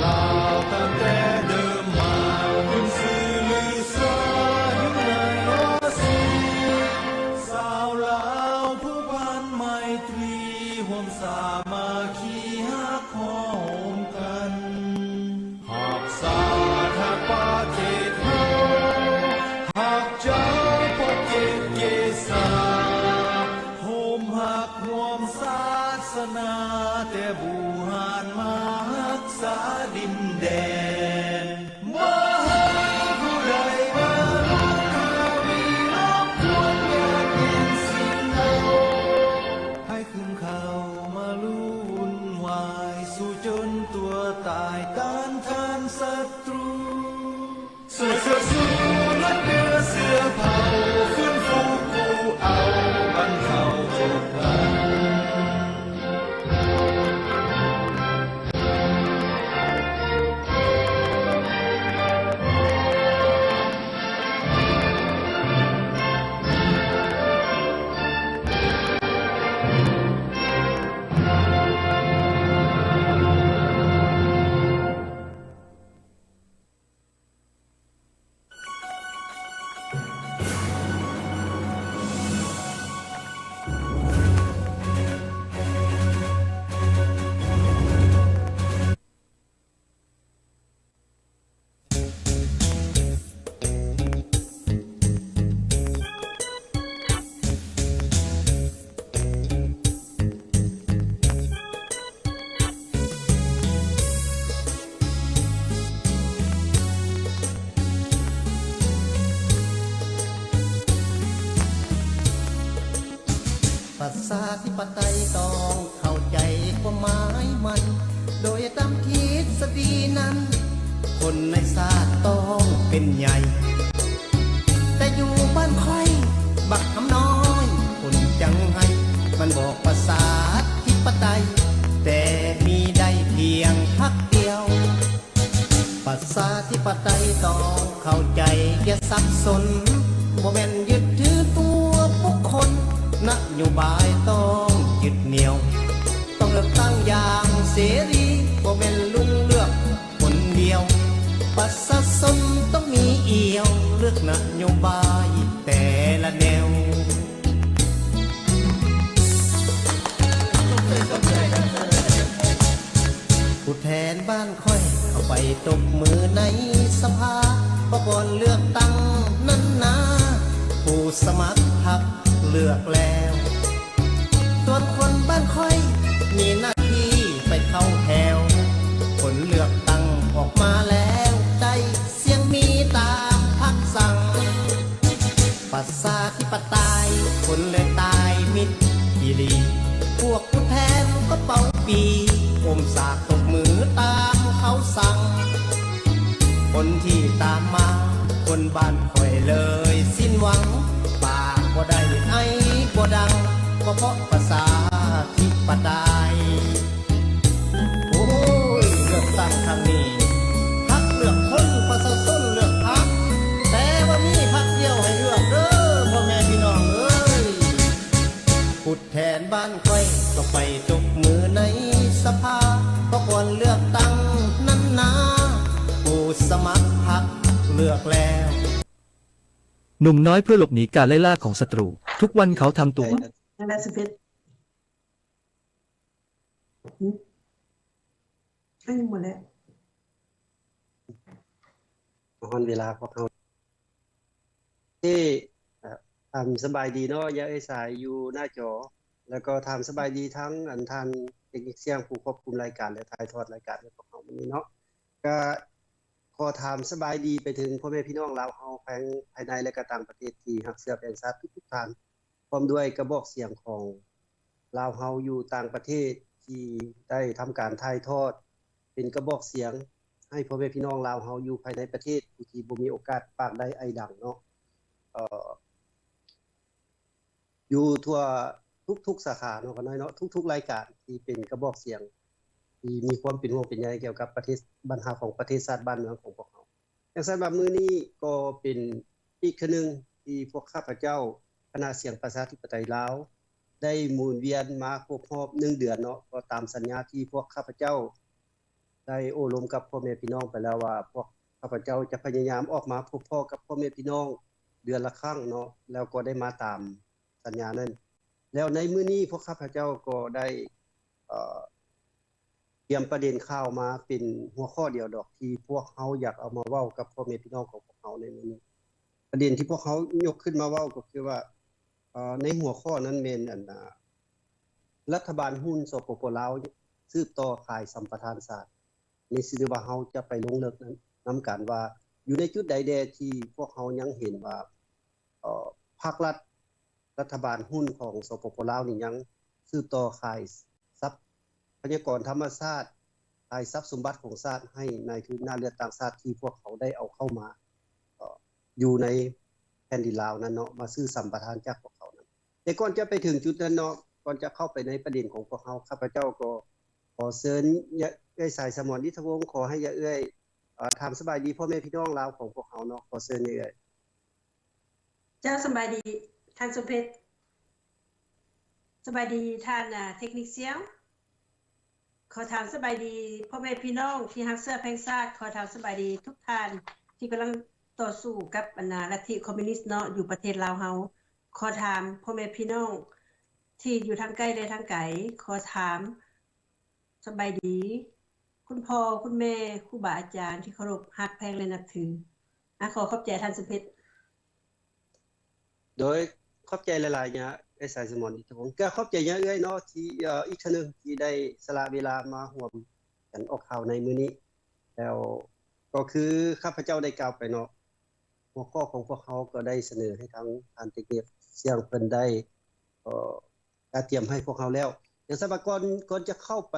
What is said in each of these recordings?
ລາວຕັ້ງແຕ່ເດີມມາ ຂຶ້ນຊື່ລືຊາຢູ່ໃນອາຊີ ຊາວລາວຜູກພັນໄມຕີ ຮ່ວມສາມັກຄີຮັກໂຮມກັນ ຮັກຊາດຮັກປະເທດເຮົາ ຮັກເຈົ້າພໍ່ເກດເກສາ ໂຮມຮັກຮ່ວມສາສະໜາ ແຕ່ບູຮານມາຮັກສາດິນແດນ ບໍ່ໃຫ້ຜູ້ໃດມາລຸກຮາວີ ລົບກວນຍາດແຫ່ງສິ່ງເຮົາ ໃຫ້ຂຶ້ນເຂົ້າມາລຸ້ນວາຍ ສູ້ຈົນຕົວຕາຍຕ້ານທານສັດ ຕຣູ ຊ່ວຍເຊີດຊູລົດເໜືອເສືອເຜົ່າ ຟື້ນຟູກູ້ເອົາບັນເທົາທຸກພັນ. ປະຊາທິປະໄຕຕ້ອງເຂົ້າໃຈຄວາມໝາຍມັນ ໂດຍຕາມທິດສະດີນັ້ນ ຄົນໃນຊາດຕ້ອງເປັນໃຫຍ່ ແຕ່ຢູ່ບ້ານຂ້ອຍບັກຄຳນ້ອຍຄົນຈັງໄຫ້ ມັນບອກປະຊາທິປະໄຕ ແຕ່ມີໄດ້ພຽງພັກດຽວ. ປະຊາທິປະໄຕຕ້ອງເຂົ້າໃຈ ຢ່າສັບສົນ ບໍ່ແມ່ນຍຶດຖືຕົວບຸກຄົນ ນະໂຍບາຍຕ້ອງຍຶດໜຽວ ຕ້ອງເລືອກຕັ້ງຢ່າງເສລີ ບໍ່ແມ່ນລຸງເລືອກ ຄົນດຽວ ປະຊາຊົນຕ້ອງມີອຽວ ເລືອກນະໂຍບາຍແຕ່ລະແນວ. ຜູ້ແທນບ້ານຂ້ອຍເຂົ້າໄປຕົບມືໃນສະພາ ເພາະກ່ອນເລືອກຕັ້ງນັ້ນນາ ຜູ້ສະໝັກພັກເລືອກແລ້ວ ສ່ວນຄົນບ້ານຂ້ອຍມີໜ້າທີ່ໄປເຂົ້າແຖວ ຜົນເລືອກຕັ້ງອອກມາແລ້ວ ໄດ້ສຽງມີຕາມພັກສັ່ງ ປະຊາທິປະໄຕ ຄົນເລີຍຕາຍມິດອີ່ຫຼີ ພວກຜູ້ແທນກໍເປົ່າປີ ອົມສາກຕົບມືຕາມເຂົາສັ່ງ ຄົນທີ່ຕາມມາ ຄົນບ້ານຂ້ອຍເລີຍສິ້ນຫວັງ ປາກບໍ່ໄດ້ໄອບໍ່ດັງ ກໍເພາະປະຊາທິປະໄຕ. ໂອ້ຍ ເລືອກຕັ້ງຄັ້ງນີ້ ພັກເລືອກຄົນ ປະຊາຊົນເລືອກພັກ ແຕ່ວ່າມີພັກດຽວໃຫ້ເລືອກເດີ ພໍ່ແມ່ພີ່ນ້ອງເອີຍ. ຜູ້ແທນບ້ານຂ້ອຍກໍໄປຕົບມືໃນສະພາ ເພາະກ່ອນເລືອກຕັ້ງນັ້ນນາ ຜູ້ສະໝັກພັກເລືອກແລ້ວ. ໜຸ່ມນ້ອຍເພື່ອຫຼົບໜີການໄລ່ລ່າຂອງສັດຕູ. ທຸກວັນເຂົາທຳຕົວ ໄດ້ແລ້ວສິບເອັດ ຫືມ ໃກ້ໝົດແລ້ວ ຮອດເວລາພວກເຮົາ ເອີ ອ່າ ຖາມສະບາຍດີເນາະ ຍາເອື້ອຍສາຍຢູ່ໜ້າຈໍ ແລ້ວກໍຖາມສະບາຍດີທັງ ອັນ ທ່ານເຕັກນິກສຽງ ຜູ້ຄວບຄຸມລາຍການ ແລະ ຖ່າຍທອດລາຍການໃຫ້ພວກເຮົາມື້ນີ້ເນາະ ກະ ຂໍຖາມສະບາຍດີໄປເຖິງພໍ່ແມ່ພີ່ນ້ອງລາວເຮົາ ທັງພາຍໃນ ແລະ ກະຕ່າງປະເທດ ທີ່ຮັກເຊື້ອແພງຊາດທຸກໆທ່ານ, ພ້ອມດ້ວຍກະບອກສຽງຂອງລາວເຮົາຢູ່ຕ່າງປະເທດ ທີ່ໄດ້ທຳການຖ່າຍທອດເປັນກະບອກສຽງໃຫ້ພໍ່ແມ່ພີ່ນ້ອງລາວເຮົາຢູ່ພາຍໃນປະເທດ ຜູ້ທີ່ບໍ່ມີໂອກາດປາກໄດ້ໄອດັງເນາະ. ເອີ ຢູ່ທົ່ວທຸກໆສາຂາເນາະ ຂ້ານ້ອຍເນາະ ທຸກໆລາຍການທີ່ເປັນກະບອກສຽງ ທີ່ມີຄວາມເປັນຫ່ວງເປັນໃຍກ່ຽວກັບປະເທດ ບັນຫາຂອງປະເທດຊາດບ້ານເມືອງຂອງພວກເຮົາ. ຈັ່ງຊັ້ນວ່າມື້ນີ້ກໍເປັນອີກເທື່ອໜຶ່ງທີ່ພວກຂ້າພະເຈົ້າຄະນະສຽງປະຊາທິປະໄຕລາວ ໄດ້ໝູນວຽນມາຄົບຮອບໜຶ່ງເດືອນເນາະ ກໍຕາມສັນຍາທີ່ພວກຂ້າພະເຈົ້າ ໄດ້ໂອ້ລົມກັບພໍ່ແມ່ພີ່ນ້ອງໄປແລ້ວວ່າ ພວກຂ້າພະເຈົ້າຈະພະຍາຍາມອອກມາພົບພໍ້ກັບພໍ່ແມ່ພີ່ນ້ອງເດືອນລະຄັ້ງເນາະ ແລ້ວກໍໄດ້ມາຕາມສັນຍານັ້ນ. ແລ້ວໃນມື້ນີ້ພວກຂ້າພະເຈົ້າກໍໄດ້ ເອີ ຕຽມປະເດັນຂ່າວມາເປັນຫົວຂໍ້ດຽວດອກ ທີ່ພວກເຮົາຢາກເອົາມາເວົ້າກັບພໍ່ແມ່ພີ່ນ້ອງຂອງພວກເຮົາໃນມື້ນີ້. ປະເດັນທີ່ພວກເຮົາຍົກຂຶ້ນມາເວົ້າກໍຄືວ່າ ເອີ ໃນຫົວຂໍ້ນັ້ນແມ່ນ ອັນ ອາ ລັດຖະບານຫຸ້ນ ສປປ ລາວ ສືບຕໍ່ຂາຍສຳປະທານຊາດ. ນີ້ຊິວ່າເຮົາຈະໄປລົງເລິກນຳກັນວ່າ ຢູ່ໃນຈຸດໃດແດ່ທີ່ພວກເຮົາຍັງເຫັນວ່າ ເອີ ພາກລັດ ລັດຖະບານຫຸ້ນຂອງ ສປປ ລາວ ນີ້ຍັງສືບຕໍ່ຂາຍຊັບພະຍາກອນທຳມະຊາດ, ຂາຍຊັບສົມບັດຂອງຊາດໃຫ້ນາຍທຶນໜ້າເລືອດຕ່າງຊາດທີ່ພວກເຂົາໄດ້ເອົາເຂົ້າມາ ເອີ ຢູ່ໃນແຜ່ນດິນລາວນັ້ນເນາະ ມາຊື້ສຳປະທານຈາກພວກເຂົານັ້ນ. ແຕ່ກ່ອນຈະໄປເຖິງຈຸດນັ້ນເນາະ, ກ່ອນຈະເຂົ້າໄປໃນປະເດັນຂອງພວກເຮົາ, ຂ້າພະເຈົ້າກໍຂໍເຊີນເອື້ອຍສາຍສະໝອນ ອິດທະວົງ ຂໍໃຫ້ເອື້ອຍ ເອີ ຖາມສະບາຍດີພໍ່ແມ່ພີ່ນ້ອງລາວຂອງພວກເຮົາເນາະ. ຂໍເຊີນເອື້ອຍ. ເຈົ້າ ສະບາຍດີທ່ານສົມເພັດ. ສະບາຍດີທ່ານ ອາ ເທັກນິກຊຽວ. ຂໍຖາມສະບາຍດີພໍ່ແມ່ພີ່ນ້ອງທີ່ຮັກເຊື້ອແພງຊາດ. ຂໍຖາມສະບາຍດີທຸກທ່ານທີ່ກຳລັງຕໍ່ສູ້ກັບ ອັນນາ ລັດທິຄອມມິວນິດເນາະ ຢູ່ປະເທດລາວເຮົາ. ຂໍຖາມພໍ່ແມ່ພີ່ນ້ອງທີ່ຢູ່ທາງໃກ້ ແລະ ທາງໄກ. ຂໍຖາມ ສະບາຍດີຄຸນພໍ່ ຄຸນແມ່ ຄູບາອາຈານທີ່ເຄົາລົບຮັກແພງ ແລະ ນັບຖື. ອາ ຂໍຂອບໃຈທ່ານສົມເພັດ. ໂດຍ ຂອບໃຈຫຼາຍໆ ຍາເອື້ອຍສາຍສະໝອນ ອິດທະວົງ. ກໍຂອບໃຈຍາເອື້ອຍເນາະ ທີ່ ເອີ ອີກເທື່ອໜຶ່ງທີ່ໄດ້ສະຫຼະເວລາມາຮ່ວມກັນອອກຂ່າວໃນມື້ນີ້. ແລ້ວກໍຄືຂ້າພະເຈົ້າໄດ້ກ່າວໄປເນາະ ຫົວຂໍ້ຂອງພວກເຮົາກໍໄດ້ສະເໜີໃຫ້ທາງທ່ານເຕັກນິກຊຽງເພິ່ນໄດ້ ເອີ ກະຕຽມໃຫ້ພວກເຮົາແລ້ວ. ຈັ່ງຊັ້ນວ່າ ກ່ອນ ກ່ອນຈະເຂົ້າໄປ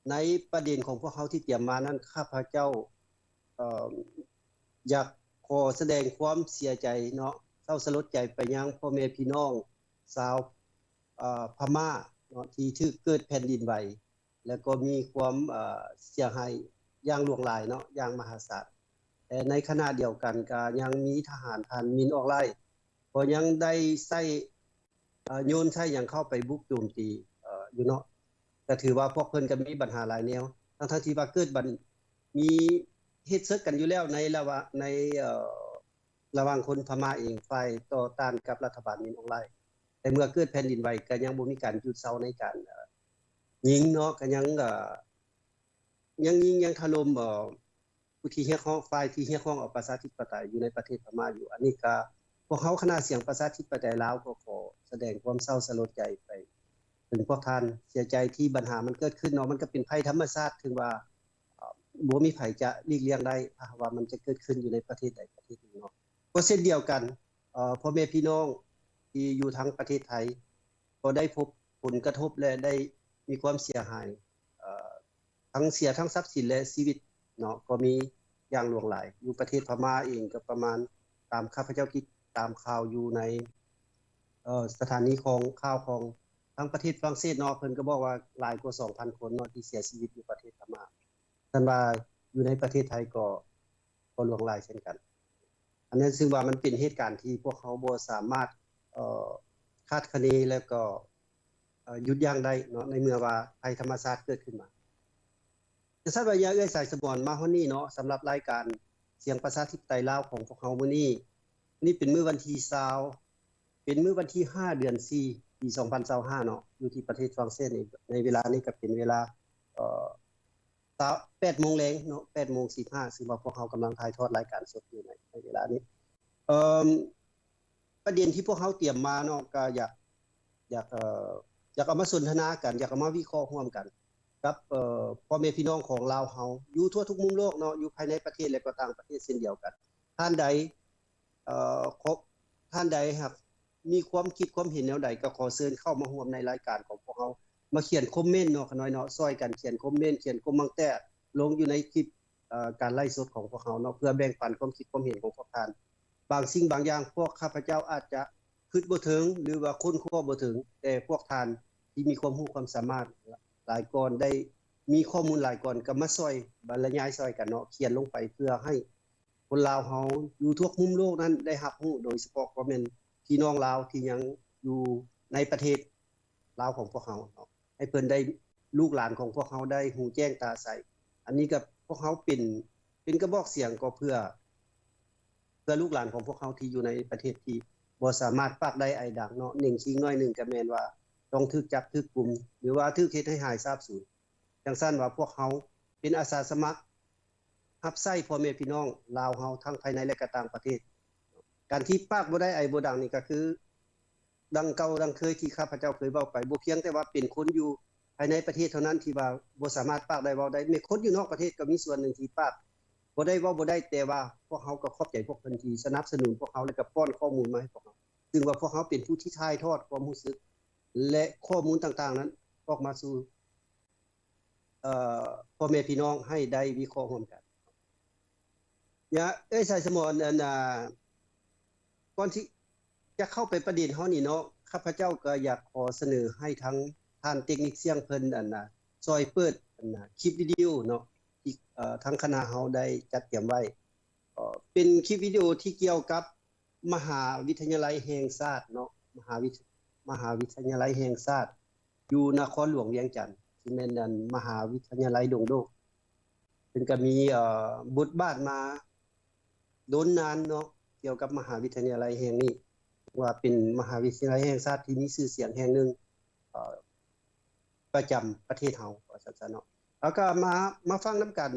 ໃນປະເດັນຂອງພວກເຮົາທີ່ຕຽມມານັ້ນ, ຂ້າພະເຈົ້າ ເອີ ຢາກຂໍສະແດງຄວາມເສຍໃຈເນາະ, ເສົ້າສະຫຼົດໃຈໄປຍັງພໍ່ແມ່ພີ່ນ້ອງຊາວ ເອີ ພະມ້າເນາະ ທີ່ຖືກເກີດແຜ່ນດິນໄຫວ ແລ້ວກໍມີຄວາມ ເອີ ເສຍຫາຍຢ່າງຫຼວງຫຼາຍເນາະ, ຢ່າງມະຫາສານ. ແລະ ໃນຂະນະດຽວກັນ ກະຍັງມີທະຫານທ່ານ ມິນ ອອງໄລ ກໍຍັງໄດ້ໃຊ້ ເອີ ໂຍນໃຊ້ຫຍັງເຂົ້າໄປບຸກໂຈມຕີ ເອີ ຢູ່ເນາະ. ກະຖືວ່າພວກເພິ່ນກະມີບັນຫາຫຼາຍແນວ ທັງໆທີ່ວ່າເກີດບັນ ມີເຫດເສິກກັນຢູ່ແລ້ວໃນລະຫວ່າງ ໃນ ເອີ ລະຫວ່າງຄົນພະມ້າເອງ ຝ່າຍຕໍ່ຕ້ານກັບລັດຖະບານມິນ ອອງໄລ. ແຕ່ເມື່ອເກີດແຜ່ນດິນໄຫວ ກະຍັງບໍ່ມີການຢຸດເຊົາໃນການ ເອີ ຍິງເນາະ, ກະຍັງ ເອີ ຍັງຍິງ ຍັງຖະຫຼົ່ມ ເອີ ຜູ້ທີ່ຮຽກຮ້ອງ ຝ່າຍທີ່ຮຽກຮ້ອງເອົາປະຊາທິປະໄຕຢູ່ໃນປະເທດພະມ້າຢູ່. ອັນນີ້ກະ ພວກເຮົາຄະນະສຽງປະຊາທິປະໄຕລາວກໍຂໍສະແດງຄວາມເສົ້າສະຫຼົດໃຈໄປເຖິງພວກທ່ານ, ເສຍໃຈທີ່ບັນຫາມັນເກີດຂຶ້ນເນາະ. ມັນກະເປັນໄພທຳມະຊາດ ເຖິງວ່າ ເອີ ບໍ່ມີໃຜຈະຫຼີກລ່ຽງໄດ້ ຖ້າຫາກວ່າມັນຈະເກີດຂຶ້ນຢູ່ໃນປະເທດໃດປະເທດໜຶ່ງເນາະ. ກໍເຊັ່ນດຽວກັນ ເອີ ພໍ່ແມ່ພີ່ນ້ອງທີ່ຢູ່ທາງປະເທດໄທ ກໍໄດ້ພົບຜົນກະທົບ ແລະ ໄດ້ມີຄວາມເສຍຫາຍ ເອີ ທັງເສຍທັງຊັບສິນ ແລະ ຊີວິດເນາະ ກໍມີຢ່າງຫຼວງຫຼາຍ. ຢູ່ປະເທດພະມ້າເອງກໍປະມານ ຕາມຂ້າພະເຈົ້າຕິດຕາມຂ່າວຢູ່ໃນ ເອີ ສະຖານີຂອງ ຂ່າວຂອງທາງປະເທດຝຣັ່ງເສດເນາະ, ເພິ່ນກໍບອກວ່າຫຼາຍກວ່າສອງພັນຄົນເນາະ ທີ່ເສຍຊີວິດຢູ່ປະເທດພະມ້າ. ຊັ້ນວ່າຢູ່ໃນປະເທດໄທກໍ ກໍຫຼວງຫຼາຍເຊັ່ນກັນ. ອັນນັ້ນ ຊຶ່ງວ່າມັນເປັນເຫດການທີ່ພວກເຮົາບໍ່ສາມາດ ເອີ ຄາດຄະເນ ແລ້ວກໍ ເອີ ຢຸດຢັ້ງໄດ້ເນາະ ໃນເມື່ອວ່າໄພທຳມະຊາດເກີດຂຶ້ນມາ. ຈັ່ງຊັ້ນວ່າ ຍາເອື້ອຍສາຍສະໝອນ ມາຮອດນີ້ເນາະ, ສຳລັບລາຍການສຽງປະຊາທິປະໄຕລາວຂອງພວກເຮົາມື້ນີ້, ນີ້ເປັນມື້ວັນທີຊາວ ເປັນມື້ວັນທີຫ້າ ເດືອນສີ່ ປີສອງພັນຊາວຫ້າເນາະ, ຢູ່ທີ່ປະເທດຝຣັ່ງເສດນີ້ ໃນເວລານີ້ກໍເປັນເວລາ ເອີ ຊາວ ແປດໂມງແລງເນາະ, ແປດໂມງສິບຫ້າ ຊຶ່ງວ່າພວກເຮົາກຳລັງຖ່າຍທອດລາຍການສົດຢູ່ໃນ ໃນເວລານີ້. ເອີ ປະເດັນທີ່ພວກເຮົາຕຽມມາເນາະ ກໍຢາກ ຢາກ ເອີ ຢາກເອົາມາສົນທະນາກັນ, ຢາກເອົາມາວິເຄາະຮ່ວມກັນກັບ ເອີ ພໍ່ແມ່ພີ່ນ້ອງຂອງລາວເຮົາ ຢູ່ທົ່ວທຸກມຸມໂລກເນາະ, ຢູ່ພາຍໃນປະເທດ ແລະ ກໍຕ່າງປະເທດເຊັ່ນດຽວກັນ. ທ່ານໃດ ເອີ ຂໍ ທ່ານໃດຫາກມີຄວາມຄິດຄວາມເຫັນແນວໃດ ກໍຂໍເຊີນເຂົ້າມາຮ່ວມໃນລາຍການຂອງພວກເຮົາ, ມາຂຽນຄອມເມັນເນາະ ຂະນ້ອຍເນາະ, ຊ່ອຍກັນຂຽນຄອມເມັນ, ຂຽນຄອມມັງແຕ້ລົງຢູ່ໃນຄລິບ ເອີ ການໄລຟ໌ສົດຂອງພວກເຮົາເນາະ, ເພື່ອແບ່ງປັນຄວາມຄິດຄວາມເຫັນຂອງພວກທ່ານ. ບາງສິ່ງບາງຢ່າງ ພວກຂ້າພະເຈົ້າອາດຈະຄິດບໍ່ເຖິງ ຫຼືວ່າຄົ້ນຄວ້າບໍ່ເຖິງ, ແຕ່ພວກທ່ານທີ່ມີຄວາມຮູ້ຄວາມສາມາດຫຼາຍກ່ອນ, ໄດ້ມີຂໍ້ມູນຫຼາຍກ່ອນ, ກໍມາຊ່ອຍບັນລະຍາຍຊ່ອຍກັນເນາະ, ຂຽນລົງໄປເພື່ອໃຫ້ ຄົນລາວເຮົາຢູ່ທົ່ວມຸມໂລກນັ້ນໄດ້ຮັບຮູ້, ໂດຍສະເພາະກໍແມ່ນພີ່ນ້ອງລາວທີ່ຍັງຢູ່ໃນປະເທດລາວຂອງພວກເຮົາເນາະ, ໃຫ້ເພິ່ນໄດ້ ລູກຫຼານຂອງພວກເຮົາໄດ້ຮູ້ແຈ້ງຕາໃສ. ອັນນີ້ກໍພວກເຮົາເປັນ ເປັນກະບອກສຽງກໍເພື່ອ ເພື່ອລູກຫຼານຂອງພວກເຮົາທີ່ຢູ່ໃນປະເທດທີ່ບໍ່ສາມາດປາກໄດ້ໄອດັງເນາະ, ເໜັງຄີງໜ້ອຍໜຶ່ງກໍແມ່ນວ່າຕ້ອງຖືກຈັບຖືກກຸມ ຫຼືວ່າຖືກເຮັດໃຫ້ຫາຍສາບສູນ. ຈັ່ງຊັ້ນວ່າພວກເຮົາເປັນອາສາສະໝັກ ຮັບໃຊ້ພໍ່ແມ່ພີ່ນ້ອງລາວເຮົາທັງພາຍໃນ ແລະ ກະຕ່າງປະເທດ. ການທີ່ປາກບໍ່ໄດ້ໄອບໍ່ດັງນີ້ກໍຄື ດັ່ງເກົ່າດັ່ງເຄີຍທີ່ຂ້າພະເຈົ້າເຄີຍເວົ້າໄປ, ບໍ່ພຽງແຕ່ວ່າເປັນຄົນຢູ່ພາຍໃນປະເທດເທົ່ານັ້ນທີ່ວ່າບໍ່ສາມາດປາກໄດ້ເວົ້າໄດ້, ແມ່ນຄົນຢູ່ນອກປະເທດກໍມີສ່ວນໜຶ່ງທີ່ປາກບໍ່ໄດ້ເວົ້າບໍ່ໄດ້, ແຕ່ວ່າພວກເຮົາກໍຂອບໃຈພວກເພິ່ນທີ່ສະໜັບສະໜູນພວກເຮົາ ແລະ ກໍປ້ອນຂໍ້ມູນມາໃຫ້ພວກເຮົາ, ຊຶ່ງວ່າພວກເຮົາເປັນຜູ້ທີ່ຖ່າຍທອດຄວາມຮູ້ສຶກ ແລະ ຂໍ້ມູນຕ່າງໆນັ້ນອອກມາສູ່ ເອີ ພໍ່ແມ່ພີ່ນ້ອງໃຫ້ໄດ້ວິເຄາະຮ່ວມກັນ. ຍາ ເອີຍ ສາຍສະໝອນ ອັນ ອ່າ ກ່ອນທີ່ຈະເຂົ້າໄປປະເດັນເຮົານີ້ເນາະ, ຂ້າພະເຈົ້າກໍຢາກຂໍສະເໜີໃຫ້ທາງທ່ານເຕັກນິກສຽງເພິ່ນ ອັນ ອ່າ ຊ່ອຍເປີດ ອັນ ອ່າ ຄລິບວິດີໂອເນາະ ທີ່ ເອີ ທາງຄະນະເຮົາໄດ້ຈັດຕຽມໄວ້. ເອີ ເປັນຄລິບວິດີໂອທີ່ກ່ຽວກັບ ມະຫາວິທະຍາໄລແຫ່ງຊາດເນາະ, ມະຫາວິ ມະຫາວິທະຍາໄລແຫ່ງຊາດຢູ່ນະຄອນຫຼວງວຽງຈັນ ທີ່ແມ່ນອັນມະຫາວິທະຍາໄລດົງໂດກ. ເພິ່ນກໍມີ ເອີ ບົດບາດມາດົນນານເນາະ ກ່ຽວກັບມະຫາວິທະຍາໄລແຫ່ງນີ້ ວ່າເປັນມະຫາວິທະຍາໄລແຫ່ງຊາດທີ່ມີຊື່ສຽງແຫ່ງໜຶ່ງ ເອີ ປະຈຳປະເທດເຮົາ ວ່າຊັ້ນຊະເນາະ. ເຮົາກໍມາ ມາຟັງນຳກັນ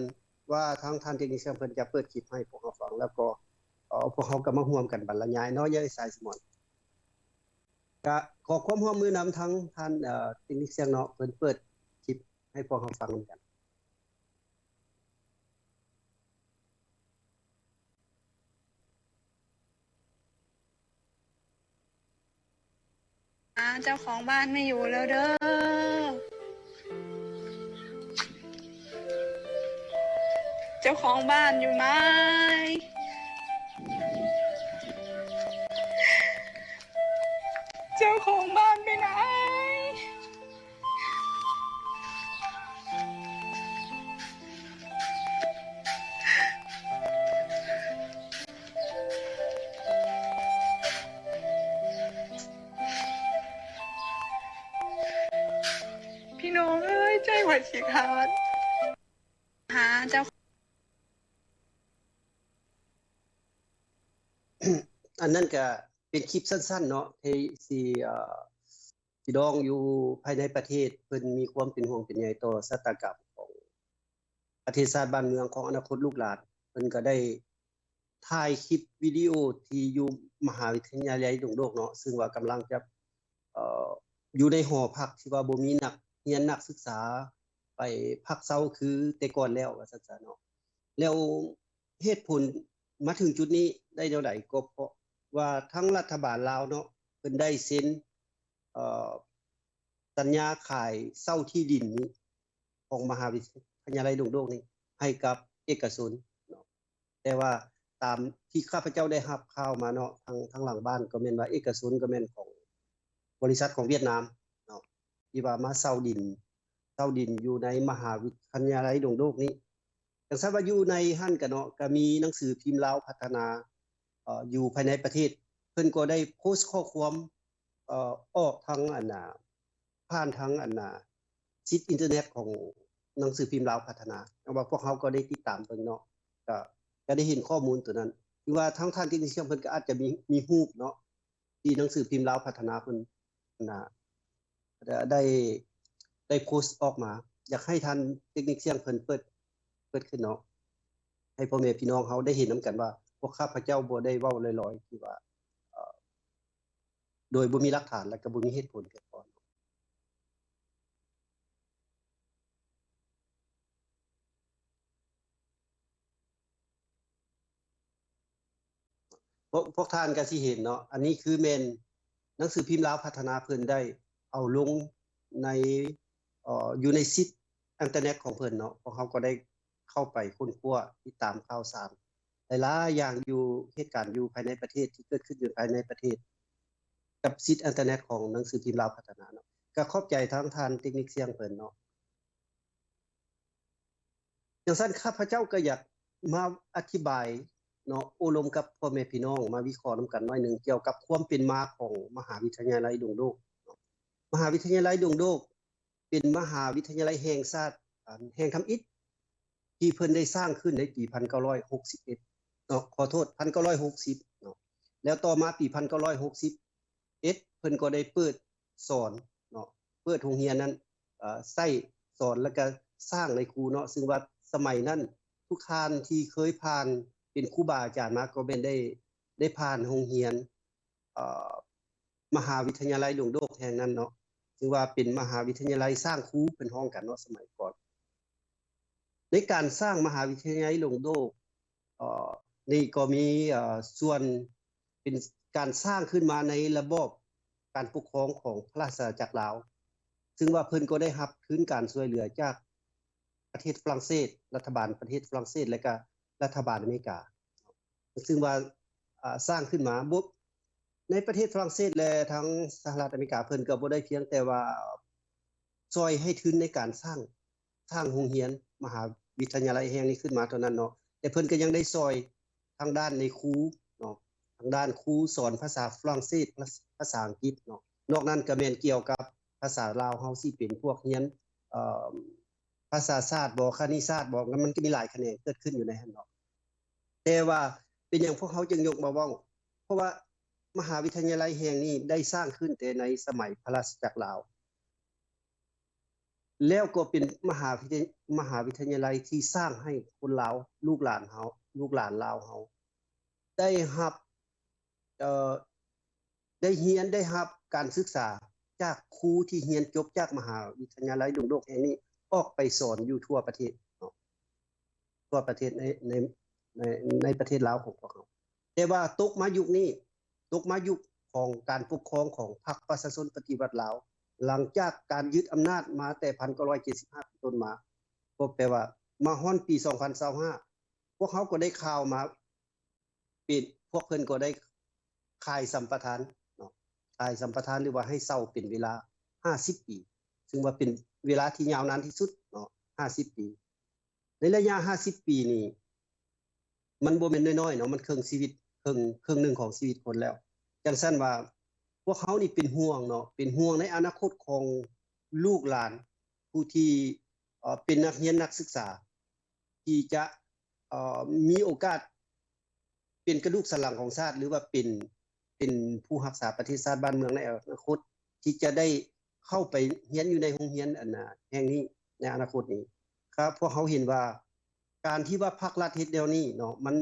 ວ່າທາງທ່ານເຕັກນິກສຽງເພິ່ນຈະເປີດຄລິບໃຫ້ພວກເຮົາຟັງ ແລ້ວກໍ ເອີ ພວກເຮົາກໍມາຮ່ວມກັນບັນລະຍາຍເນາະ ຍາຍສາຍສະໝອນ. ກະຂໍຄວາມຮ່ວມມືນຳທາງທ່ານ ເອີ ເຕັກນິກສຽງເນາະ ເພິ່ນເປີດຄລິບໃຫ້ພວກເຮົາຟັງນຳກັນ. ອ່າ ເຈົ້າຂອງບ້ານໄມ່ຢູ່ແລ້ວເດີ ເຈົ້າຂອງບ້ານຢູ່ໄໝ? ເຈົ້າຂອງບ້ານໄປໃນ? ພີ່ນ້ອງເອີຍ ໃຈຂ້ອຍຊິຂາດ ຫາເຈົ້າ. ອັນນັ້ນກະເປັນຄລິບສັ້ນໆເນາະ ທີ່ ທີ່ ເອີ ພີ່ນ້ອງຢູ່ພາຍໃນປະເທດ ເພິ່ນມີຄວາມເປັນຫ່ວງເປັນໃຍຕໍ່ຊະຕາກຳຂອງປະເທດຊາດບ້ານເມືອງ ຂອງອະນາຄົດລູກຫຼານ. ເພິ່ນກໍໄດ້ຖ່າຍຄລິບວິດີໂອທີ່ຢູ່ມະຫາວິທະຍາໄລດົງໂດກເນາະ ຊຶ່ງວ່າກຳລັງຈະ ເອີ ຢູ່ໃນຫໍພັກທີ່ວ່າບໍ່ມີນັກຮຽນນັກສຶກສາໄປພັກເຊົາຄືແຕ່ກ່ອນແລ້ວ ວ່າຊັ້ນຊະເນາະ. ແລ້ວ ເຫດຜົນມາເຖິງຈຸດນີ້ໄດ້ແນວໃດ? ກໍເພາະວ່າທາງລັດຖະບານລາວເນາະ ເພິ່ນໄດ້ເຊັນ ເອີ ສັນຍາຂາຍເຊົ່າທີ່ດິນນີ້ ຂອງມະຫາວິທະຍາໄລດົງໂດກນີ້ ໃຫ້ກັບເອກະຊົນເນາະ. ແຕ່ວ່າຕາມທີ່ຂ້າພະເຈົ້າໄດ້ຮັບຂ່າວມາເນາະ ທາງ ທາງຫຼັງບ້ານກໍແມ່ນວ່າເອກະຊົນກໍແມ່ນຂອງບໍລິສັດຂອງຫວຽດນາມເນາະ ທີ່ວ່າມາເຊົ່າດິນ ເຊົ່າດິນຢູ່ໃນມະຫາວິທະຍາໄລດົງໂດກນີ້. ຈັ່ງຊັ້ນວ່າຢູ່ໃນຫັ້ນກະເນາະ ກະມີໜັງສືພິມລາວພັດທະນາ ເອີ ຢູ່ພາຍໃນປະເທດ ເພິ່ນກໍໄດ້ໂພສຂໍ້ຄວາມ ເອີ ອອກທາງ ອັນນ່າ ຜ່ານທາງ ອັນນ່າ ສິດອິນເຕີເນັດຂອງໜັງສືພິມລາວພັດທະນາ ແຕ່ວ່າພວກເຮົາກໍໄດ້ຕິດຕາມເບິ່ງເນາະ ກະ ກະໄດ້ເຫັນຂໍ້ມູນໂຕນັ້ນ ຄືວ່າທາງທ່ານເຕັກນິກສຽງເພິ່ນກໍອາດຈະມີ ມີຮູບເນາະ ທີ່ໜັງສືພິມລາວພັດທະນາເພິ່ນ ອັນນ່າ ໄດ້ ໄດ້ໂພສອອກມາ. ຢາກໃຫ້ທ່ານເຕັກນິກສຽງເພິ່ນເປີດ ເປີດຂຶ້ນເນາະ ໃຫ້ພໍ່ແມ່ພີ່ນ້ອງເຮົາໄດ້ເຫັນນຳກັນວ່າ ພວກຂ້າພະເຈົ້າບໍ່ໄດ້ເວົ້າລອຍໆ ທີ່ວ່າ ເອີ ໂດຍບໍ່ມີຫຼັກຖານ ແລະ ກໍບໍ່ມີເຫດຜົນພຽງພໍ. ພວກ ພວກທ່ານກໍຊິເຫັນເນາະ ອັນນີ້ຄືແມ່ນໜັງສືພິມລາວພັດທະນາ ເພິ່ນໄດ້ເອົາລົງໃນ ເອີ ຢູ່ໃນສິດອິນເຕີເນັດຂອງເພິ່ນເນາະ. ພວກເຮົາກໍໄດ້ເຂົ້າໄປຄົ້ນຄວ້າ ຕິດຕາມຂ່າວສານຫຼາຍໆຢ່າງ ຢູ່ເຫດການຢູ່ພາຍໃນປະເທດ ທີ່ເກີດຂຶ້ນຢູ່ພາຍໃນປະເທດ ກັບສິດອິນເຕີເນັດຂອງໜັງສືພິມລາວພັດທະນາເນາະ. ກໍຂອບໃຈທາງທ່ານເຕັກນິກສຽງເພິ່ນເນາະ. ຈັ່ງຊັ້ນ ຂ້າພະເຈົ້າກໍຢາກມາອະທິບາຍເນາະ ໂອ້ລົມກັບພໍ່ແມ່ພີ່ນ້ອງ ມາວິເຄາະນຳກັນໜ້ອຍໜຶ່ງ ກ່ຽວກັບຄວາມເປັນມາຂອງມະຫາວິທະຍາໄລດົງໂດກເນາະ. ມະຫາວິທະຍາໄລດົງໂດກ ເປັນມະຫາວິທະຍາໄລແຫ່ງຊາດ ແຫ່ງທຳອິດ ທີ່ເພິ່ນໄດ້ສ້າງຂຶ້ນໃນປີພັນເກົ້າຮ້ອຍຫົກສິບເອັດເນາະ ຂໍໂທດ ພັນເກົ້າຮ້ອຍຫົກສິບເນາະ ແລ້ວຕໍ່ມາປີພັນເກົ້າຮ້ອຍຫົກສິບເອັດ ເພິ່ນກໍໄດ້ເປີດສອນເນາະ ເປີດໂຮງຮຽນນັ້ນ ເອີ ໃຊ້ສອນ ແລ້ວກະສ້າງໃນຄູເນາະ ຊຶ່ງວ່າສະໄໝນັ້ນ ທຸກທ່ານທີ່ເຄີຍຜ່ານເປັນຄູບາອາຈານມາ ກໍແມ່ນໄດ້ ໄດ້ຜ່ານໂຮງຮຽນ ເອີ ມະຫາວິທະຍາໄລດົງໂດກແຫ່ງນັ້ນເນາະ ຖືວ່າເປັນມະຫາວິທະຍາໄລສ້າງຄູ ເພິ່ນຮ້ອງກັນເນາະ ສະໄໝກ່ອນ. ໃນການສ້າງມະຫາວິທະຍາໄລດົງໂດກ ເອີ ນີ້ກໍມີ ເອີ ສ່ວນເປັນການສ້າງຂຶ້ນມາໃນລະບອບການປົກຄອງຂອງພະລາຊະອານາຈັກລາວ ຊຶ່ງວ່າເພິ່ນກໍໄດ້ຮັບທຶນການຊ່ວຍເຫຼືອຈາກປະເທດຝຣັ່ງເສດ, ລັດຖະບານປະເທດຝຣັ່ງເສດ ແລະກະລັດຖະບານອາເມລິກາ ຊຶ່ງວ່າ ອາ ສ້າງຂຶ້ນມາ ບໍ່ ໃນປະເທດຝຣັ່ງເສດ ແລະ ທາງສະຫະລັດອາເມລິກາ ເພິ່ນກໍບໍ່ໄດ້ພຽງແຕ່ວ່າຊ່ອຍໃຫ້ທຶນໃນການສ້າງ ສ້າງໂຮງຮຽນມະຫາວິທະຍາໄລແຫ່ງນີ້ຂຶ້ນມາເທົ່ານັ້ນເນາະ ແຕ່ເພິ່ນກໍຍັງໄດ້ຊ່ອຍທາງດ້ານໃນຄູເນາະ ທາງດ້ານຄູສອນພາສາຝຣັ່ງເສດ ພາ ພາສາອັງກິດເນາະ ນອກນັ້ນກໍແມ່ນກ່ຽວກັບພາສາລາວເຮົາ ຊິເປັນພວກຮຽນ ເອີ ພາສາສາດບໍ ຄະນິດສາດບໍ ມັນກໍມີຫຼາຍຂະແໜງເກີດຂຶ້ນຢູ່ໃນຫັ້ນເນາະ. ແຕ່ວ່າເປັນຫຍັງພວກເຮົາຈຶ່ງຍົກມາເວົ້າ? ເພາະວ່າມະຫາວິທະຍາໄລແຫ່ງນີ້ໄດ້ສ້າງຂຶ້ນແຕ່ໃນສະໄໝພະລາຊະອານາຈັກລາວ ແລ້ວກໍເປັນມະຫາວິທະ ມະຫາວິທະຍາໄລທີ່ສ້າງໃຫ້ຄົນລາວ ລູກຫຼານເຮົາ ລູກຫຼານລາວເຮົາ ໄດ້ຮັບ ເອີ ໄດ້ຮຽນ ໄດ້ຮັບການສຶກສາຈາກຄູທີ່ຮຽນຈົບຈາກມະຫາວິທະຍາໄລດົງໂດກແຫ່ງນີ້ ອອກໄປສອນຢູ່ທົ່ວປະເທດເນາະ ທົ່ວປະເທດໃນ ໃນ ໃນ ໃນປະເທດລາວຂອງພວກເຮົາ. ແຕ່ວ່າຕົກມາຍຸກນີ້ ຕົກມາຍຸກຂອງການປົກຄອງຂອງພັກປະຊາຊົນປະຕິວັດລາວ ຫຼັງຈາກການຍຶດອຳນາດມາແຕ່ພັນເກົ້າຮ້ອຍເຈັດສິບຫ້າເປັນຕົ້ນມາ ກໍແປວ່າມາຮອດປີສອງພັນຊາວຫ້າ ພວກເຮົາກໍໄດ້ຂ່າວມາ ເປັນ ພວກເພິ່ນກໍໄດ້ຂາຍສຳປະທານເນາະ ຂາຍສຳປະທານ ຫຼືວ່າໃຫ້ເຊົ່າເປັນເວລາຫ້າສິບປີ ຊຶ່ງວ່າເປັນເວລາທີ່ຍາວນານທີ່ສຸດເນາະ ຫ້າສິບປີ. ໃນໄລຍະຫ້າສິບປີນີ້ ມັນບໍ່ແມ່ນນ້ອຍໆເນາະ ມັນເຄິ່ງຊີວິດ ເຄິ່ງ ເຄິ່ງໜຶ່ງຂອງຊີວິດຄົນແລ້ວ. ຈັ່ງຊັ້ນວ່າ ພວກເຮົານີ້ເປັນຫ່ວງເນາະ ເປັນຫ່ວງໃນອະນາຄົດຂອງລູກຫຼານ ຜູ້ທີ່ ເອີ ເປັນນັກຮຽນນັກສຶກສາ ທີ່ຈະ ເອີ ມີໂອກາດເປັນກະດູກສັນຫຼັງຂອງຊາດ ຫຼືວ່າເປັນ ເປັນຜູ້ຮັກສາປະເທດຊາດບ້ານເມືອງໃນອະນາຄົດ ທີ່ຈະໄດ້ເຂົ້າໄປຮຽນຢູ່ໃນໂຮງຮຽນ ອັນນາ ແຫ່ງນີ້ໃນອະນາຄົດນີ້. ຄັບ ພວກເຮົາເຫັນວ່າ ການທີ່ວ່າພັກລັດເຮັດແນວນີ້ເນາະ ມັນ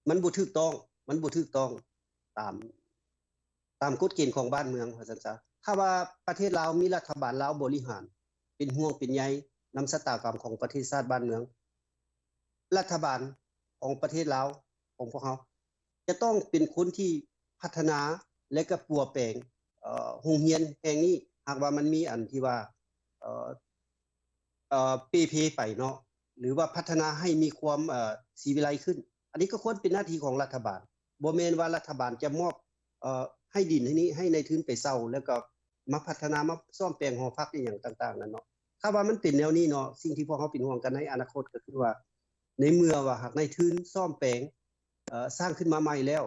ມັນບໍ່ຖືກຕ້ອງ ມັນບໍ່ຖືກຕ້ອງຕາມ ຕາມກົດເກນຂອງບ້ານເມືອງ ວ່າຊັ້ນຊະ. ຖ້າວ່າປະເທດລາວມີລັດຖະບານລາວບໍລິຫານ ເປັນຫ່ວງເປັນໃຍນຳຊະຕາກຳຂອງປະເທດຊາດບ້ານເມືອງ ລັດຖະບານຂອງປະເທດລາວຂອງພວກເຮົາ ຈະຕ້ອງເປັນຄົນທີ່ພັດທະນາ ແລະ ກະປົວແປງ ເອີ ໂຮງຮຽນແຫ່ງນີ້ ຫາກວ່າມັນມີອັນທີ່ວ່າ ເອີ ເອີ ເປ່ເພໄປເນາະ ຫຼືວ່າພັດທະນາໃຫ້ມີຄວາມ ເອີ ສີວິໄລຂຶ້ນ. ອັນນີ້ກໍຄວນເປັນໜ້າທີ່ຂອງລັດຖະບານ ບໍ່ແມ່ນວ່າລັດຖະບານຈະມອບ ເອີ ໃຫ້ດິນໃຫ້ນີ້ ໃຫ້ນາຍທຶນໄປເຊົ່າ ແລ້ວກໍມາພັດທະນາ ມາສ້ອມແປງຫໍພັກອີ່ຫຍັງຕ່າງໆນັ້ນເນາະ. ຖ້າວ່າມັນເປັນແນວນີ້ເນາະ ສິ່ງທີ່ພວກເຮົາເປັນຫ່ວງກັນໃນອະນາຄົດກໍຄືວ່າ ໃນເມື່ອວ່າຫາກນາຍທຶນສ້ອມແປງ ເອີ ສ້າງຂຶ້ນມາໃໝ່ແລ້ວ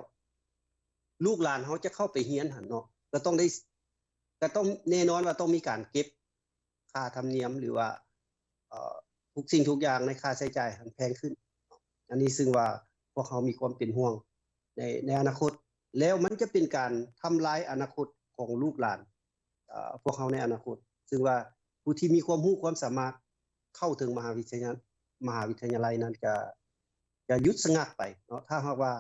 ລູກຫຼານເຮົາຈະເຂົ້າໄປຮຽນຫັ້ນເນາະ ກໍຕ້ອງໄດ້ ກໍຕ້ອງແນ່ນອນວ່າຕ້ອງມີການເກັບ ຄ່າທຳນຽມ ຫຼືວ່າ ເອີ ທຸກສິ່ງທຸກຢ່າງໃນຄ່າໃຊ້ຈ່າຍຫັ້ນແພງຂຶ້ນ. ອັນນີ້ຊຶ່ງວ່າພວກເຮົາມີຄວາມເປັນຫ່ວງໃນ ໃນອະນາຄົດ ແລ້ວມັນຈະເປັນການທຳລາຍອະນາຄົດຂອງລູກຫຼານ ເອີ ພວກເຮົາໃນອະນາຄົດ ຊຶ່ງວ່າຜູ້ທີ່ມີຄວາມຮູ້ຄວາມສາມາດເຂົ້າເຖິງມະຫາວິທະຍາ ມະຫາວິທະຍາໄລນັ້ນ ຈະ ຈະຢຸດຊະງັກໄປເນາະ. ຖ້າຫາກວ່າ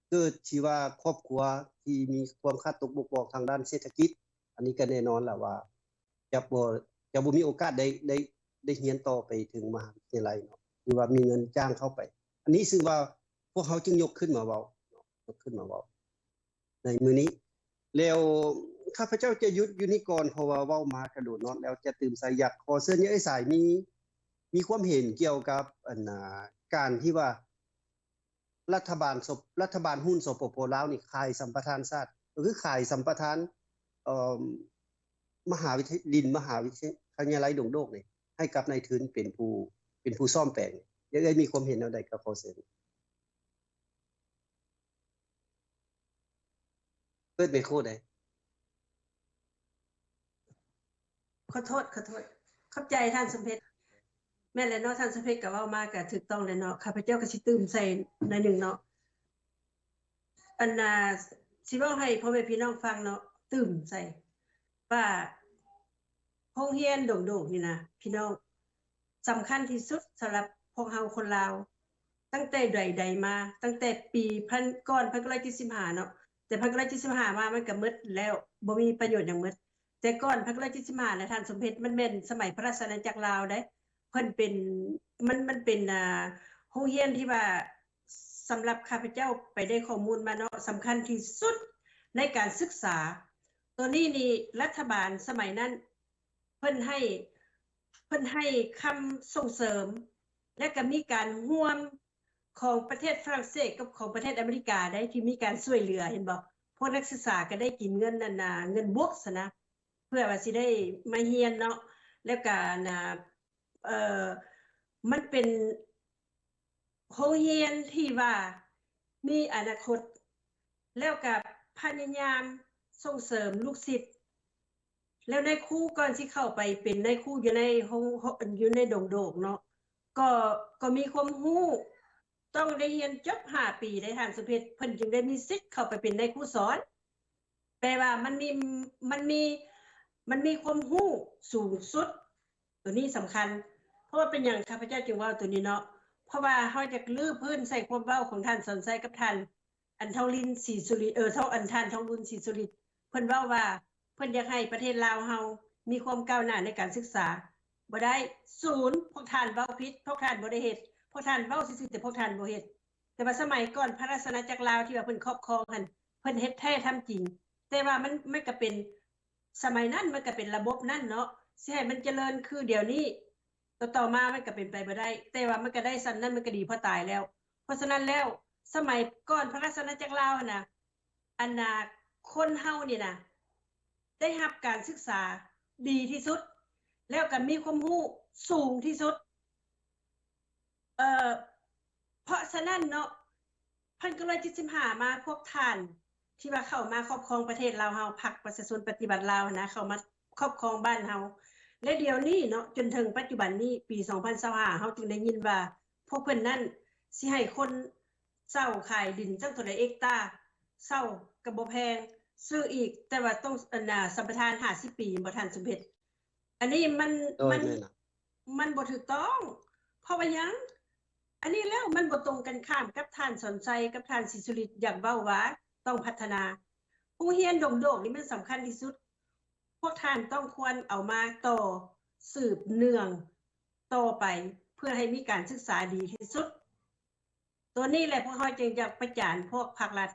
ເກີດທີ່ວ່າຄອບຄົວທີ່ມີຄວາມຂາດຕົກບົກບອງທາງດ້ານເສດຖະກິດ ອັນນີ້ກໍແນ່ນອນລະວ່າ ຈະບໍ່ ຈະບໍ່ມີໂອກາດໄດ້ ໄດ້ ໄດ້ຮຽນຕໍ່ໄປເຖິງມະຫາວິທະຍາໄລເນາະ ຫຼືວ່າມີເງິນຈ້າງເຂົ້າໄປ. ອັນນີ້ຊຶ່ງວ່າພວກເຮົາຈຶ່ງຍົກຂຶ້ນມາເວົ້າເນາະ ຍົກຂຶ້ນມາເວົ້າໃນມື້ນີ້. ແລ້ວຂ້າພະເຈົ້າຈະຢຸດຢູ່ນີ້ກ່ອນ ເພາະວ່າເວົ້າມາກະໂດນເນາະ ແລ້ວຈະຕື່ມໃສ່. ຢາກຂໍເຊີນເອື້ອຍສາຍມີ ມີຄວາມເຫັນກ່ຽວກັບ ອັນ ອາ ການທີ່ວ່າ ລັດຖະບານ ລັດຖະບານຫຸ້ນ ສປປ ລາວ ນີ້ຂາຍສຳປະທານຊາດ ກໍຄືຂາຍສຳປະທານ ເອີ ມະຫາວິທະ ດິນມະຫາວິທະຍາໄລດົງໂດກນີ້ ໃຫ້ກັບນາຍທຶນເປັນຜູ້ ເປັນຜູ້ສ້ອມແປງ. ເອື້ອຍມີຄວາມເຫັນແນວໃດກໍຂໍເຊີນ. ເປີດໄມໂຄໄດ້. ຂໍໂທດ ຂໍໂທດ. ຂອບໃຈທ່ານສົມເພັດ. ແມ່ນແຫຼະເນາະ ທ່ານສົມເພັດກໍເວົ້າມາກໍຖືກຕ້ອງແຫຼະເນາະ. ຂ້າພະເຈົ້າກໍຊິຕື່ມໃສ່ໜ້ອຍໜຶ່ງເນາະ. ອັນນ່າ ຊິເວົ້າໃຫ້ພໍ່ແມ່ພີ່ນ້ອງຟັງເນາະ, ຕື່ມໃສ່ວ່າໂຮງຮຽນດົງໂດກນີ້ນະ ພີ່ນ້ອງ, ສຳຄັນທີ່ສຸດສຳລັບພວກເຮົາຄົນລາວ ຕັ້ງແຕ່ໃດໆມາ, ຕັ້ງແຕ່ປີພັນ ກ່ອນພັນເກົ້າຮ້ອຍເຈັດສິບຫ້າເນາະ, ແຕ່ພັນເກົ້າຮ້ອຍເຈັດສິບຫ້າມາມັນກໍໝົດແລ້ວ, ບໍ່ມີປະໂຫຍດຫຍັງໝົດ. ແຕ່ກ່ອນພັນເກົ້າຮ້ອຍເຈັດສິບຫ້ານະ ທ່ານສົມເພັດ, ມັນແມ່ນສະໄໝພະລາຊະອານາຈັກລາວເດ້. ເພິ່ນເປັນ ມັນ ມັນເປັນ ອ່າ ໂຮງຮຽນທີ່ວ່າ ສຳລັບຂ້າພະເຈົ້າໄປໄດ້ຂໍ້ມູນມາເນາະ, ສຳຄັນທີ່ສຸດໃນການສຶກສາ. ໂຕນີ້ນີ້ລັດຖະບານສະໄໝນັ້ນ ເພິ່ນໃຫ້ ເພິ່ນໃຫ້ຄຳສົ່ງເສີມ ແລະ ກໍມີການຮ່ວມຂອງປະເທດຝຣັ່ງເສດກັບຂອງປະເທດອາເມລິກາໄດ໋ ທີ່ມີການຊ່ວຍເຫຼືອ ເຫັນບໍ່? ພວກນັກສຶກສາກໍໄດ້ກິນເງິນນັ້ນນະ ເງິນບຸກຊັ້ນນະ ເພື່ອວ່າຊິໄດ້ມາຮຽນເນາະ. ແລ້ວກໍ ອັນນ່າ ເອີ ມັນເປັນໂຮງຮຽນທີ່ວ່າມີອະນາຄົດ ແລ້ວກໍພະຍາຍາມສົ່ງເສີມລູກສິດ. ແລ້ວນາຍຄູກ່ອນຊິເຂົ້າໄປເປັນນາຍຄູຢູ່ໃນໂຮງ ຢູ່ໃນດົງໂດກເນາະ ກໍ ກໍມີຄວາມຮູ້ ຕ້ອງໄດ້ຮຽນຈົບຫ້າປີເດ້ທ່ານສົມເພັດ ເພິ່ນຈຶ່ງໄດ້ມີສິດເຂົ້າໄປເປັນນາຍຄູສອນ. ແປວ່າມັນມີ ມັນມີ ມັນມີຄວາມຮູ້ສູງສຸດ. ໂຕນີ້ສຳຄັນ. ເພາະວ່າເປັນຫຍັງຂ້າພະເຈົ້າຈຶ່ງເວົ້າໂຕນີ້ເນາະ? ເພາະວ່າເຮົາຢາກຮື້ພື້ນໃສ່ຄວາມເວົ້າຂອງທ່ານສອນໄຊກັບທ່ານ ອັນ ທອງລິນ ສີສຸລິດ ເອີ ທອງ ອັນ ທ່ານ ທອງລຸນ ສີສຸລິດ ເພິ່ນເວົ້າວ່າ ເພິ່ນຢາກໃຫ້ປະເທດລາວເຮົາມີຄວາມກ້າວໜ້າໃນການສຶກສາ. ບໍ່ໄດ້ ສູນ. ພວກທ່ານເວົ້າຜິດ, ພວກທ່ານບໍ່ໄດ້ເຮັດ, ພວກທ່ານເວົ້າຊື່ໆ ແຕ່ພວກທ່ານບໍ່ເຮັດ. ແຕ່ວ່າສະໄໝກ່ອນພະລາຊະອານາຈັກລາວທີ່ວ່າເພິ່ນຄອບຄອງຫັ້ນ ເພິ່ນເຮັດແທ້ທຳຈິງ. ແຕ່ວ່າມັນ ມັນກໍເປັນ ສະໄໝນັ້ນມັນກໍເປັນລະບົບນັ້ນເນາະ, ຊິໃຫ້ມັນຈະເລີນຄືດຽວນີ້ ຕໍ່ໆມາມັນກໍເປັນໄປບໍ່ໄດ້. ແຕ່ວ່າມັນກໍໄດ້ສ່ຳນັ້ນ ມັນກໍດີພໍຕາຍແລ້ວ. ເພາະສະນັ້ນແລ້ວ ສະໄໝກ່ອນພະລາຊະອານາຈັກລາວຫັ້ນນະ ອັນນ່າ ຄົນເຮົານີ້ນະ ໄດ້ຮັບການສຶກສາດີທີ່ສຸດ ແລ້ວກໍມີຄວາມຮູ້ສູງທີ່ສຸດ. ເອີ ເພາະສະນັ້ນເນາະ ພັນເກົ້າຮ້ອຍເຈັດສິບຫ້າມາ ພວກທ່ານທີ່ວ່າເຂົ້າມາຄອບຄອງປະເທດລາວເຮົາ ພັກປະຊາຊົນປະຕິວັດລາວຫັ້ນນະ ເຂົ້າມາຄອບຄອງບ້ານເຮົາ ແລະ ດຽວນີ້ເນາະ ຈົນເຖິງປັດຈຸບັນນີ້ ປີສອງພັນຊາວຫ້າ ເຮົາຈຶ່ງໄດ້ຍິນວ່າ ພວກເພິ່ນນັ້ນຊິໃຫ້ຄົນເຊົ່າຂາຍດິນຈັກເທົ່າໃດເອັກຕາ, ເຊົ່າກໍບໍ່ແພງ, ຊື້ອີກ ແຕ່ວ່າຕ້ອງ ອັນນ່າ ສຳປະທານຫ້າສິບປີ ແມ່ນບໍ່ທ່ານສົມເພັດ? ອັນນີ້ມັນ ໂດຍ ມັນ ແມ່ນລະ ມັນບໍ່ຖືກຕ້ອງ. ເພາະວ່າຫຍັງ? ອັນນີ້ແລ້ວມັນບໍ່ຕົງກັນຂ້າມກັບທ່ານສອນໄຊ ກັບທ່ານສີສຸລິດ ຢາກເວົ້າວ່າຕ້ອງພັດທະນາ. ໂຮງຮຽນດົງໂດກນີ້ມັນສຳຄັນທີ່ສຸດ. ພວກທ່ານຕ້ອງຄວນເອົາມາຕໍ່ ສືບເນື່ອງຕໍ່ໄປ ເພື່ອໃຫ້ມີການສຶກສາດີທີ່ສຸດ. ໂຕນີ້ແຫຼະ ພວກເຮົາຈຶ່ງຢາກປະຈານພວກພັກລັດ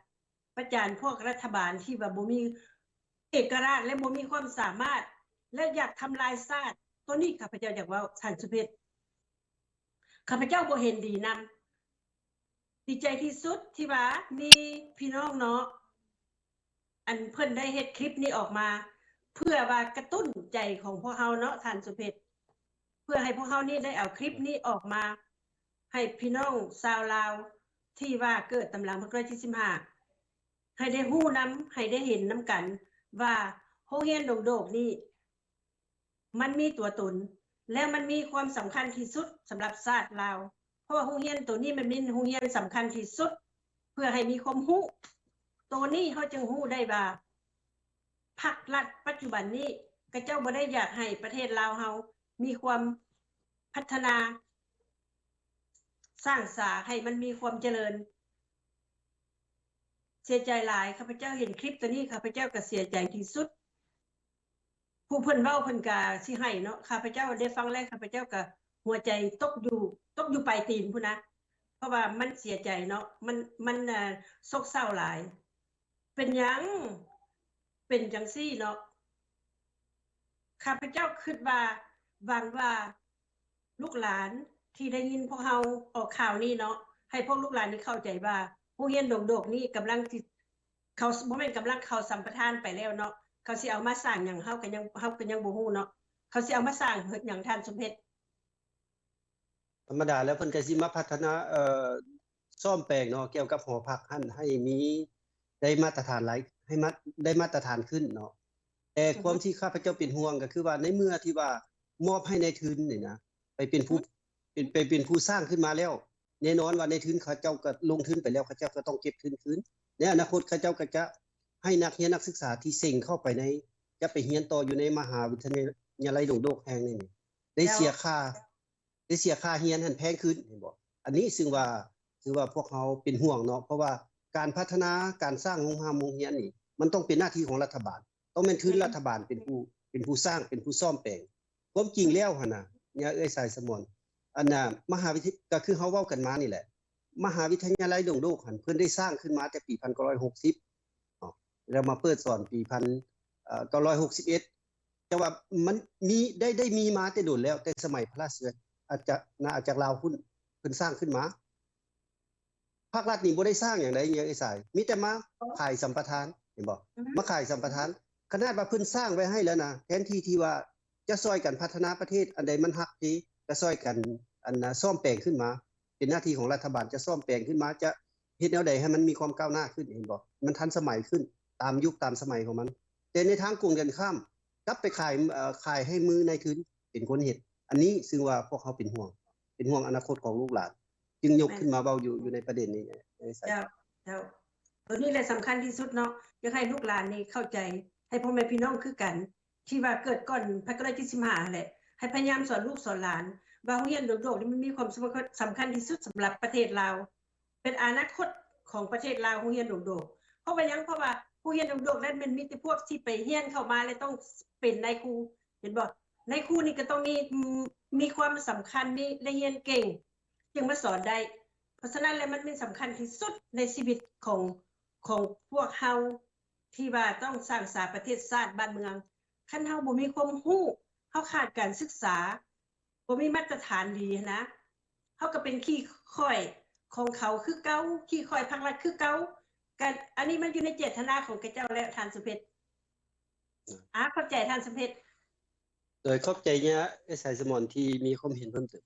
ປະຈານພວກລັດຖະບານທີ່ວ່າບໍ່ມີເອກະລາດ ແລະ ບໍ່ມີຄວາມສາມາດ ແລະ ຢາກທຳລາຍຊາດ. ໂຕນີ້ຂ້າພະເຈົ້າຢາກເວົ້າ ທ່ານສຸເພັດ, ຂ້າພະເຈົ້າບໍ່ເຫັນດີນຳ. ດີໃຈທີ່ສຸດທີ່ວ່າມີພີ່ນ້ອງເນາະ ອັນເພິ່ນໄດ້ເຮັດຄລິບນີ້ອອກມາ ເພື່ອວ່າກະຕຸ້ນໃຈຂອງພວກເຮົາເນາະ ທ່ານສຸເພັດ, ເພື່ອໃຫ້ພວກເຮົານີ້ໄດ້ເອົາຄລິບນີ້ອອກມາ ໃຫ້ພີ່ນ້ອງຊາວລາວທີ່ວ່າເກີດຕາມຫຼັງພັນເກົ້າຮ້ອຍເຈັດສິບຫ້າ ໃຫ້ໄດ້ຮູ້ນຳ ໃຫ້ໄດ້ເຫັນນຳກັນວ່າໂຮງຮຽນດົງໂດກນີ້ ມັນມີຕົວຕົນ ແລະ ມັນມີຄວາມສຳຄັນທີ່ສຸດສຳລັບຊາດລາວ, ເພາະວ່າໂຮງຮຽນໂຕນີ້ມັນເປັນໂຮງຮຽນສຳຄັນທີ່ສຸດ ເພື່ອໃຫ້ມີຄວາມຮູ້. ໂຕນີ້ເຮົາຈຶ່ງຮູ້ໄດ້ວ່າ ພັກລັດປັດຈຸບັນນີ້ ເຂົາເຈົ້າບໍ່ໄດ້ຢາກໃຫ້ປະເທດລາວເຮົາມີຄວາມພັດທະນາ ສ້າງສາໃຫ້ມັນມີຄວາມຈະເລີນ. ເສຍໃຈຫຼາຍ, ຂ້າພະເຈົ້າເຫັນຄລິບໂຕນີ້ ຂ້າພະເຈົ້າກໍເສຍໃຈທີ່ສຸດ. ຜູ້ເພິ່ນເວົ້າເພິ່ນກະຊິໄຫ້ເນາະ, ຂ້າພະເຈົ້າໄດ້ຟັງແລ້ວ ຂ້າພະເຈົ້າກະຫົວໃຈຕົກຢູ່ ຕົກຢູ່ປາຍຕີນພຸ້ນນະ, ເພາະວ່າມັນເສຍໃຈເນາະ, ມັນ ມັນ ເອີ ໂສກເສົ້າຫຼາຍ. ເປັນຫຍັງເປັນຈັ່ງຊີ້ເນາະ? ຂ້າພະເຈົ້າຄິດວ່າ ຫວັງວ່າ ລູກຫຼານທີ່ໄດ້ຍິນພວກເຮົາອອກຂ່າວນີ້ເນາະ, ໃຫ້ພວກລູກຫຼານນີ້ເຂົ້າໃຈວ່າ ໂຮງຮຽນດົງໂດກນີ້ກຳລັງຊິ ເຂົາ ບໍ່ແມ່ນກຳລັງ ເຂົາສຳປະທານໄປແລ້ວເນາະ, ເຂົາຊິເອົາມາສ້າງຫຍັງ ເຮົາກໍຍັງ ເຮົາກໍຍັງບໍ່ຮູ້ເນາະ, ເຂົາຊິເອົາມາສ້າງເຮັດຫຍັງ ທ່ານສົມເພັດ? ທຳມະດາແລ້ວເພິ່ນກໍຊິມາພັດທະນາ ເອີ ສ້ອມແປງເນາະ ກ່ຽວກັບຫໍພັກຫັ້ນ ໃຫ້ມີ ໄດ້ມາດຕະຖານຫຼາຍ ໃຫ້ມາ ໄດ້ມາດຕະຖານຂຶ້ນເນາະ. ແຕ່ຄວາມທີ່ຂ້າພະເຈົ້າເປັນຫ່ວງກໍຄືວ່າ ໃນເມື່ອທີ່ວ່າມອບໃຫ້ນາຍທຶນນີ້ນະ ໄປເປັນຜູ້ ເປັນ ໄປເປັນຜູ້ສ້າງຂຶ້ນມາແລ້ວ ແນ່ນອນວ່ານາຍທຶນເຂົາເຈົ້າກໍລົງທຶນໄປແລ້ວ ເຂົາເຈົ້າກໍຕ້ອງເກັບທຶນຄືນ. ໃນອະນາຄົດເຂົາເຈົ້າກໍຈະໃຫ້ນັກຮຽນນັກສຶກສາທີ່ເສັງເຂົ້າໄປໃນ ຈະໄປຮຽນຕໍ່ຢູ່ໃນມະຫາວິທະຍາໄລດົງໂດກແຫ່ງນີ້ນີ້ ໄດ້ເສຍຄ່າ ໄດ້ເສຍຄ່າຮຽນຫັ້ນແພງຂຶ້ນ ເຫັນບໍ່? ອັນນີ້ຊຶ່ງວ່າ ຄືວ່າພວກເຮົາເປັນຫ່ວງເນາະ ເພາະວ່າການພັດທະນາ ການສ້າງໂຮງຮ່ຳໂຮງຮຽນນີ້ ມັນຕ້ອງເປັນໜ້າທີ່ຂອງລັດຖະບານ ຕ້ອງແມ່ນທຶນລັດຖະບານເປັນຜູ້ ເປັນຜູ້ສ້າງ ເປັນຜູ້ສ້ອມແປງ. ຄວາມຈິງແລ້ວຫັ້ນນະ ຍາເອື້ອຍສາຍສະໝອນ ອັນນ່າ ມະຫາວິທະ ກໍຄືເຮົາເວົ້າກັນມານີ້ແຫຼະ ມະຫາວິທະຍາໄລດົງໂດກຫັ້ນ ເພິ່ນໄດ້ສ້າງຂຶ້ນມາແຕ່ປີພັນເກົ້າຮ້ອຍຫົກສິບເນາະ ແລ້ວມາເປີດສອນປີພັນ ເອີ ເກົ້າຮ້ອຍຫົກສິບເອັດ ແຕ່ວ່າມັນມີ ໄດ້ ໄດ້ມີມາແຕ່ດົນແລ້ວ ແຕ່ສະໄໝພະລາຊະອານາຈັກລາວພຸ້ນ ເພິ່ນສ້າງຂຶ້ນມາ. ພາກລັດນີ້ບໍ່ໄດ້ສ້າງຫຍັງໃດ ຍາເອື້ອຍສາຍ ມີແຕ່ມາຂາຍສຳປະທານ ເຫັນບໍ່? ມາຂາຍສຳປະທານ. ຂະໜາດວ່າເພິ່ນສ້າງໄວ້ໃຫ້ແລ້ວນະ ແທນທີ່ທີ່ວ່າຈະຊ່ອຍກັນພັດທະນາປະເທດ ອັນໃດມັນຮັກດີ ກໍຊ່ອຍກັນ ອັນນ່າ ສ້ອມແປງຂຶ້ນມາ ເປັນໜ້າທີ່ຂອງລັດຖະບານ ຈະສ້ອມແປງຂຶ້ນມາ ຈະເຮັດແນວໃດໃຫ້ມັນມີຄວາມກ້າວໜ້າຂຶ້ນ ເຫັນບໍ່? ມັນທັນສະໄໝຂຶ້ນ ຕາມຍຸກຕາມສະໄໝຂອງມັນ. ແຕ່ໃນທາງກົງກັນຂ້າມ ກັບໄປຂາຍ ເອີ ຂາຍໃຫ້ມືນາຍທຶນເປັນຄົນເຮັດ. ອັນນີ້ຊຶ່ງວ່າພວກເຮົາເປັນຫ່ວງ ເປັນຫ່ວງອະນາຄົດຂອງລູກຫຼານ ຈຶ່ງຍົກຂຶ້ນມາເວົ້າຢູ່ ຢູ່ໃນປະເດັນນີ້. ເຈົ້າ ເຈົ້າ ໂຕນີ້ແຫຼະສຳຄັນທີ່ສຸດເນາະ ຢາກໃຫ້ລູກຫຼານນີ້ເຂົ້າໃຈ ໃຫ້ພໍ່ແມ່ພີ່ນ້ອງຄືກັນ ທີ່ວ່າເກີດກ່ອນພັນເກົ້າຮ້ອຍເຈັດສິບຫ້າຫັ້ນແຫຼະ ໃຫ້ພະຍາຍາມສອນລູກສອນຫຼານວ່າໂຮງຮຽນໂດກນີ້ມັນມີຄວາມສຳຄັນ ສຳຄັນທີ່ສຸດສຳລັບປະເທດລາວ ເປັນອະນາຄົດຂອງປະເທດລາວ ໂຮງຮຽນດົງໂດກ. ເພາະວ່າຫຍັງ? ເພາະວ່າໂຮງຮຽນດົງໂດກນັ້ນແມ່ນມີແຕ່ພວກທີ່ໄປຮຽນເຂົ້າມາແລ້ວຕ້ອງເປັນນາຍຄູ ເຫັນບໍ່? ນາຍຄູນີ້ກໍຕ້ອງມີ ມີຄວາມສຳຄັນ ມີ ໄດ້ຮຽນເກັ່ງ ຈຶ່ງມາສອນໄດ້. ເພາະສະນັ້ນແລ້ວ ມັນແມ່ນສຳຄັນທີ່ສຸດໃນຊີວິດຂອງ ຂອງພວກເຮົາ ທີ່ວ່າຕ້ອງສ້າງສາປະເທດຊາດບ້ານເມືອງ. ຄັນເຮົາບໍ່ມີຄວາມຮູ້ ເຮົາຂາດການສຶກສາ ບໍ່ມີມາດຕະຖານດີຫັ້ນນະ ເຮົາກໍເປັນຂີ້ຂ້ອຍຂອງເຂົາຄືເກົ່າ ຂີ້ຂ້ອຍພັກລັດຄືເກົ່າ. ກະອັນນີ້ມັນຢູ່ໃນເຈດຕະນາຂອງຂະເຈົ້າແລ້ວ ທ່ານສຸເພັດ. ອາ ຂອບໃຈທ່ານສຸເພັດ. ໂດຍ ຂອບໃຈຍາເອື້ອຍສາຍສະໝອນທີ່ມີຄວາມເຫັນເພີ່ມເຕີມ.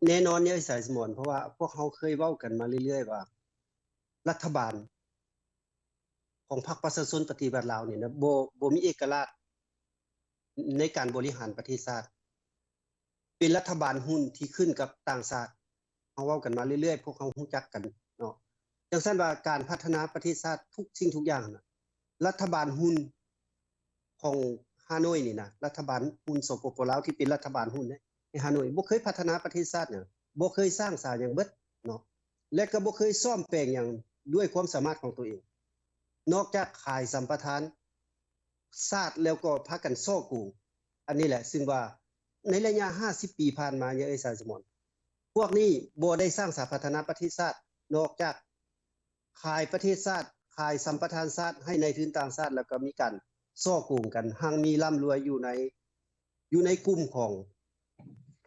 ແນ່ນອນຍາເອື້ອຍສາຍສະໝອນ ເພາະວ່າພວກເຮົາເຄີຍເວົ້າກັນມາເລື້ອຍໆວ່າ ລັດຖະບານຂອງພັກປະຊາຊົນປະຕິວັດລາວນີ້ນະ ບໍ່ ບໍ່ມີເອກະລາດໃນການບໍລິຫານປະເທດຊາດ. ເປັນລັດຖະບານຫຸ້ນທີ່ຂຶ້ນກັບຕ່າງຊາດ. ເຮົາເວົ້າກັນມາເລື້ອຍໆ ພວກເຮົາຮູ້ຈັກກັນເນາະ. ຈັ່ງຊັ້ນວ່າການພັດທະນາປະເທດຊາດທຸກສິ່ງທຸກຢ່າງນະ ລັດຖະບານຫຸ້ນຂອງຮ່າໂນ້ຍນີ້ນະ ລັດຖະບານຫຸ້ນ ສປປ ລາວ ທີ່ເປັນລັດຖະບານຫຸ້ນໃນຮ່າໂນ້ຍ ບໍ່ເຄີຍພັດທະນາປະເທດຊາດຫຍັງ ບໍ່ເຄີຍສ້າງສາຫຍັງເບິດເນາະ ແລະກໍບໍ່ເຄີຍສ້ອມແປງຫຍັງດ້ວຍຄວາມສາມາດຂອງຕົວເອງ ນອກຈາກຂາຍສຳປະທານ ຊາດ ແລ້ວກໍພາກັນສໍ້ໂກງ. ອັນນີ້ແຫຼະ ຊຶ່ງວ່າໃນໄລຍະຫ້າສິບປີຜ່ານມາ ຍາເອື້ອຍສາຍສະໝອນ ພວກນີ້ບໍ່ໄດ້ສ້າງສາພັດທະນາປະເທດຊາດ ນອກຈາກຂາຍປະເທດຊາດ ຂາຍສຳປະທານຊາດໃຫ້ນາຍທຶນຕ່າງຊາດ ແລ້ວກໍມີການສໍ້ໂກງກັນ ຮັ່ງມີລ່ຳລວຍຢູ່ໃນ ຢູ່ໃນກຸ່ມຂອງ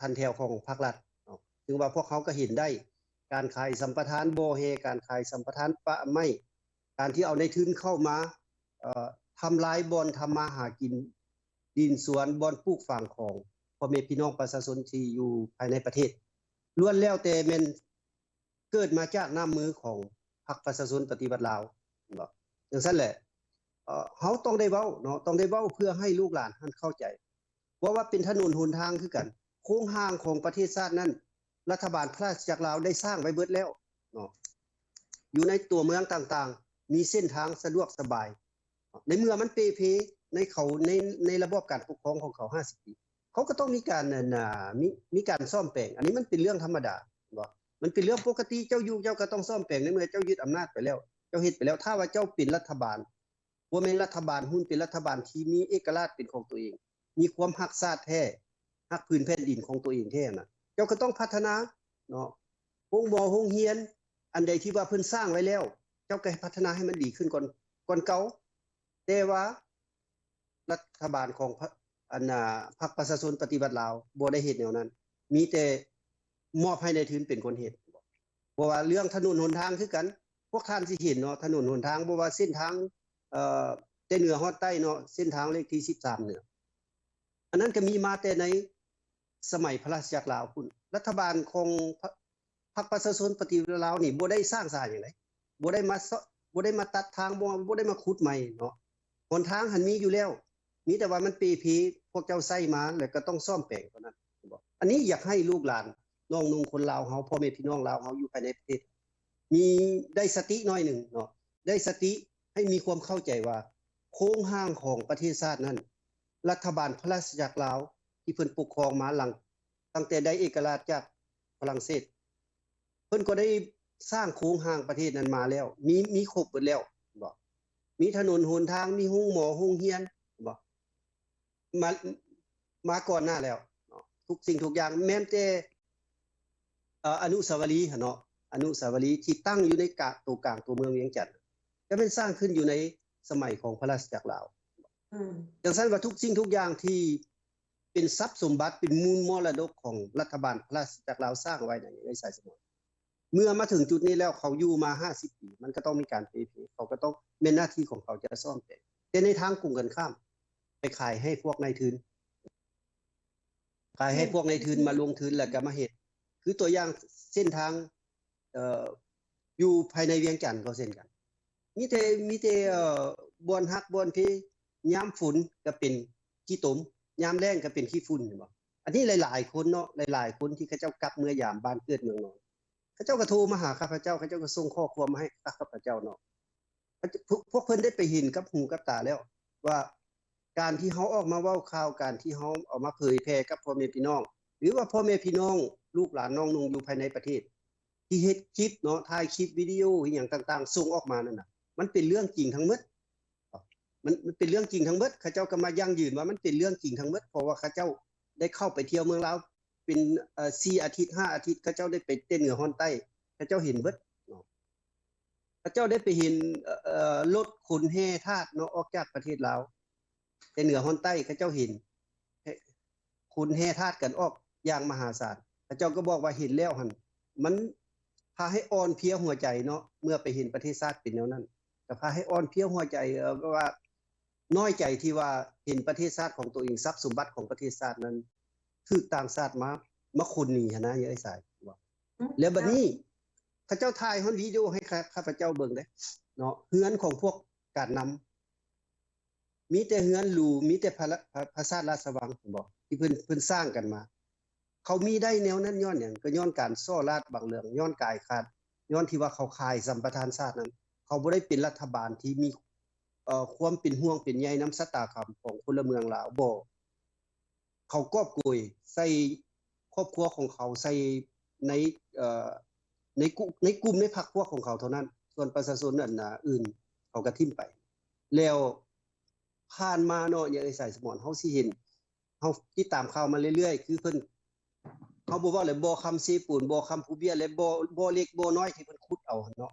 ທັນແຖວຂອງພາກລັດເນາະ. ຊຶ່ງວ່າພວກເຮົາກໍເຫັນໄດ້ ການຂາຍສຳປະທານບໍ່ແຮ່ ການຂາຍສຳປະທານປ່າໄມ້ ການທີ່ເອົານາຍທຶນເຂົ້າມາ ເອີ ທຳລາຍບ່ອນທຳມາຫາກິນ ດິນສວນ ບ່ອນປູກຝັງຂອງພໍ່ແມ່ພີ່ນ້ອງປະຊາຊົນທີ່ຢູ່ພາຍໃນປະເທດ ລ້ວນແລ້ວແຕ່ແມ່ນເກີດມາຈາກນ້ຳມືຂອງພັກປະຊາຊົນປະຕິວັດລາວເນາະ. ຈັ່ງຊັ້ນແຫຼະ ເອີ ເຮົາຕ້ອງໄດ້ເວົ້າເນາະ ຕ້ອງໄດ້ເວົ້າເພື່ອໃຫ້ລູກຫຼານຫັ້ນເຂົ້າໃຈ. ເວົ້າວ່າເປັນຖະໜົນຫົນທາງຄືກັນ ໂຄງຮ່າງຂອງປະເທດຊາດນັ້ນ ລັດຖະບານພະລາຊະຈັກລາວໄດ້ສ້າງໄວ້ເບິດແລ້ວເນາະ ຢູ່ໃນຕົວເມືອງຕ່າງໆ ມີເສັ້ນທາງສະດວກສະບາຍ. ໃນເມື່ອມັນເປ່ເພໃນເຂົາ ໃນ ໃນລະບອບການປົກຄອງຂອງເຂົາຫ້າສິບປີ ເຂົາກໍຕ້ອງມີການ ອັນນ່າ ມີ ມີການສ້ອມແປງ. ອັນນີ້ມັນເປັນເລື່ອງທຳມະດາເນາະ ມັນເປັນເລື່ອງປົກກະຕິ. ເຈົ້າຢູ່ເຈົ້າກໍຕ້ອງສ້ອມແປງ ໃນເມື່ອເຈົ້າຍຶດອຳນາດໄປແລ້ວ ເຈົ້າເຮັດໄປແລ້ວ. ຖ້າວ່າເຈົ້າເປັນລັດຖະບານ ບໍ່ແມ່ນລັດຖະບານຫຸ້ນ ເປັນລັດຖະບານທີ່ມີເອກະລາດເປັນຂອງຕົວເອງ ມີຄວາມຮັກຊາດແທ້ ຮັກພື້ນແຜ່ນດິນຂອງຕົວເອງແທ້ນະ ເຈົ້າກໍຕ້ອງພັດທະນາເນາະ ໂຮງໝໍໂຮງຮຽນ ອັນໃດທີ່ວ່າເພິ່ນສ້າງໄວ້ແລ້ວ ເຈົ້າກໍພັດທະນາໃຫ້ມັນດີຂຶ້ນກ່ອນ ກ່ອນເກົ່າ. ແຕ່ວ່າລັດຖະບານຂອງ ອັນນ່າ ພັກປະຊາຊົນປະຕິວັດລາວບໍ່ໄດ້ເຮັດແນວນັ້ນ ມີແຕ່ມອບໃຫ້ນາຍທຶນເປັນຄົນເຮັດ. ບໍ່ວ່າເລື່ອງຖະໜົນຫົນທາງຄືກັນ ພວກທ່ານຊິເຫັນເນາະ ຖະໜົນຫົນທາງ ບໍ່ວ່າເສັ້ນທາງ ເອີ ແຕ່ເໜືອຮອດໃຕ້ເນາະ ເສັ້ນທາງເລກທີສິບສາມເໜືອ ອັນນັ້ນກໍມີມາແຕ່ໃນສະໄໝພະລາຊະຈັກລາວພຸ້ນ. ລັດຖະບານຂອງ ພ- ພັກປະຊາຊົນປະຕິວັດລາວນີ້ ບໍ່ໄດ້ສ້າງສາຫຍັງໃດ ບໍ່ໄດ້ມາ ບໍ່ໄດ້ມາຕັດທາງ ບໍ່ ບໍ່ໄດ້ມາຂຸດໃໝ່ເນາະ. ຫົນທາງຫັ້ນມີຢູ່ແລ້ວ ມີແຕ່ວ່າມັນເປ່ເພ ພວກເຈົ້າໃຊ້ມາ ແລ້ວກໍຕ້ອງສ້ອມແປງເທົ່ານັ້ນ ເຫັນບໍ່? ອັນນີ້ຢາກໃຫ້ລູກຫຼານນ້ອງນຸ່ງຄົນລາວເຮົາ ພໍ່ແມ່ພີ່ນ້ອງລາວເຮົາຢູ່ພາຍໃນປະເທດ ມີ ໄດ້ສະຕິໜ້ອຍໜຶ່ງເນາະ ໄດ້ສະຕິ ໃຫ້ມີຄວາມເຂົ້າໃຈວ່າ ໂຄງຮ່າງຂອງປະເທດຊາດນັ້ນ ລັດຖະບານພະລາຊະຈັກລາວ ທີ່ເພິ່ນປົກຄອງມາຫຼັງ ຕັ້ງແຕ່ໄດ້ເອກະລາດຈາກຝຣັ່ງເສດ ເພິ່ນກໍໄດ້ສ້າງໂຄງຮ່າງປະເທດນັ້ນມາແລ້ວ ມີ ມີຄົບເບິດແລ້ວ ເຫັນບໍ່? ມີຖະໜົນຫົນທາງ ມີໂຮງໝໍ ໂຮງຮຽນ ເຫັນບໍ່? ມາ ມາກ່ອນໜ້າແລ້ວເນາະ ທຸກສິ່ງທຸກຢ່າງ ແມ່ນແຕ່ ເອີ ອະນຸສາວະລີຫັ້ນເນາະ ອະນຸສາວະລີທີ່ຕັ້ງຢູ່ໃນກາງ ໂຕກາງຕົວເມືອງວຽງຈັນ ກໍແມ່ນສ້າງຂຶ້ນຢູ່ໃນສະໄໝຂອງພະລາຊະຈັກລາວ. ອືມ ຈັ່ງຊັ້ນວ່າທຸກສິ່ງທຸກຢ່າງທີ່ເປັນຊັບສົມບັດ ເປັນມູນມໍລະດົກຂອງລັດຖະບານພະລາຊະຈັກລາວສ້າງໄວ້ນັ້ນ ເອື້ອຍສາຍສະໝອນ ເມື່ອມາເຖິງຈຸດນີ້ແລ້ວ ເຂົາຢູ່ມາຫ້າສິບປີ ມັນກໍຕ້ອງມີການເປ່ເພ ເຂົາກໍຕ້ອງ ແມ່ນໜ້າທີ່ຂອງເຂົາຈະສ້ອມແປງ ແຕ່ໃນທາງກົງກັນຂ້າມ ໄປຂາຍໃຫ້ພວກນາຍທຶນ ຂາຍໃຫ້ພວກນາຍທຶນມາລົງທຶນ ແລ້ວກໍມາເຮັດ ຄືຕົວຢ່າງເສັ້ນທາງ ເອີ ຢູ່ພາຍໃນວຽງຈັນກໍເຊັ່ນກັນ ມີແຕ່ ມີແຕ່ ເອີ ບ່ອນຫັກບ່ອນເພ ຍາມຝົນກໍເປັນຂີ້ຕົມ ຍາມແລ້ງກໍເປັນຂີ້ຝຸ່ນ ເຫັນບໍ່? ອັນນີ້ຫຼາຍໆຄົນເນາະ ຫຼາຍໆຄົນທີ່ເຂົາເຈົ້າກັບເມືອຍາມບ້ານເກີດເມືອງນອນ ເຂົາເຈົ້າກໍໂທມາຫາຂ້າພະເຈົ້າ ເຂົາເຈົ້າກໍສົ່ງຂໍ້ຄວາມມາໃຫ້ຂ້າພະເຈົ້າເນາະ ພວກ ພວກເພິ່ນໄດ້ໄປເຫັນກັບຫູກັບຕາແລ້ວວ່າ ການທີ່ເຮົາອອກມາເວົ້າຂ່າວ ການທີ່ເຮົາເອົາມາເຜີຍແຜ່ກັບພໍ່ແມ່ພີ່ນ້ອງ ຫຼືວ່າພໍ່ແມ່ພີ່ນ້ອງ ລູກຫຼານນ້ອງນຸ່ງຢູ່ພາຍໃນປະເທດ ທີ່ເຮັດຄລິບເນາະ ຖ່າຍຄລິບວິດີໂອອີ່ຫຍັງຕ່າງໆ ສົ່ງອອກມານັ້ນນະ ມັນເປັນເລື່ອງຈິງທັງໝົດ ມັນ ມັນເປັນເລື່ອງຈິງທັງໝົດ ເຂົາເຈົ້າກໍມາຢັ້ງຢືນວ່າມັນເປັນເລື່ອງຈິງທັງໝົດ ເພາະວ່າເຂົາເຈົ້າໄດ້ເຂົ້າໄປທ່ຽວເມືອງລາວເປັນ ເອີ ສີ່ອາທິດ ຫ້າອາທິດ ເຂົາເຈົ້າໄດ້ໄປແຕ່ເໜືອຮອດໃຕ້ ເຂົາເຈົ້າເຫັນເບິດເນາະ ເຂົາເຈົ້າໄດ້ໄປເຫັນ ເອີ ລົດຂົນແຮ່ທາດເນາະ ອອກຈາກປະເທດລາວ ແຕ່ເໜືອຮອດໃຕ້ ເຂົາເຈົ້າເຫັນ ຂົນແຮ່ທາດກັນອອກຢ່າງມະຫາສານ ເຂົາເຈົ້າກໍບອກວ່າເຫັນແລ້ວຫັ້ນ ມັນພາໃຫ້ອ່ອນເພຍຫົວໃຈເນາະ ເມື່ອໄປເຫັນປະເທດຊາດເປັນແນວນັ້ນ ກໍພາໃຫ້ອ່ອນເພຍຫົວໃຈ ເອີ ແບບວ່ານ້ອຍໃຈທີ່ວ່າເຫັນປະເທດຊາດຂອງຕົວເອງ ຊັບສົມບັດຂອງປະເທດຊາດນັ້ນ ຖືກຕ່າງຊາດມາ ມາຂົນໜີຫັ້ນນະ ເອື້ອຍສາຍ ແລ້ວບັດນີ້ ເຂົາເຈົ້າຖ່າຍຮອດວິດີໂອໃຫ້ຂ້າ ຂ້າພະເຈົ້າເບິ່ງເດ້ເນາະ ເຮືອນຂອງພວກການນຳ ມີແຕ່ເຮືອນຫຼູ ມີແຕ່ພະລະ ພະ ພະຊາດລາຊະວັງ ເຫັນບໍ່ ທີ່ເພິ່ນ ເພິ່ນສ້າງກັນມາ ເຂົາມີໄດ້ແນວນັ້ນຍ້ອນຫຍັງ? ກໍຍ້ອນການສໍ້ລາດບັງເຫຼືອງ ຍ້ອນກາຍຂາດ ຍ້ອນທີ່ວ່າເຂົາຂາຍສຳປະທານຊາດນັ້ນ ເຂົາບໍ່ໄດ້ເປັນລັດຖະບານທີ່ມີ ເອີ ຄວາມເປັນຫ່ວງເປັນໃຍນຳຊະຕາກຳຂອງພົນລະເມືອງລາວ ບໍ່ ເຂົາກອບໂກຍໃສ່ຄອບຄົວຂອງເຂົາ ໃສ່ໃນ ເອີ ໃນກຸ່ມ ໃນກຸ່ມໃນພັກພວກຂອງເຂົາເທົ່ານັ້ນ ສ່ວນປະຊາຊົນອັນ ອາ ອື່ນເຂົາກໍຖິ້ມໄປ ແລ້ວຜ່ານມາເນາະ ເອື້ອຍສາຍສະໝອນ ເຮົາຊິເຫັນ ເຮົາຕິດຕາມຂ່າວມາເລື້ອຍໆ ຄືເພິ່ນ ເຮົາບໍ່ເວົ້າແລ້ວ ບໍ່ຄຳເຊໂປນ ບໍ່ຄຳພູເບຍ ແລະ ບໍ່ ບໍ່ເລັກບໍ່ນ້ອຍທີ່ເພິ່ນຂຸດເອົາຫັ້ນເນາະ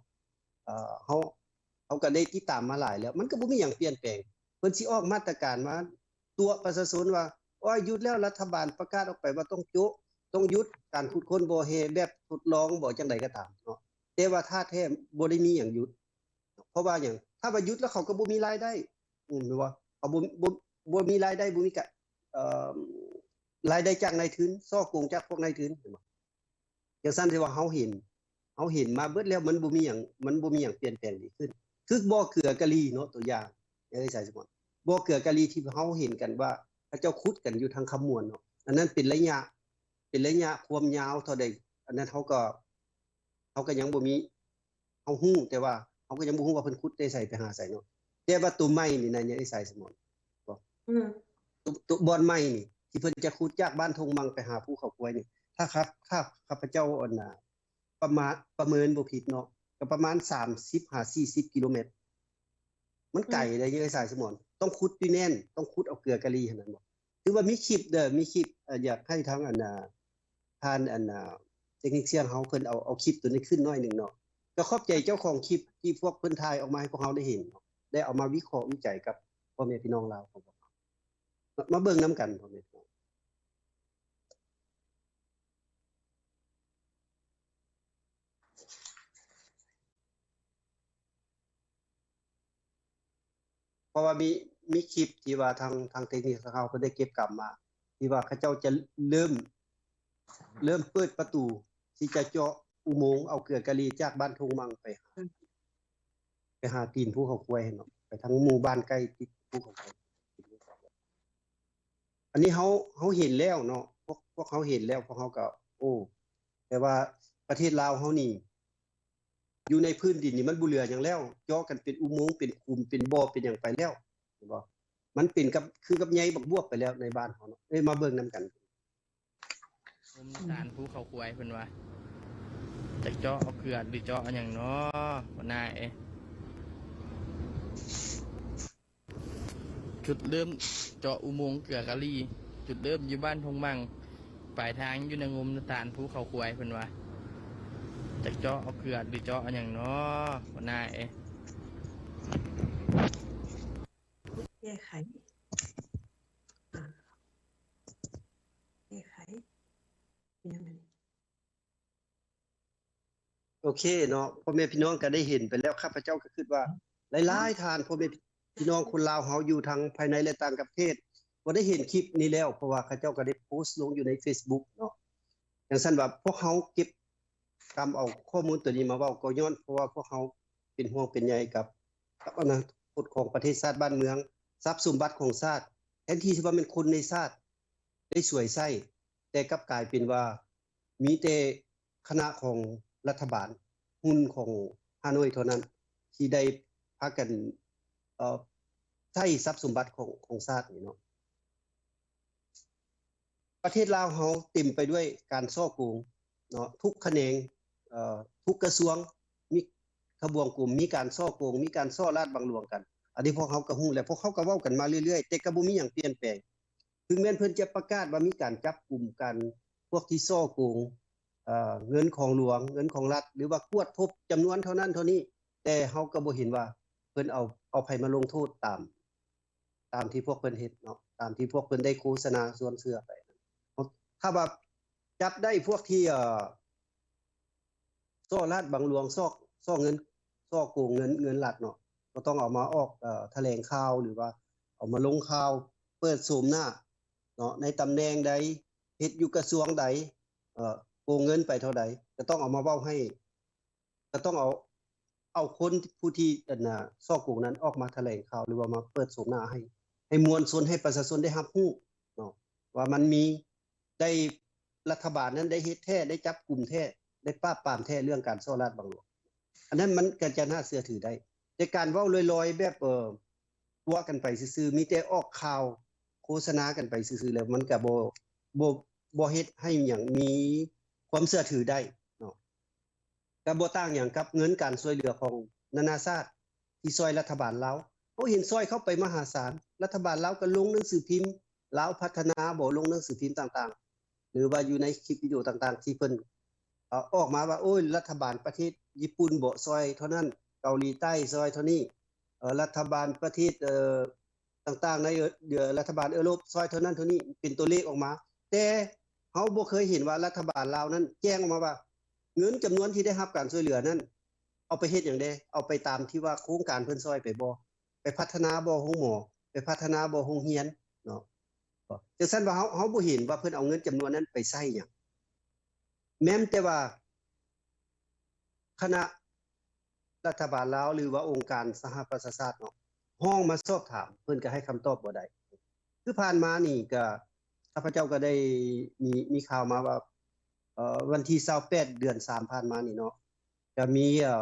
ເອີ ເຮົາ ເຮົາກໍໄດ້ຕິດຕາມມາຫຼາຍແລ້ວ ມັນກໍບໍ່ມີຫຍັງປ່ຽນແປງ ເພິ່ນຊິອອກມາດຕະການມາຕົວະປະຊາຊົນວ່າ ໂອ້ຍ ຢຸດແລ້ວ ລັດຖະບານປະກາດອອກໄປວ່າຕ້ອງໂຈະ ຕ້ອງຢຸດການຂຸດຄົ້ນບໍ່ແຮ່ແບບທົດລອງບໍ ຈັ່ງໃດກໍຕາມເນາະ ແຕ່ວ່າທ່າແທ້ບໍ່ໄດ້ມີຫຍັງຢຸດ ເພາະວ່າຫຍັງ? ຖ້າວ່າຢຸດແລ້ວເຂົາກໍບໍ່ມີລາຍໄດ້ ແມ່ນບໍ່? ເຂົາບໍ່ ບໍ່ ບໍ່ມີລາຍໄດ້ ບໍ່ມີກະ ເອີ ລາຍໄດ້ຈາກນາຍທຶນ ສໍ້ໂກງຈາກພວກນາຍທຶນ ແມ່ນບໍ່? ຈັ່ງຊັ້ນ ທີ່ວ່າເຮົາເຫັນ ເຮົາເຫັນມາເບິດແລ້ວ ມັນບໍ່ມີຫຍັງ ມັນບໍ່ມີຫຍັງປ່ຽນແປງດີຂຶ້ນ ຄືບໍ່ເກືອກະລີເນາະ ຕົວຢ່າງ ເອື້ອຍສາຍສະໝອນ ບໍ່ເກືອກະລີທີ່ເຮົາເຫັນກັນວ່າ ເຂົາເຈົ້າຂຸດກັນຢູ່ທາງຄຳມ່ວນເນາະ ອັນນັ້ນເປັນໄລຍະ ເປັນໄລຍະຄວາມຍາວເທົ່າໃດ ອັນນັ້ນເຮົາກໍ ເຮົາກໍຍັງບໍ່ມີ ເຮົາຮູ້ ແຕ່ວ່າເຮົາກໍຍັງບໍ່ຮູ້ວ່າເພິ່ນຂຸດແຕ່ໃສໄປຫາໃສເນາະ ແຕ່ວ່າໂຕໃໝ່ນີ້ນະ ເອື້ອຍສາຍສະໝອນ ອືມ ໂຕ ໂຕບ່ອນໃໝ່ນີ້ ທີ່ເພິ່ນຈະຂຸດຈາກບ້ານທົ່ງມັງໄປຫາພູເຂົາຄວາຍນີ້ ຖ້າ ຖ້າ ຖ້າຂ້າພະເຈົ້າ ອັນນ່າ ປະມານ ປະເມີນບໍ່ຜິດເນາະ ກໍປະມານສາມສິບຫາສີ່ສິບກິໂລແມັດ ມັນໄກເດ້ ເອື້ອຍສາຍສະໝອນ ຕ້ອງຂຸດຢູ່ແໜ້ນ ຕ້ອງຂຸດເອົາເກືອກະລີຫັ້ນນະ ຖືວ່າມີຄລິບເດີ ມີຄລິບ ເອີ ຢາກໃຫ້ທາງ ອັນນ່າ ທ່ານ ອັນນ່າ ເຕັກນິກຊຽນເຮົາ ເພິ່ນເອົາ ເອົາຄລິບໂຕນີ້ຂຶ້ນໜ້ອຍໜຶ່ງເນາະ ກໍຂອບໃຈເຈົ້າຂອງຄລິບທີ່ພວກເພິ່ນຖ່າຍອອກມາໃຫ້ພວກເຮົາໄດ້ເຫັນເນາະ ໄດ້ເອົາມາວິເຄາະວິໄຈກັບພໍ່ແມ່ພີ່ນ້ອງລາວຂອງພວກເຮົາ ມາ ມາເບິ່ງນຳກັນພໍ່ແມ່ພີ່ນ້ອງ. ເພາະວ່າມີ ມີຄລິບທີ່ວ່າທາງ ທາງເຕັກນິກຂອງເຮົາເພິ່ນໄດ້ເກັບກຳມາ ທີ່ວ່າເຂົາເຈົ້າຈະເລີ່ມ ເລີ່ມເປີດປະຕູທີ່ຈະເຈາະອຸໂມງເອົາເກືອກາລີຈາກບ້ານທົ່ງມັງໄປຫາ ໄປຫາຕີນພູເຂົາຄວາຍເນາະ ໄປທາງໝູ່ບ້ານໃກ້ຕິດພູເຂົາຄວາຍ. ອັນນີ້ເຮົາ ເຮົາເຫັນແລ້ວເນາະ ພວກ ພວກເຮົາເຫັນແລ້ວ ພວກເຮົາກໍ ໂອ້ ແຕ່ວ່າປະເທດລາວເຮົານີ້ ຢູ່ໃນພື້ນດິນນີ້ມັນບໍ່ເຫຼືອຫຍັງແລ້ວ ເຈາະກັນເປັນອຸໂມງ ເປັນຂຸມ ເປັນບໍ່ ເປັນຫຍັງໄປແລ້ວ ເຫັນບໍ່? ມັນເປັນກັບ ຄືກັບໃຍບັກບວບໄປແລ້ວໃນບ້ານເຮົາເນາະ. ເອີ ມາເບິ່ງນຳກັນ. ງົມທານພູເຂົາຄວາຍເພິ່ນວ່າ ຈັກເຈາະເອົາເກືອ ຫຼື ເຈາະເອົາຫຍັງເນາະ ຫົວໜ້າເອີຍ. ຈຸດເລີ່ມເຈາະອຸໂມງເກືອກາລີ ຈຸດເລີ່ມຢູ່ບ້ານທົ່ງມັ່ງ ປາຍທາງຢູ່ໃນງົມທານພູເຂົາຄວາຍເພິ່ນວ່າ ຈັກເຈາະເອົາເກືອ ຫຼື ເຈາະເອົາຫຍັງເນາະ ຫົວໜ້າເອີຍ. ແກ້ໄຂ ອາ ແກ້ໄຂ ເປັນຫຍັງບັດນີ້? ໂອເຄເນາະ ພໍ່ແມ່ພີ່ນ້ອງກໍໄດ້ເຫັນໄປແລ້ວ. ຂ້າພະເຈົ້າກໍຄິດວ່າຫຼາຍໆທ່ານ ພໍ່ແມ່ພີ່ນ້ອງຄົນລາວເຮົາຢູ່ທັງພາຍໃນ ແລະ ຕ່າງປະເທດ ກໍໄດ້ເຫັນຄລິບນີ້ແລ້ວ ເພາະວ່າເຂົາເຈົ້າກໍໄດ້ໂພສລົງຢູ່ໃນເຟສບຸກເນາະ. ຈັ່ງຊັ້ນວ່າພວກເຮົາເກັບກຳເອົາຂໍ້ມູນຕົວນີ້ມາເວົ້າ ກໍຍ້ອນເພາະວ່າພວກເຮົາເປັນຫ່ວງເປັນໃຍກັບ ກັບອະນາຄົດຂອງປະເທດຊາດບ້ານເມືອງ ຊັບສົມບັດຂອງຊາດ ແທນທີ່ຊິວ່າແມ່ນຄົນໃນຊາດ ໄດ້ສວຍໃຊ້ ແຕ່ກັບກາຍເປັນວ່າມີແຕ່ຄະນະຂອງລັດຖະບານ ຮຸ່ນຂອງຮ່າໂນ້ຍເທົ່ານັ້ນ ທີ່ໄດ້ພາກັນ ເອີ ໃຊ້ຊັບສົມບັດຂອງ ຂອງຊາດນີ້ເນາະ. ປະເທດລາວເຮົາເຕັມໄປດ້ວຍການສໍ້ໂກງເນາະ ທຸກຂະແໜງ ເອີ ທຸກກະຊວງ ມີຂະບວນການ ມີການສໍ້ໂກງ ມີການສໍ້ລາດບັງຫຼວງກັນ. ອັນນີ້ພວກເຮົາກໍຮູ້ແລ້ວ ພວກເຮົາກໍເວົ້າກັນມາເລື້ອຍໆ ແຕ່ກໍບໍ່ມີຫຍັງປ່ຽນແປງ. ເຖິງແມ່ນເພິ່ນຈະປະກາດວ່າມີການຈັບກຸມກັນ ພວກທີ່ສໍ້ໂກງ ເອີ ເງິນຂອງຫຼວງ ເງິນຂອງລັດ ຫຼືວ່າກວດພົບຈຳນວນເທົ່ານັ້ນເທົ່ານີ້ ແຕ່ເຮົາກໍບໍ່ເຫັນວ່າເພິ່ນເອົາ ເອົາໃຜມາລົງໂທດຕາມ ຕາມທີ່ພວກເພິ່ນເຮັດເນາະ ຕາມທີ່ພວກເພິ່ນໄດ້ໂຄສະນາຊວນເຊື່ອໄປ. ຖ້າວ່າຈັບໄດ້ພວກທີ່ ເອີ ສໍ້ລາດບັງຫຼວງ ສໍ້ ສໍ້ເງິນ ສໍ້ໂກງເງິນ ເງິນລັດເນາະ ກໍຕ້ອງເອົາມາອອກ ເອີ ຖະແຫຼງຂ່າວ ຫຼືວ່າເອົາມາລົງຂ່າວ ເປີດໂສມໜ້າເນາະ ໃນຕຳແໜ່ງໃດ ເຮັດຢູ່ກະຊວງໃດ ເອີ ໂກງເງິນໄປເທົ່າໃດ ກໍຕ້ອງເອົາມາເວົ້າໃຫ້ ກໍຕ້ອງເອົາ ເອົາຄົນຜູ້ທີ່ ອັນນ່າ ສໍ້ໂກງນັ້ນອອກມາຖະແຫຼງຂ່າວ ຫຼືວ່າມາເປີດໂສມໜ້າໃຫ້ ໃຫ້ມວນຊົນ ໃຫ້ປະຊາຊົນໄດ້ຮັບຮູ້ເນາະ ວ່າມັນມີ ໄດ້ ລັດຖະບານນັ້ນໄດ້ເຮັດແທ້ ໄດ້ຈັບກຸມແທ້ ໄດ້ປາບປາມແທ້ ເລື່ອງການສໍ້ລາດບັງຫຼວງ. ອັນນັ້ນມັນກໍຈະໜ້າເຊື່ອຖືໄດ້ ແຕ່ການເວົ້າລອຍໆ ແບບ ເອີ ຕົວະກັນໄປຊື່ໆ ມີແຕ່ອອກຂ່າວໂຄສະນາກັນໄປຊື່ໆ ແລ້ວມັນກໍບໍ່ ບໍ່ ບໍ່ເຮັດໃຫ້ຫຍັງມີຄວາມເຊື່ອຖືໄດ້ເນາະ. ກໍບໍ່ຕ່າງຫຍັງກັບເງິນການຊ່ວຍເຫຼືອຂອງນານາຊາດທີ່ຊ່ອຍລັດຖະບານລາວ. ເຮົາເຫັນຊ່ອຍເຂົ້າໄປມະຫາສານ, ລັດຖະບານລາວກໍລົງໜັງສືພິມ ລາວພັດທະນາບໍ ລົງໜັງສືພິມຕ່າງໆ ຫຼືວ່າຢູ່ໃນຄລິບວິດີໂອຕ່າງໆ ທີ່ເພິ່ນ ເອີ ອອກມາວ່າ ໂອ້ຍ ລັດຖະບານປະເທດຍີ່ປຸ່ນບໍ ຊ່ອຍເທົ່ານັ້ນ, ເກົາຫຼີໃຕ້ຊ່ອຍເທົ່ານີ້, ເອີ ລັດຖະບານປະເທດ ເອີ ຕ່າງໆ ໃນ ເອີ ລັດຖະບານເອີຣົບຊ່ອຍເທົ່ານັ້ນເທົ່ານີ້ ເປັນຕົວເລກອອກມາ, ແຕ່ເຮົາບໍ່ເຄີຍເຫັນວ່າລັດຖະບານລາວນັ້ນແຈ້ງອອກມາວ່າ ເງິນຈຳນວນທີ່ໄດ້ຮັບການຊ່ວຍເຫຼືອນັ້ນ ເອົາໄປເຮັດຫຍັງແດ່? ເອົາໄປຕາມທີ່ວ່າໂຄງການເພິ່ນຊ່ອຍໄປບໍ່? ໄປພັດທະນາບໍ່ໂຮງໝໍ? ໄປພັດທະນາບໍ່ໂຮງຮຽນເນາະ? ຈັ່ງຊັ້ນວ່າເຮົາ ເຮົາບໍ່ເຫັນວ່າເພິ່ນເອົາເງິນຈຳນວນນັ້ນໄປໃຊ້ຫຍັງ. ແມ່ນແຕ່ວ່າຄະນະລັດຖະບານລາວ ຫຼືວ່າອົງການສະຫະປະຊາຊາດເນາະ ຮ້ອງມາສອບຖາມ ເພິ່ນກໍໃຫ້ຄຳຕອບບໍ່ໄດ້. ຄືຜ່ານມານີ້ກໍ ຂ້າພະເຈົ້າກໍໄດ້ມີ ມີຂ່າວມາວ່າ ເອີ ວັນທີຊາວແປດ ເດືອນສາມ ຜ່ານມານີ້ເນາະ ກໍມີ ເອີ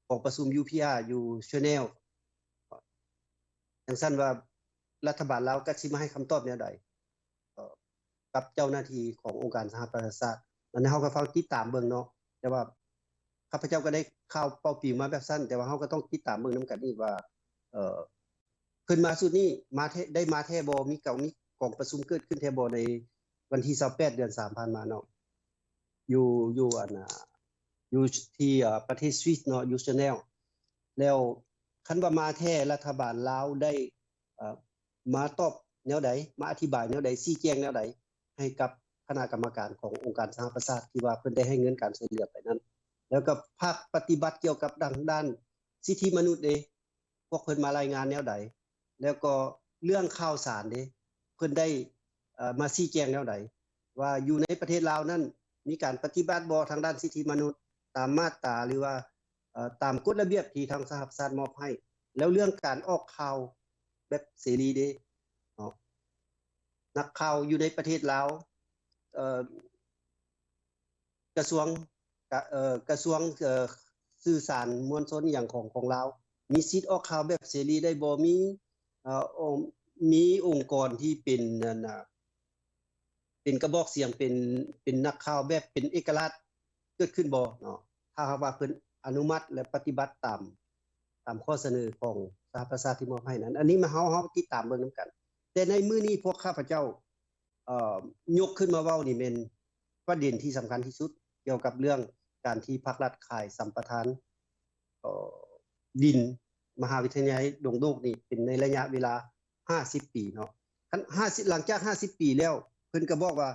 ກອງປະຊຸມ ຢູ ພີ ອາ ຢູ່ເຊີແນວ. ຈັ່ງຊັ້ນວ່າລັດຖະບານລາວກໍຊິມາໃຫ້ຄຳຕອບແນວໃດ ເອີ ກັບເຈົ້າໜ້າທີ່ຂອງອົງການສະຫະປະຊາຊາດ. ອັນນີ້ເຮົາກໍເຝົ້າຕິດຕາມເບິ່ງເນາະ ແຕ່ວ່າຂ້າພະເຈົ້າກໍໄດ້ຂ່າວເປົ່າປິວມາແບບຊັ້ນ ແຕ່ວ່າເຮົາກໍຕ້ອງຕິດຕາມເບິ່ງນຳກັນອີກວ່າ ເອີ ເພິ່ນມາຊຸດນີ້ ມາແທ້ ໄດ້ມາແທ້ບໍ່? ມີກອງ ມີກອງປະຊຸມເກີດຂຶ້ນແທ້ບໍ່ ໃນວັນທີຊາວແປດ ເດືອນສາມ ຜ່ານມາເນາະ ຢູ່ ຢູ່ ອັນນ່າ ຢູ່ທີ່ ເອີ ປະເທດສະວິດເນາະ ຢູ່ເຊີແນວ. ແລ້ວຄັນວ່າມາແທ້ ລັດຖະບານລາວໄດ້ ເອີ ມາຕອບແນວໃດ ມາອະທິບາຍແນວໃດ ຊີ້ແຈງແນວໃດ ໃຫ້ກັບຄະນະກຳມະການຂອງອົງການສະຫະປະຊາຊາດ ທີ່ວ່າເພິ່ນໄດ້ໃຫ້ເງິນການຊ່ວຍເຫຼືອໄປນັ້ນ? ແລ້ວກໍພາກປະຕິບັດກ່ຽວກັບທາງດ້ານສິດທິມະນຸດເດ ພວກເພິ່ນມາລາຍງານແນວໃດ? ແລ້ວກໍເລື່ອງຂ່າວສານເດ ເພິ່ນໄດ້ ເອີ ມາຊີ້ແຈງແນວໃດ ວ່າຢູ່ໃນປະເທດລາວນັ້ນ ມີການປະຕິບັດບໍ່ທາງດ້ານສິດທິມະນຸດ ຕາມມາດຕາ ຫຼືວ່າ ເອີ ຕາມກົດລະບຽບທີ່ທາງສະຫະປະຊາຊາດມອບໃຫ້? ແລ້ວເລື່ອງການອອກຂ່າວແບບເສລີເດເນາະ? ນັກຂ່າວຢູ່ໃນປະເທດລາວ ເອີ ກະຊວງ ກະ ເອີ ກະຊວງ ເອີ ສື່ສານມວນຊົນອີ່ຫຍັງຂອງ ຂອງລາວ ມີສິດອອກຂ່າວແບບເສລີໄດ້ບໍ່? ມີ ເອີ ອົງ ມີອົງກອນທີ່ເປັນ ອັນນະ ເປັນກະບອກສຽງ ເປັນ ເປັນນັກຂ່າວແບບເປັນເອກະລາດເກີດຂຶ້ນບໍ່ເນາະ? ຖ້າຫາກວ່າເພິ່ນອະນຸມັດ ແລະ ປະຕິບັດຕາມ ຕາມຂໍ້ສະເໜີຂອງສະຫະປະຊາຊາດທີ່ມອບໃຫ້ນັ້ນ ອັນນີ້ມາເຮົາ ເຮົາຕິດຕາມເບິ່ງນຳກັນ. ແຕ່ໃນມື້ນີ້ພວກຂ້າພະເຈົ້າ ເອີ ຍົກຂຶ້ນມາເວົ້ານີ້ແມ່ນປະເດັນທີ່ສຳຄັນທີ່ສຸດ ກ່ຽວກັບເລື່ອງການທີ່ພາກລັດຂາຍສຳປະທານ ເອີ ດິນມະຫາວິທະຍາໄລດົງໂດກນີ້ເປັນໃນໄລຍະເວລາຫ້າສິບປີເນາະ. ຄັນຫ້າສິບ ຫຼັງຈາກຫ້າສິບປີແລ້ວ ເພິ່ນກໍບອກວ່າ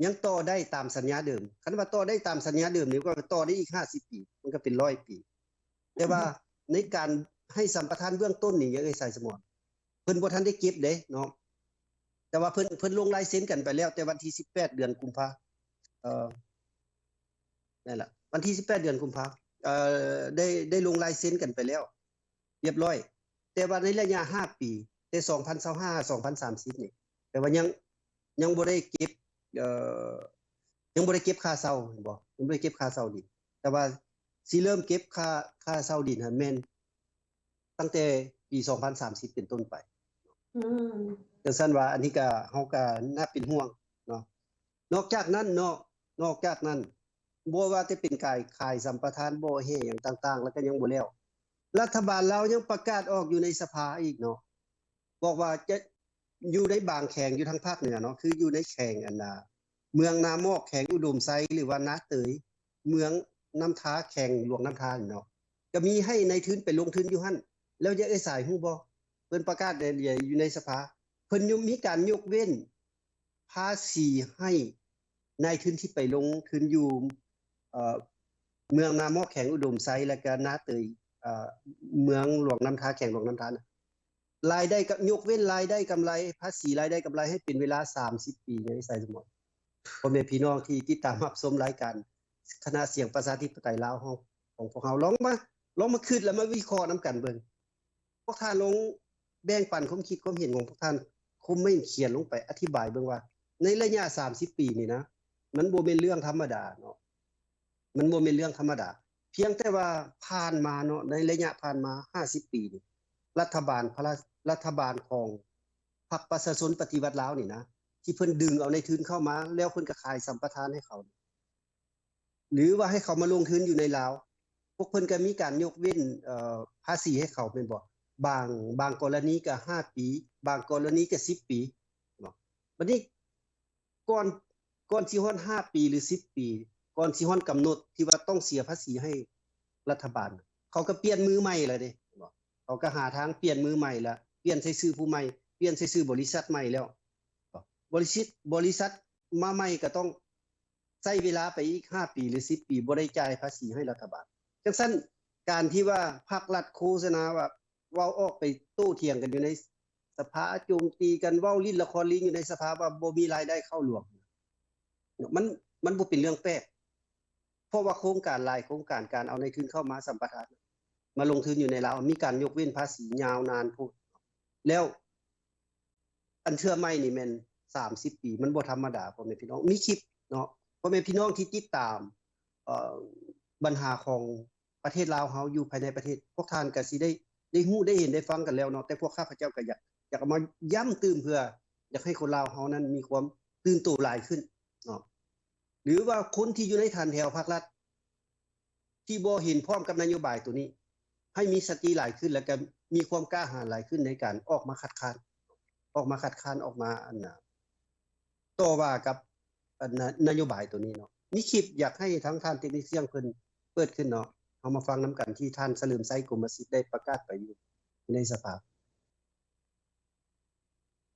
ຍັງຕໍ່ໄດ້ຕາມສັນຍາເດີມ. ຄັນວ່າຕໍ່ໄດ້ຕາມສັນຍາເດີມນີ້ ກໍຕໍ່ໄດ້ອີກຫ້າສິບປີ ມັນກໍເປັນຮ້ອຍປີ. ແຕ່ວ່າໃນການໃຫ້ສຳປະທານເບື້ອງຕົ້ນນີ້ ຍາເອີ່ຍ ສາຍສະໝອນ ເພິ່ນບໍ່ທັນໄດ້ເກັບເດ້ເນາະ ແຕ່ວ່າເພິ່ນ ເພິ່ນລົງລາຍເຊັນກັນໄປແລ້ວ ແຕ່ວັນທີສິບແປດ ເດືອນກຸມພາ ເອີ ນັ້ນລະ ວັນທີສິບແປດ ເດືອນກຸມພາ ເອີ ໄດ້ ໄດ້ລົງລາຍເຊັນກັນໄປແລ້ວຮຽບຮ້ອຍ. ແຕ່ວ່າໃນໄລຍະຫ້າປີ ແຕ່ສອງພັນຊາວຫ້າ ສອງພັນສາມສິບນີ້ ແຕ່ວ່າຍັງ ຍັງບໍ່ໄດ້ເກັບ ເອີ ຍັງບໍ່ໄດ້ເກັບຄ່າເຊົ່າ ເຫັນບໍ່? ຍັງບໍ່ໄດ້ເກັບຄ່າເຊົ່າດິນ ແຕ່ວ່າຊິເລີ່ມເກັບຄ່າ ຄ່າເຊົ່າດິນຫັ້ນແມ່ນ ຕັ້ງແຕ່ປີສອງພັນສາມສິບເປັນຕົ້ນໄປ. ອືມ ຈັ່ງຊັ້ນວ່າ ອັນນີ້ກະ ເຮົາກະໜ້າເປັນຫ່ວງເນາະ. ນອກຈາກນັ້ນເນາະ ນອກຈາກນັ້ນ ບໍ່ວ່າແຕ່ເປັນການຂາຍສຳປະທານບໍ່ແຮ່ຫຍັງຕ່າງໆ ແລ້ວກະຍັງບໍ່ແລ້ວ. ລັດຖະບານລາວຍັງປະກາດອອກຢູ່ໃນສະພາອີກເນາະ ບອກວ່າຈະ ຢູ່ໃນບາງແຂວງຢູ່ທາງພາກເໜືອເນາະ ຄືຢູ່ໃນແຂວງ ອັນນາ ເມືອງນາໝອກ ແຂວງອຸດົມໄຊ ຫຼືວ່ານາເຕີຍ ເມືອງນ້ຳທາ ແຂວງຫຼວງນ້ຳທານີ້ເນາະ ກະມີໃຫ້ນາຍທຶນໄປລົງທຶນຢູ່ຫັ້ນ. ແລ້ວຍາເອື້ອຍສາຍຮູ້ບໍ່? ເພິ່ນປະກາດໃນ ຢູ່ໃນສະພາ ເພິ່ນມີການຍົກເວັ້ນພາສີໃຫ້ນາຍທຶນທີ່ໄປລົງທຶນຢູ່ ເອີ ເມືອງນາໝອກ ແຂວງອຸດົມໄຊ ແລະກະນາເຕີຍ ເອີ ເມືອງຫຼວງນ້ຳທາ ແຂວງຫຼວງນ້ຳທານະ ລາຍໄດ້ ກະຍົກເວັ້ນລາຍໄດ້ກຳໄລ ພາສີລາຍໄດ້ກຳໄລໃຫ້ເປັນເວລາສາມສິບປີ ໃນສາຍສະໝອນ. ພໍ່ແມ່ພີ່ນ້ອງທີ່ຕິດຕາມຮັບຊົມລາຍການຄະນະສຽງປະຊາທິປະໄຕລາວເຮົາ ຂອງພວກເຮົາ ລອງມາ ລອງມາຄິດ ແລະ ມາວິເຄາະນຳກັນເບິ່ງ. ພວກທ່ານລອງແບ່ງປັນຄວາມຄິດຄວາມເຫັນຂອງພວກທ່ານ ຄອມເມັນຂຽນລົງໄປ ອະທິບາຍເບິ່ງວ່າ ໃນໄລຍະສາມສິບປີນີ້ນະ ມັນບໍ່ແມ່ນເລື່ອງທຳມະດາເນາະ. ມັນບໍ່ແມ່ນເລື່ອງທຳມະດາ. ພຽງແຕ່ວ່າຜ່ານມາເນາະ ໃນໄລຍະຜ່ານມາຫ້າສິບປີນີ້ ລັດຖະບານ ລັດຖະບານຂອງພັກປະຊາຊົນປະຕິວັດລາວນີ້ນະ ທີ່ເພິ່ນດຶງເອົານາຍທຶນເຂົ້າມາ ແລ້ວເພິ່ນກະຂາຍສຳປະທານໃຫ້ເຂົາ ຫຼືວ່າໃຫ້ເຂົາມາລົງທຶນຢູ່ໃນລາວ ພວກເພິ່ນກະມີການຍົກເວັ້ນ ເອີ ພາສີໃຫ້ເຂົາແມ່ນບໍ່? ບາງ ບາງກໍລະນີກະຫ້າປີ ບາງກໍລະນີກະສິບປີເນາະ. ບັດນີ້ ກ່ອນ ກ່ອນຊິຮອດຫ້າປີ ຫຼື ສິບປີ ກ່ອນຊິຮອດກຳນົດທີ່ວ່າຕ້ອງເສຍພາສີໃຫ້ລັດຖະບານ ເຂົາກະປ່ຽນມືໃໝ່ແລ້ວເດ້ ເຂົາກະຫາທາງປ່ຽນມືໃໝ່ລະ ປ່ຽນໃສ່ຊື່ຜູ້ໃໝ່ ປ່ຽນໃສ່ຊື່ບໍລິສັດໃໝ່ແລ້ວ ບໍລິສິດ ບໍລິສັດມາໃໝ່ກະຕ້ອງໃຊ້ເວລາໄປອີກຫ້າປີ ຫຼື ສິບປີ ບໍ່ໄດ້ຈ່າຍພາສີໃຫ້ລັດຖະບານ. ຈັ່ງຊັ້ນ ການທີ່ວ່າພາກລັດໂຄສະນາວ່າ ເວົ້າອອກໄປໂຕ້ຖຽງກັນຢູ່ໃນສະພາ ໂຈມຕີກັນ ເວົ້າຫຼິ້ນລະຄອນລີງຢູ່ໃນສະພາວ່າບໍ່ມີລາຍໄດ້ເຂົ້າຫຼວງ ມັນ ມັນບໍ່ເປັນເລື່ອງແປກ ເພາະວ່າໂຄງການຫຼາຍໂຄງການ ການເອົານາຍທຶນເຂົ້າມາສຳປະທານ ມາລົງທຶນຢູ່ໃນລາວ ມີການຍົກເວັ້ນພາສີຍາວນານໂພດ ແລ້ວ ອັນເທື່ອໃໝ່ນີ້ແມ່ນສາມສິບປີ ມັນບໍ່ທຳມະດາ ພໍ່ແມ່ພີ່ນ້ອງ. ມີຄລິບເນາະ ພໍ່ແມ່ພີ່ນ້ອງທີ່ຕິດຕາມ ເອີ ບັນຫາຂອງປະເທດລາວເຮົາຢູ່ພາຍໃນປະເທດ ພວກທ່ານກະຊິໄດ້ ໄດ້ຮູ້ໄດ້ເຫັນໄດ້ຟັງກັນແລ້ວເນາະ ແຕ່ພວກຂ້າພະເຈົ້າກະຢາກ ຢາກເອົາມາຢ້ຳຕື່ມ ເພື່ອຢາກໃຫ້ຄົນລາວເຮົານັ້ນມີຄວາມຕື່ນໂຕຫຼາຍຂຶ້ນເນາະ ຫຼືວ່າຄົນທີ່ຢູ່ໃນຖັນແຖວພາກລັດ ທີ່ບໍ່ເຫັນພ້ອມກັບນະໂຍບາຍໂຕນີ້ ໃຫ້ມີສະຕິຫຼາຍຂຶ້ນ ແລ້ວກະມີຄວາມກ້າຫານຫຼາຍຂຶ້ນໃນການອອກມາຄັດຄ້ານ ອອກມາຄັດຄ້ານ ອອກມາ ອັນນະ ຕໍ່ວ່າກັບ ອັນນະ ນະໂຍບາຍໂຕນີ້ເນາະ. ມີຄລິບ ຢາກໃຫ້ທາງທ່ານເຕັກນິກສຽງເພິ່ນເປີດຂຶ້ນເນາະ ເຮົາມາຟັງນຳກັນ ທີ່ທ່ານສະເຫຼີມໄຊ ກົມມະສິດ ໄດ້ປະກາດໄປຢູ່ໃນສະພາ.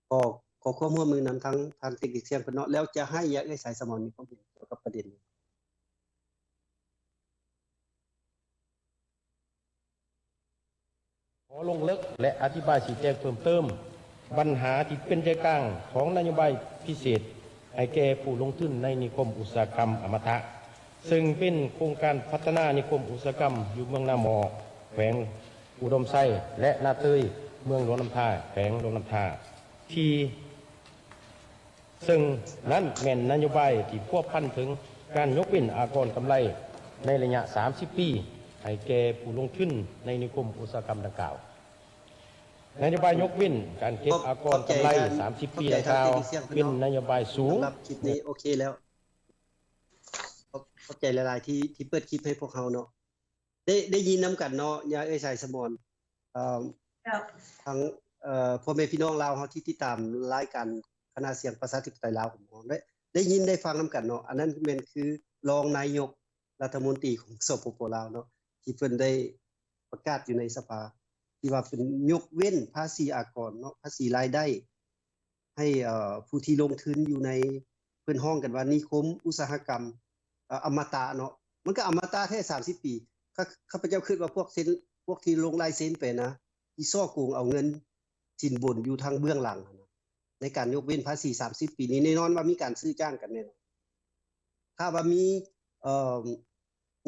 ຂໍ ຂໍຄວາມຮ່ວມມືນຳທາງທ່ານເຕັກນິກສຽງເພິ່ນເນາະ ແລ້ວຈະໃຫ້ຍາເອື້ອຍສາຍສະໝອນມີຄວາມເຫັນກ່ຽວກັບປະເດັນນີ້. ຂໍລົງເລິກ ແລະ ອະທິບາຍຊີ້ແຈງເພີ່ມເຕີມ ບັນຫາທີ່ເປັນໃຈກາງຂອງນະໂຍບາຍພິເສດໃຫ້ແກ່ຜູ້ລົງທຶນໃນນິຄົມອຸດສາຫະກຳອະມະຕະ ເຊິ່ງເປັນໂຄງການພັດທະນານິຄົມອຸດສາຫະກຳຢູ່ເມືອງນາໝໍ້ ແຂວງອຸດົມໄຊ ແລະ ນາເຕີຍ ເມືອງຫຼວງນ້ຳທາ ແຂວງຫຼວງນ້ຳທາ ທີ່ ເຊິ່ງນັ້ນແມ່ນນະໂຍບາຍທີ່ພົວພັນເຖິງການຍົກເວັ້ນອາກອນກຳໄລໃນໄລຍະສາມສິບປີ ໃຫ້ແກ່ຜູ້ລົງທຶນໃນນິຄົມອຸດສາຫະກຳດັ່ງກ່າວ. ນະໂຍບາຍຍົກເວັ້ນການເກັບອາກອນກຳໄລສາມສິບປີດັ່ງກ່າວ ເປັນນະໂຍບາຍສູງ. ສຳລັບຄລິບນີ້ໂອເຄແລ້ວ. ຂອບ ຂອບໃຈຫຼາຍໆ ທີ່ ທີ່ເປີດຄລິບໃຫ້ພວກເຮົາເນາະ. ໄດ້ ໄດ້ຍິນນຳກັນເນາະ ຍາເອື້ອຍສາຍສະໝອນ. ເອີ ເຈົ້າ ທັງ ເອີ ພໍ່ແມ່ພີ່ນ້ອງລາວເຮົາທີ່ຕິດຕາມລາຍການຄະນະສຽງປະຊາທິປະໄຕລາວຂອງເຮົາ ໄດ້ ໄດ້ຍິນໄດ້ຟັງນຳກັນເນາະ. ອັນນັ້ນແມ່ນຄືຮອງນາຍົກລັດຖະມົນຕີຂອງ ສປປ ລາວເນາະ ທີ່ເພິ່ນໄດ້ປະກາດຢູ່ໃນສະພາ ທີ່ວ່າເພິ່ນຍົກເວັ້ນພາສີອາກອນເນາະ ພາສີລາຍໄດ້ ໃຫ້ ເອີ ຜູ້ທີ່ລົງທຶນຢູ່ໃນ ເພິ່ນຮ້ອງກັນວ່ານິຄົມອຸດສາຫະກຳ ເອີ ອະມະຕະເນາະ. ມັນກໍອະມະຕະແທ້ສາມສິບປີ. ຂ້າ ຂ້າພະເຈົ້າຄິດວ່າພວກເຊັນ ພວກທີ່ລົງລາຍເຊັນໄປນະ ທີ່ສໍ້ໂກງເອົາເງິນສິນບົນຢູ່ທາງເບື້ອງຫຼັງຫັ້ນນະ ໃນການຍົກເວັ້ນພາສີສາມສິບປີນີ້ ແນ່ນອນວ່າມີການຊື້ຈ້າງກັນແນ່ນອນ. ຖ້າວ່າມີ ເອີ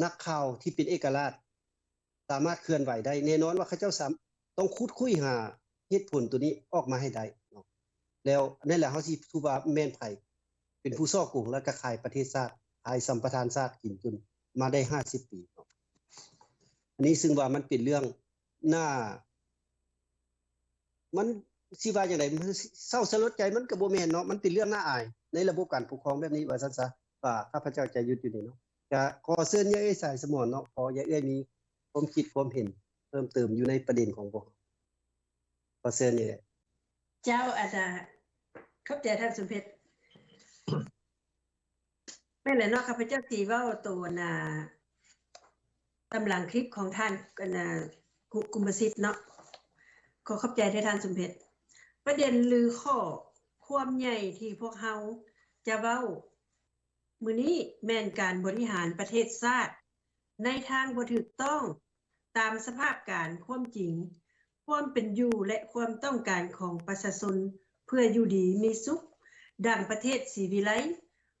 ນັກຂ່າວທີ່ເປັນເອກະລາດ ສາມາດເຄື່ອນໄຫວໄດ້ ແນ່ນອນວ່າເຂົາເຈົ້າສາມ- ຕ້ອງຂຸດຄຸຍຫາເຫດຜົນໂຕນີ້ອອກມາໃຫ້ໄດ້ເນາະ. ແລ້ວນັ້ນແຫຼະ ເຮົາຊິຖືວ່າແມ່ນໃຜເປັນຜູ້ສໍ້ໂກງ ແລ້ວກໍຂາຍປະເທດຊາດ ຂາຍສຳປະທານຊາດກິນຈົນມາໄດ້ຫ້າສິບປີເນາະ. ອັນນີ້ຊຶ່ງວ່າມັນເປັນເລື່ອງໜ້າ ມັນຊິວ່າຈັ່ງໃດ ມັນເສົ້າສະຫຼົດໃຈ ມັນກໍບໍ່ແມ່ນເນາະ ມັນເປັນເລື່ອງໜ້າອາຍໃນລະບົບການປົກຄອງແບບນີ້ ວ່າຊັ້ນຊະ. ວ່າຂ້າພະເຈົ້າຈະຢຸດຢູ່ນີ້ເນາະ. ກະຂໍເຊີນຍາເອື້ອຍສາຍສະໝອນເນາະ ຂໍຍາເອື້ອຍມີຄວາມຄິດຄວາມເຫັນເພີ່ມເຕີມຢູ່ໃນປະເດັນຂອງພວກເຮົາ. ຂໍເຊີນຍາເອື້ອຍ. ເຈົ້າ ອາຈານ ຂອບໃຈທ່ານສົມເພັດ. ແມ່ນແຫຼະເນາະ ຂ້າພະເຈົ້າຊິເວົ້າໂຕ ອັນນ່າ ຕາມຫຼັງຄລິບຂອງທ່ານ ອັນນ່າ ກຸ- ກຸມພະສິດເນາະ. ຂໍຂອບໃຈເດີທ່ານສົມເພັດ. ປະເດັນ ຫຼື ຂໍ້ຄວາມໃຫຍ່ທີ່ພວກເຮົາຈະເວົ້າມື້ນີ້ແມ່ນການບໍລິຫານປະເທດຊາດໃນທາງບໍ່ຖືກຕ້ອງ ຕາມສະພາບການ, ຄວາມຈິງ, ຄວາມເປັນຢູ່ ແລະ ຄວາມຕ້ອງການຂອງປະຊາຊົນເພື່ອຢູ່ດີມີສຸກ ດັ່ງປະເທດສີວິໄລ,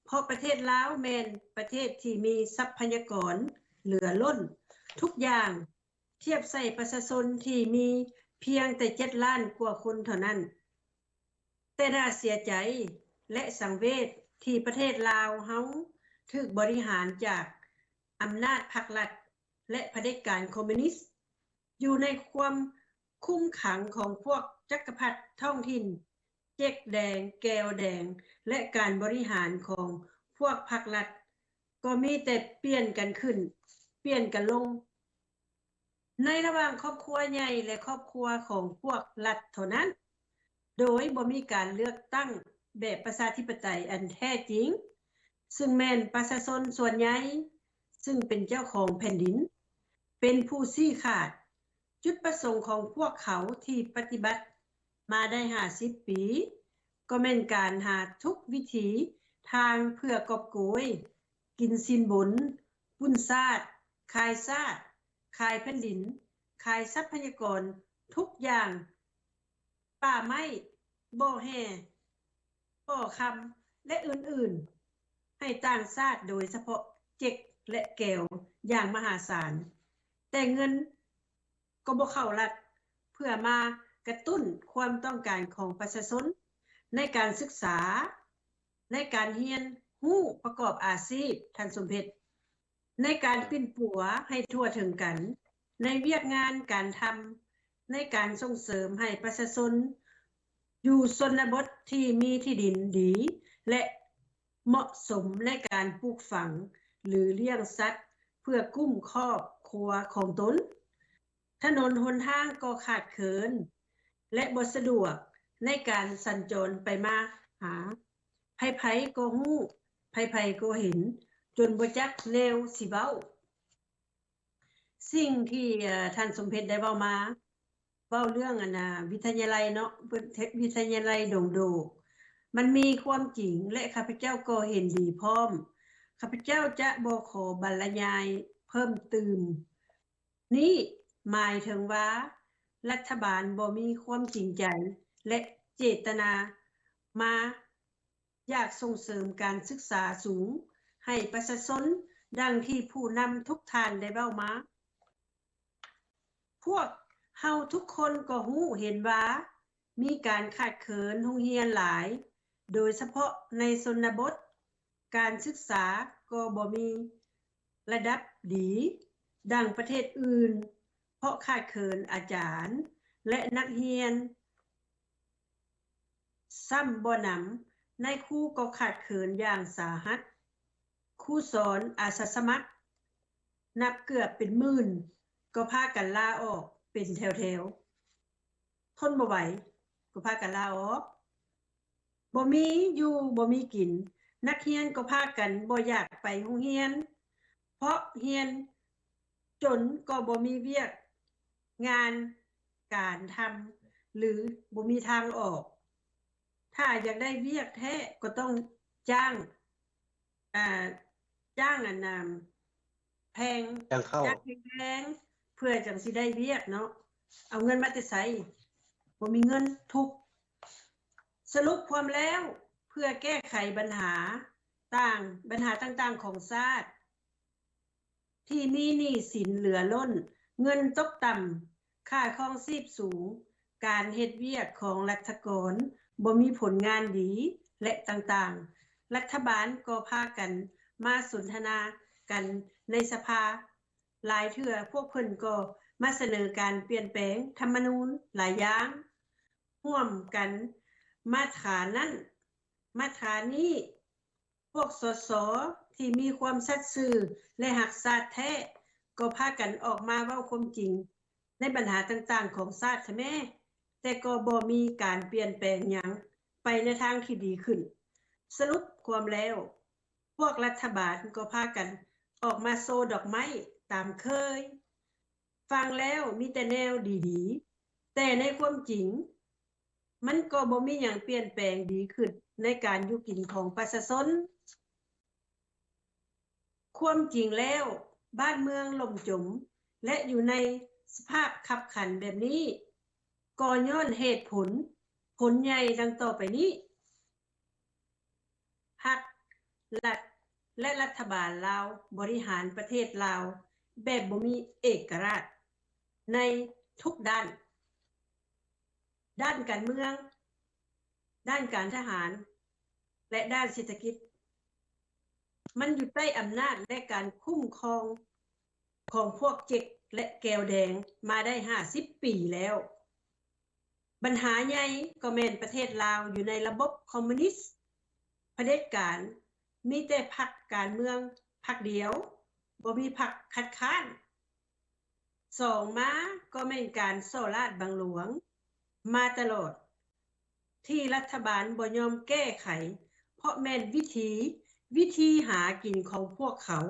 ເພາະປະເທດລາວແມ່ນປະເທດທີ່ມີຊັບພະຍາກອນເຫຼືອລົ້ນທຸກຢ່າງ ທຽບໃສ່ປະຊາຊົນທີ່ມີພຽງແຕ່ເຈັດລ້ານກວ່າຄົນເທົ່ານັ້ນ. ແຕ່ໜ້າເສຍໃຈ ແລະ ສັງເວດທີ່ປະເທດລາວເຮົາຖືກບໍລິຫານຈາກອຳນາດພັກລັດ ແລະ ຜະເດັດການຄອມມູນິດ ຢູ່ໃນຄວາມຄຸມຂັງຂອງພວກຈັກກະພັດທ້ອງຖິ່ນ ເຈັກແດງ ແກວແດງ ແລະ ການບໍລິຫານຂອງພວກພັກລັດ ກໍມີແຕ່ປ່ຽນກັນຂຶ້ນ ປ່ຽນກັນລົງ ໃນລະຫວ່າງຄອບຄົວໃຫຍ່ ແລະ ຄອບຄົວຂອງພວກລັດເທົ່ານັ້ນ ໂດຍບໍ່ມີການເລືອກຕັ້ງແບບປະຊາທິປະໄຕອັນແທ້ຈິງ, ຊຶ່ງແມ່ນປະຊາຊົນສ່ວນໃຫຍ່ ຊຶ່ງເປັນເຈົ້າຂອງແຜ່ນດິນ ເປັນຜູ້ຊີ້ຂາດ. ຈຸດປະສົງຂອງພວກເຂົາທີ່ປະຕິບັດມາໄດ້ຫ້າສິບປີ ກໍແມ່ນການຫາທຸກວິທີທາງເພື່ອກອບໂກຍ ກິນສິນບົນ, ປຸ້ນຊາດ, ຂາຍຊາດ, ຂາຍແຜ່ນດິນ, ຂາຍຊັບພະຍາກອນທຸກຢ່າງ, ປ່າໄມ້, ບໍ່ແຮ່, ບໍ່ຄຳ ແລະ ອື່ນໆ ໃຫ້ຕ່າງຊາດ, ໂດຍສະເພາະເຈັກ ແລະ ແກວ ຢ່າງມະຫາສານ, ແຕ່ເງິນກໍບໍ່ເຂົ້າລັດ ເພື່ອມາກະຕຸ້ນຄວາມຕ້ອງການຂອງປະຊາຊົນ ໃນການສຶກສາ, ໃນການຮຽນຮູ້ປະກອບອາຊີບ, ທ່ານສົມເພັດ, ໃນການປິ່ນປົວໃຫ້ທົ່ວເຖິງກັນ, ໃນວຽກງານການທຳ, ໃນການສົ່ງເສີມໃຫ້ປະຊາຊົນຢູ່ຊົນນະບົດທີ່ມີທີ່ດິນດີ ແລະ ເໝາະສົມໃນການປູກຝັງ ຫຼື ລ້ຽງສັດເພື່ອກຸ້ມຄອບຄົວຂອງຕົນ. ຖະໜົນຫົນທາງກໍຂາດເຂີນ ແລະ ບໍ່ສະດວກໃນການສັນຈອນໄປມາຫາ. ໃຜໆກໍຮູ້, ໃຜໆກໍເຫັນ, ຈົນບໍ່ຈັກແນວຊິເວົ້າ. ສິ່ງທີ່ ເອີ ທ່ານສົມເພັດໄດ້ເວົ້າມາ, ເວົ້າເລື່ອງ ອັນນ່າ ວິທະຍາໄລເນາະ, ເພິ່ນເຮັດວິທະຍາໄລດົງໂດກ, ມັນມີຄວາມຈິງ ແລະ ຂ້າພະເຈົ້າກໍເຫັນດີພ້ອມ. ຂ້າພະເຈົ້າຈະບໍ່ຂໍບັນລະຍາຍເພີ່ມຕື່ມ. ນີ້ໝາຍເຖິງວ່າ ລັດຖະບານບໍ່ມີຄວາມຈິງໃຈ ແລະ ເຈດຕະນາມາ ຢາກສົ່ງເສີມການສຶກສາສູງໃຫ້ປະຊາຊົນ ດັ່ງທີ່ຜູ້ນຳທຸກທ່ານໄດ້ເວົ້າມາ. ພວກເຮົາທຸກຄົນກໍຮູ້ເຫັນວ່າ ມີການຂາດເຂີນໂຮງຮຽນຫຼາຍ ໂດຍສະເພາະໃນຊົນນະບົດ, ການສຶກສາກໍບໍ່ມີລະດັບດີດັ່ງປະເທດອື່ນ, ເພາະຂາດເຂີນອາຈານ ແລະ ນັກຮຽນຊ້ຳບໍ່ໜຳ, ນາຍຄູກໍຂາດເຂີນຢ່າງສາຫັດ, ຄູສອນອາສາສະໝັກນັບເກືອບເປັນໝື່ນ ກໍພາກັນລາອອກເປັນແຖວໆ. ທົນບໍ່ໄຫວ ກໍພາກັນລາອອກ. ບໍ່ມີຢູ່ບໍ່ມີກິນ, ນັກຮຽນກໍພາກັນບໍ່ຢາກໄປໂຮງຮຽນ ເພາະຮຽນຈົນກໍບໍ່ມີວຽກງານການທຳ ຫຼື ບໍ່ມີທາງອອກ. ຖ້າຢາກໄດ້ວຽກແທ້ກໍຕ້ອງຈ້າງ ອ່າ ຈ້າງອັນນາ ແພງ ຈ້າງເຂົ້າ ຈ້າງແພງໆ ເພື່ອຈັ່ງຊິໄດ້ວຽກເນາະ. ເອົາເງິນມາແຕ່ໃສ? ບໍ່ມີເງິນ ທຸກ. ສະຫຼຸບຄວາມແລ້ວ, ເພື່ອແກ້ໄຂບັນຫາຕ່າງ ບັນຫາຕ່າງໆຂອງຊາດ ທີ່ມີໜີ້ສິນເຫຼືອລົ້ນ, ເງິນຕົກຕ່ຳ, ຄ່າຄອງຊີບສູງ, ການເຮັດວຽກຂອງລັດຖະກອນບໍ່ມີຜົນງານດີ ແລະ ຕ່າງໆ, ລັດຖະບານກໍພາກັນມາສົນທະນາກັນໃນສະພາ. ຫຼາຍເທື່ອພວກເພິ່ນກໍມາສະເໜີການປ່ຽນແປງທຳມະນູນຫຼາຍຢ່າງຮ່ວມກັນ. ມາດຕານັ້ນ ມາດຕານີ້ ພວກ ສສ ທີ່ມີຄວາມສັດຊື່ ແລະ ຮັກຊາດແທ້ ກໍພາກັນອອກມາເວົ້າຄວາມຈິງໃນບັນຫາຕ່າງໆຂອງຊາດແທ້ແມ້, ແຕ່ກໍບໍ່ມີການປ່ຽນແປງຫຍັງໄປໃນທາງທີ່ດີຂຶ້ນ. ສະຫຼຸບຄວາມແລ້ວ, ພວກລັດຖະບານກໍພາກັນອອກມາໂຊດອກໄມ້ຕາມເຄີຍ. ຟັງແລ້ວມີແຕ່ແນວດີໆ, ແຕ່ໃນຄວາມຈິງ ມັນກໍບໍ່ມີຫຍັງປ່ຽນແປງດີຂຶ້ນໃນການຢູ່ກິນຂອງປະຊາຊົນ. ຄວາມຈິງແລ້ວ, ບ້ານເມືອງລົ້ມຈົມ ແລະ ຢູ່ໃນສະພາບຄັບຂັນແບບນີ້, ກໍຍ້ອນເຫດຜົນ, ຜົນໃຫຍ່ດັ່ງຕໍ່ໄປນີ້. ພັກລັດ ແລະ ລັດຖະບານລາວບໍລິຫານປະເທດລາວແບບບໍ່ມີເອກະລາດໃນທຸກດ້ານ, ດ້ານການເມືອງ, ດ້ານການທະຫານ ແລະ ດ້ານເສດຖະກິດ. ມັນຢູ່ໃຕ້ອຳນາດ ແລະ ການຄຸ້ມຄອງຂອງພວກເຈັກ ແລະ ແກວແດງມາໄດ້ຫ້າສິບປີແລ້ວ. ບັນຫາໃຫຍ່ກໍແມ່ນປະເທດລາວຢູ່ໃນລະບົບຄອມມູນິດ ຜະເດັດການ, ມີແຕ່ພັກການເມືອງພັກດຽວ, ບໍ່ມີພັກຄັດຄ້ານ. ສອງມາກໍແມ່ນການສໍ້ລາດບັງຫຼວງມາຕະຫຼອດ ທີ່ລັດຖະບານບໍ່ຍອມແກ້ໄຂ ເພາະແມ່ນວິຖີ, ວິທີຫາກິນຂອງພວກເຂົາ.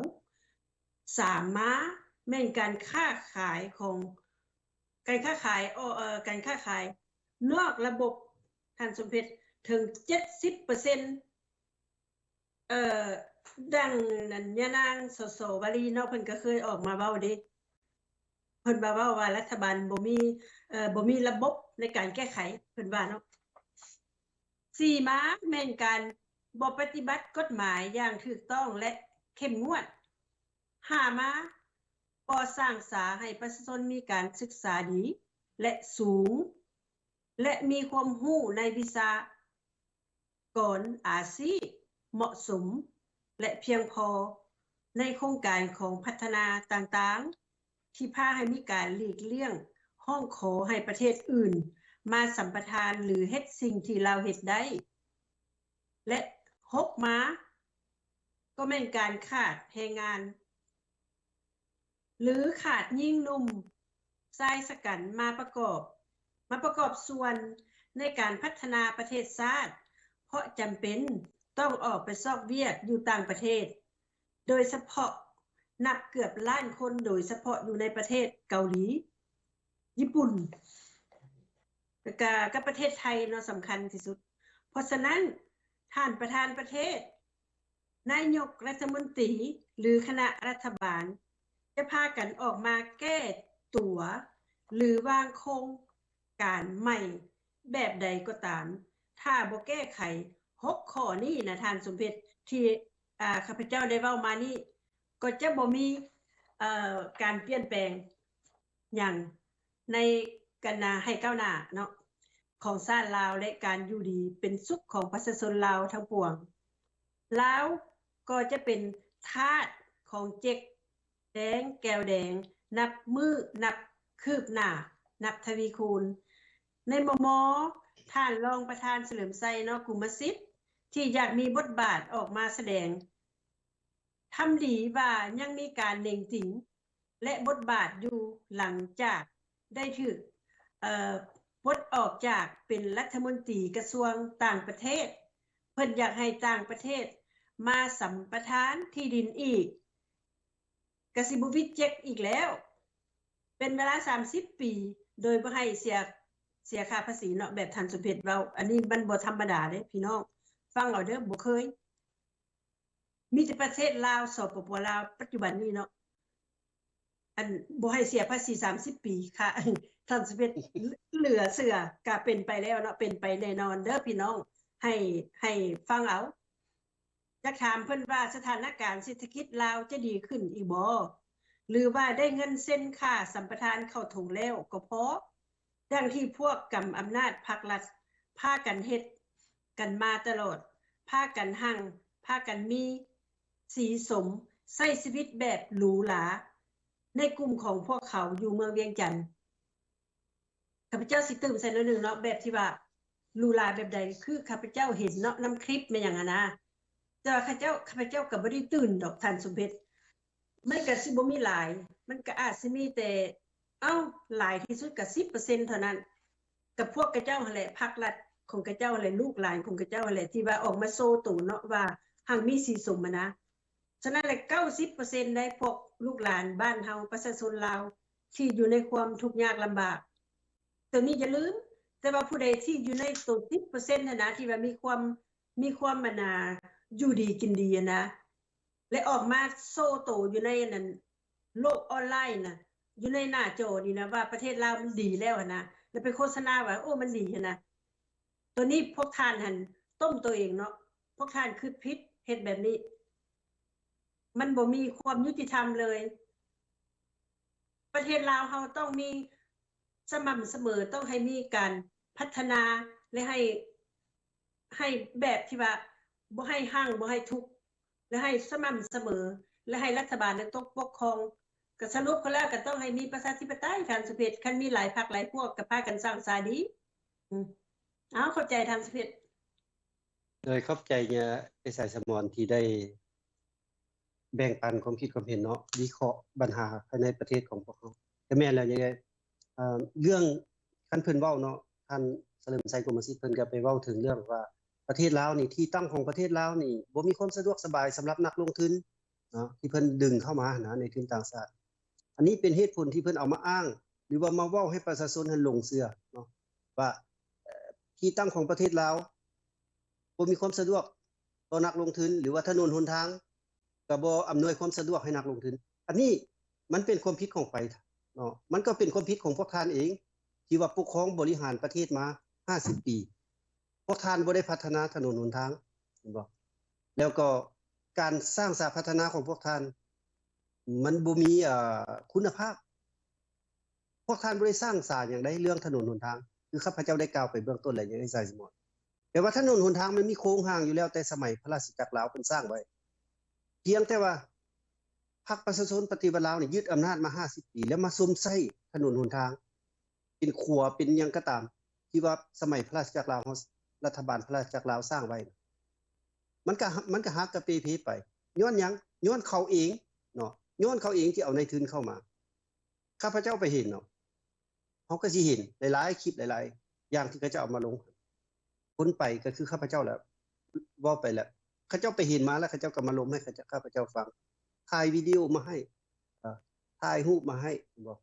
ສາມມາແມ່ນການຄ້າຂາຍຂອງ ການຄ້າຂາຍ ເອີ ການຄ້າຂາຍນອກລະບົບ, ທ່ານສົມເພັດ, ເຖິງເຈັດສິບເປີເຊັນ. ເອີ ດັ່ງນັ້ນ ຍານາງ ສສ ວາລີເນາະ, ເພິ່ນກໍເຄີຍອອກມາເວົ້າເດ້, ເພິ່ນວ່າ ເວົ້າວ່າລັດຖະບານບໍ່ມີ ເອີ ບໍ່ມີລະບົບໃນການແກ້ໄຂ, ເພິ່ນວ່າເນາະ. ສີ່ມາແມ່ນການບໍ່ປະຕິບັດກົດໝາຍຢ່າງຖືກຕ້ອງ ແລະ ເຂັ້ມງວດ. ຫ້າມາ ບໍ່ສ້າງສາໃຫ້ປະຊາຊົນມີການສຶກສາດີ ແລະ ສູງ ແລະ ມີຄວາມຮູ້ໃນວິຊາກອນອາຊີບເໝາະສົມ ແລະ ພຽງພໍໃນໂຄງການຂອງພັດທະນາຕ່າງໆ ທີ່ພາໃຫ້ມີການຫຼີກລ່ຽງຮ້ອງຂໍໃຫ້ປະເທດອື່ນມາສຳປະທານ ຫຼື ເຮັດສິ່ງທີ່ລາວເຮັດໄດ້. ແລະ ຫົກມາ ກໍແມ່ນການຂາດແຮງງານ ຫຼື ຂາດຍິງໜຸ່ມຊາຍຊະກັນມາປະກອບ ມາປະກອບສ່ວນໃນການພັດທະນາປະເທດຊາດ ເພາະຈຳເປັນຕ້ອງອອກໄປຊອກວຽກຢູ່ຕ່າງປະເທດ, ໂດຍສະເພາະນັບເກືອບລ້ານຄົນ, ໂດຍສະເພາະຢູ່ໃນປະເທດເກົາຫຼີ, ຍີ່ປຸ່ນ ແລ້ວກະກັບປະເທດໄທເນາະ ສຳຄັນທີ່ສຸດ. ເພາະສະນັ້ນ ທ່ານປະທານປະເທດ, ນາຍົກລັດຖະມົນຕີ ຫຼື ຄະນະລັດຖະບານ ຈະພາກັນອອກມາແກ້ຕົວ ຫຼື ວາງໂຄງການໃໝ່ແບບໃດກໍຕາມ, ຖ້າບໍ່ແກ້ໄຂຫົກຂໍ້ນີ້ນະ ທ່ານສົມເພັດ, ທີ່ ອາ ຂ້າພະເຈົ້າໄດ້ເວົ້າມານີ້, ກໍຈະບໍ່ມີ ເອີ ການປ່ຽນແປງຫຍັງໃນ ກັນນາ ໃຫ້ກ້າວໜ້າເນາະ. ຂອງຊາດລາວ ແລະ ການຢູ່ດີເປັນສຸກຂອງປະຊາຊົນລາວທັງປວງ. ລາວກໍຈະເປັນທາດຂອງເຈັກແດງແກວແດງ ນັບມື້ນັບຄືບໜ້າ ນັບທະວີຄູນ. ໃນມໍ່ໆ ທ່ານຮອງປະທານສະເຫຼີມໄຊ ເນາະ ກຸມມະສິດ ທີ່ຢາກມີບົດບາດອອກມາສະແດງ ທຳດີວ່າຍັງມີການເໜັງຕີງ ແລະ ບົດບາດຢູ່ ຫຼັງຈາກໄດ້ຖືກ ເອີ ປົດອອກຈາກເປັນລັດຖະມົນຕີກະຊວງຕ່າງປະເທດ. ເພິ່ນຢາກໃຫ້ຕ່າງປະເທດມາສຳປະທານທີ່ດິນອີກ. ກະຊິບໍ່ວິດເຈັກອີກແລ້ວ ເປັນເວລາສາມສິບປີ ໂດຍບໍ່ໃຫ້ເສຍ ເສຍຄ່າພາສີເນາະ ແບບທ່ານສົມເພັດເວົ້າ. ອັນນີ້ມັນບໍ່ທຳມະດາເດ້ພີ່ນ້ອງ ຟັງເອົາເດີ ບໍ່ເຄີຍ ມີແຕ່ປະເທດລາວ ສປປ ລາວ ປັດຈຸບັນນີ້ເນາະ ອັນບໍ່ໃຫ້ເສຍພາສີສາມສິບປີ ຄ່າ ທ່ານສົມເພັດ ເຫຼືອເຊື່ອ. ກະເປັນໄປແລ້ວເນາະ ເປັນໄປແນ່ນອນເດີພີ່ນ້ອງ ໃຫ້ ໃຫ້ຟັງເອົາ. ຢາກຖາມເພິ່ນວ່າ ສະຖານະການເສດຖະກິດລາວຈະດີຂຶ້ນອີກບໍ່ ຫຼືວ່າໄດ້ເງິນເຊັນຄ່າສຳປະທານເຂົ້າຖົງແລ້ວກໍພໍ ດັ່ງທີ່ພວກກຳອຳນາດພັກລັດພາກັນເຮັດກັນມາຕະຫຼອດ ພາກັນຮັ່ງ ພາກັນມີສີສົມ ໃຊ້ຊີວິດແບບຫຼູຫຼາ ໃນກຸ່ມຂອງພວກເຂົາຢູ່ເມືອງວຽງຈັນ. ຂ້າພະເຈົ້າຊິຕື່ມໃສ່ໜ້ອຍໜຶ່ງເນາະ ແບບທີ່ວ່າຫຼູຫຼາແບບໃດ ຄືຂ້າພະເຈົ້າເຫັນເນາະ ນຳຄລິບແມ່ນຫຍັງຫັ້ນນະ ແຕ່ວ່າຂ້າເຈົ້າ ຂ້າພະເຈົ້າກໍບໍ່ໄດ້ຕື່ມດອກທ່ານສົມເພັດ. ມັນກໍຊິບໍ່ມີຫຼາຍ ມັນກໍອາດຊິມີແຕ່ ເອົ້າ ຫຼາຍທີ່ສຸດກໍສິບເປີເຊັນເທົ່ານັ້ນ ກັບພວກຂະເຈົ້າຫັ້ນແຫຼະ ພັກລັດຂອງຂະເຈົ້າຫັ້ນແຫຼະ ລູກຫຼານຂອງຂະເຈົ້າຫັ້ນແຫຼະ ທີ່ວ່າອອກມາໂຊໂຕເນາະ ວ່າຮັ່ງມີສີສົມຫັ້ນນະ. ສະນັ້ນແຫຼະ ເກົ້າສິບເປີເຊັນໃດ໋ ພວກລູກຫຼານບ້ານເຮົາ ປະຊາຊົນລາວທີ່ຢູ່ໃນຄວາມທຸກຍາກລຳບາກ ໂຕນີ້ຢ່າລືມ. ແຕ່ວ່າຜູ້ໃດທີ່ຢູ່ໃນໂຕສິບເປີເຊັນຫັ້ນນະ ທີ່ວ່າມີຄວາມ ມີຄວາມ ອັນນ່າ ຢູ່ດີກິນດີຫັ້ນນະ ແລະ ອອກມາໂຊໂຕຢູ່ໃນອັນນັ້ນ ໂລກອອນລາຍນະ ຢູ່ໃນໜ້າຈໍນີ້ນະ ວ່າປະເທດລາວມັນດີແລ້ວຫັ້ນນະ ແລ້ວໄປໂຄສະນາວ່າ ໂອ້ ມັນດີຫັ້ນນະ. ໂຕນີ້ພວກທ່ານຫັ້ນຕົ້ມໂຕເອງເນາະ ພວກທ່ານຄິດຜິດເຮັດແບບນີ້ ມັນບໍ່ມີຄວາມຍຸຕິທຳເລີຍ. ປະເທດລາວເຮົາຕ້ອງມີສະໝ່ຳສະເໝີ ຕ້ອງໃຫ້ມີການພັດທະນາ ແລະ ໃຫ້ ໃຫ້ແບບທີ່ວ່າບໍ່ໃຫ້ຮັ່ງ ບໍ່ໃຫ້ທຸກ ແລະ ໃຫ້ສະໝ່ຳສະເໝີ ແລະ ໃຫ້ລັດຖະບານ ແລະ ຕົກປົກຄອງ. ກໍສະຫຼຸບແລ້ວກໍຕ້ອງໃຫ້ມີປະຊາທິປະໄຕ ທ່ານສຸເພັດ. ຄັນມີຫຼາຍພັກຫຼາຍພວກກໍພາກັນສ້າງສາດີ. ອືມ ເອົາ ຂອບໃຈທ່ານສຸເພັດ. ໂດຍ ຂອບໃຈຍາເອື້ອຍສາຍສະໝອນທີ່ໄດ້ ແບ່ງປັນຄວາມຄິດຄວາມເຫັນເນາະ ວິເຄາະບັນຫາພາຍໃນປະເທດຂອງພວກເຮົາ. ກໍແມ່ນແລ້ວ ເອີ ເລື່ອງ ຄັນເພິ່ນເວົ້າເນາະ ທ່ານສະເຫຼີມໄຊ ກົມມະສິດ ເພິ່ນກໍໄປເວົ້າເຖິງເລື່ອງວ່າ ປະເທດລາວນີ້ ທີ່ຕັ້ງຂອງປະເທດລາວນີ້ ບໍ່ມີຄວາມສະດວກສະບາຍສຳລັບນັກລົງທຶນເນາະ ທີ່ເພິ່ນດຶງເຂົ້າມາຫັ້ນນະ ໃນທຶນຕ່າງຊາດ. ອັນນີ້ເປັນເຫດຜົນທີ່ເພິ່ນເອົາມາອ້າງ ຫຼືວ່າມາເວົ້າໃຫ້ປະຊາຊົນຫັ້ນຫຼົງເຊື່ອເນາະ ວ່າ ເອີ ທີ່ຕັ້ງຂອງປະເທດລາວ ບໍ່ມີຄວາມສະດວກຕໍ່ນັກລົງທຶນ ຫຼືວ່າຖະໜົນຫົນທາງກໍບໍ່ອຳນວຍຄວາມສະດວກໃຫ້ນັກລົງທຶນ. ອັນນີ້ມັນເປັນຄວາມຜິດຂອງໃຜເນາະ? ມັນກໍເປັນຄວາມຜິດຂອງພວກທ່ານເອງ ທີ່ວ່າປົກຄອງບໍລິຫານປະເທດມາຫ້າສິບປີ ພວກທ່ານບໍ່ໄດ້ພັດທະນາຖະໜົນຫົນທາງ ເຫັນບໍ່? ແລ້ວກໍການສ້າງສາພັດທະນາຂອງພວກທ່ານ ມັນບໍ່ມີ ເອີ ຄຸນນະພາບ. ພວກທ່ານບໍ່ໄດ້ສ້າງສາຫຍັງໃດ ເລື່ອງຖະໜົນຫົນທາງ ຄືຂ້າພະເຈົ້າໄດ້ກ່າວໄປເບື້ອງຕົ້ນແລ້ວ ຍັງໄດ້ໃສ່ສະໝອນ ແຕ່ວ່າຖະໜົນຫົນທາງມັນມີໂຄງຮ່າງຢູ່ແລ້ວ ແຕ່ສະໄໝພະລາຊະຈັກລາວເພິ່ນສ້າງໄວ້. ພຽງແຕ່ວ່າພັກປະຊາຊົນປະຕິວັດລາວນີ້ຍຶດອຳນາດມາຫ້າສິບປີ ແລ້ວມາຊົມໃຊ້ຖະໜົນຫົນທາງ ເປັນຂົວເປັນຫຍັງກໍຕາມ ທີ່ວ່າສະໄໝພະລາຊະຈັກລາວເຮົາ ລັດຖະບານພະລາຊະຈັກລາວສ້າງໄວ້ ມັນກະ ມັນກະຫັກກະເປເພໄປ. ຍ້ອນຫຍັງ? ຍ້ອນເຂົາເອງເນາະ ຍ້ອນເຂົາເອງທີ່ເອົານາຍທຶນເຂົ້າມາ. ຂ້າພະເຈົ້າໄປເຫັນເນາະ ເຮົາກໍຊິເຫັນຫຼາຍໆຄລິບ ຫຼາຍໆຢ່າງທີ່ເຂົາເຈົ້າເອົາມາລົງ. ຄົນໄປກໍຄືຂ້າພະເຈົ້າແຫຼະ ເວົ້າໄປແລ້ວ ເຂົາເຈົ້າໄປເຫັນມາແລ້ວ ເຂົາເຈົ້າກໍມາລົມໃຫ້ຂ້າພະເຈົ້າຟັງ ຖ່າຍວິດີໂອມາໃຫ້ ເອີ ຖ່າຍຮູບມາໃຫ້ ເຫັນບໍ່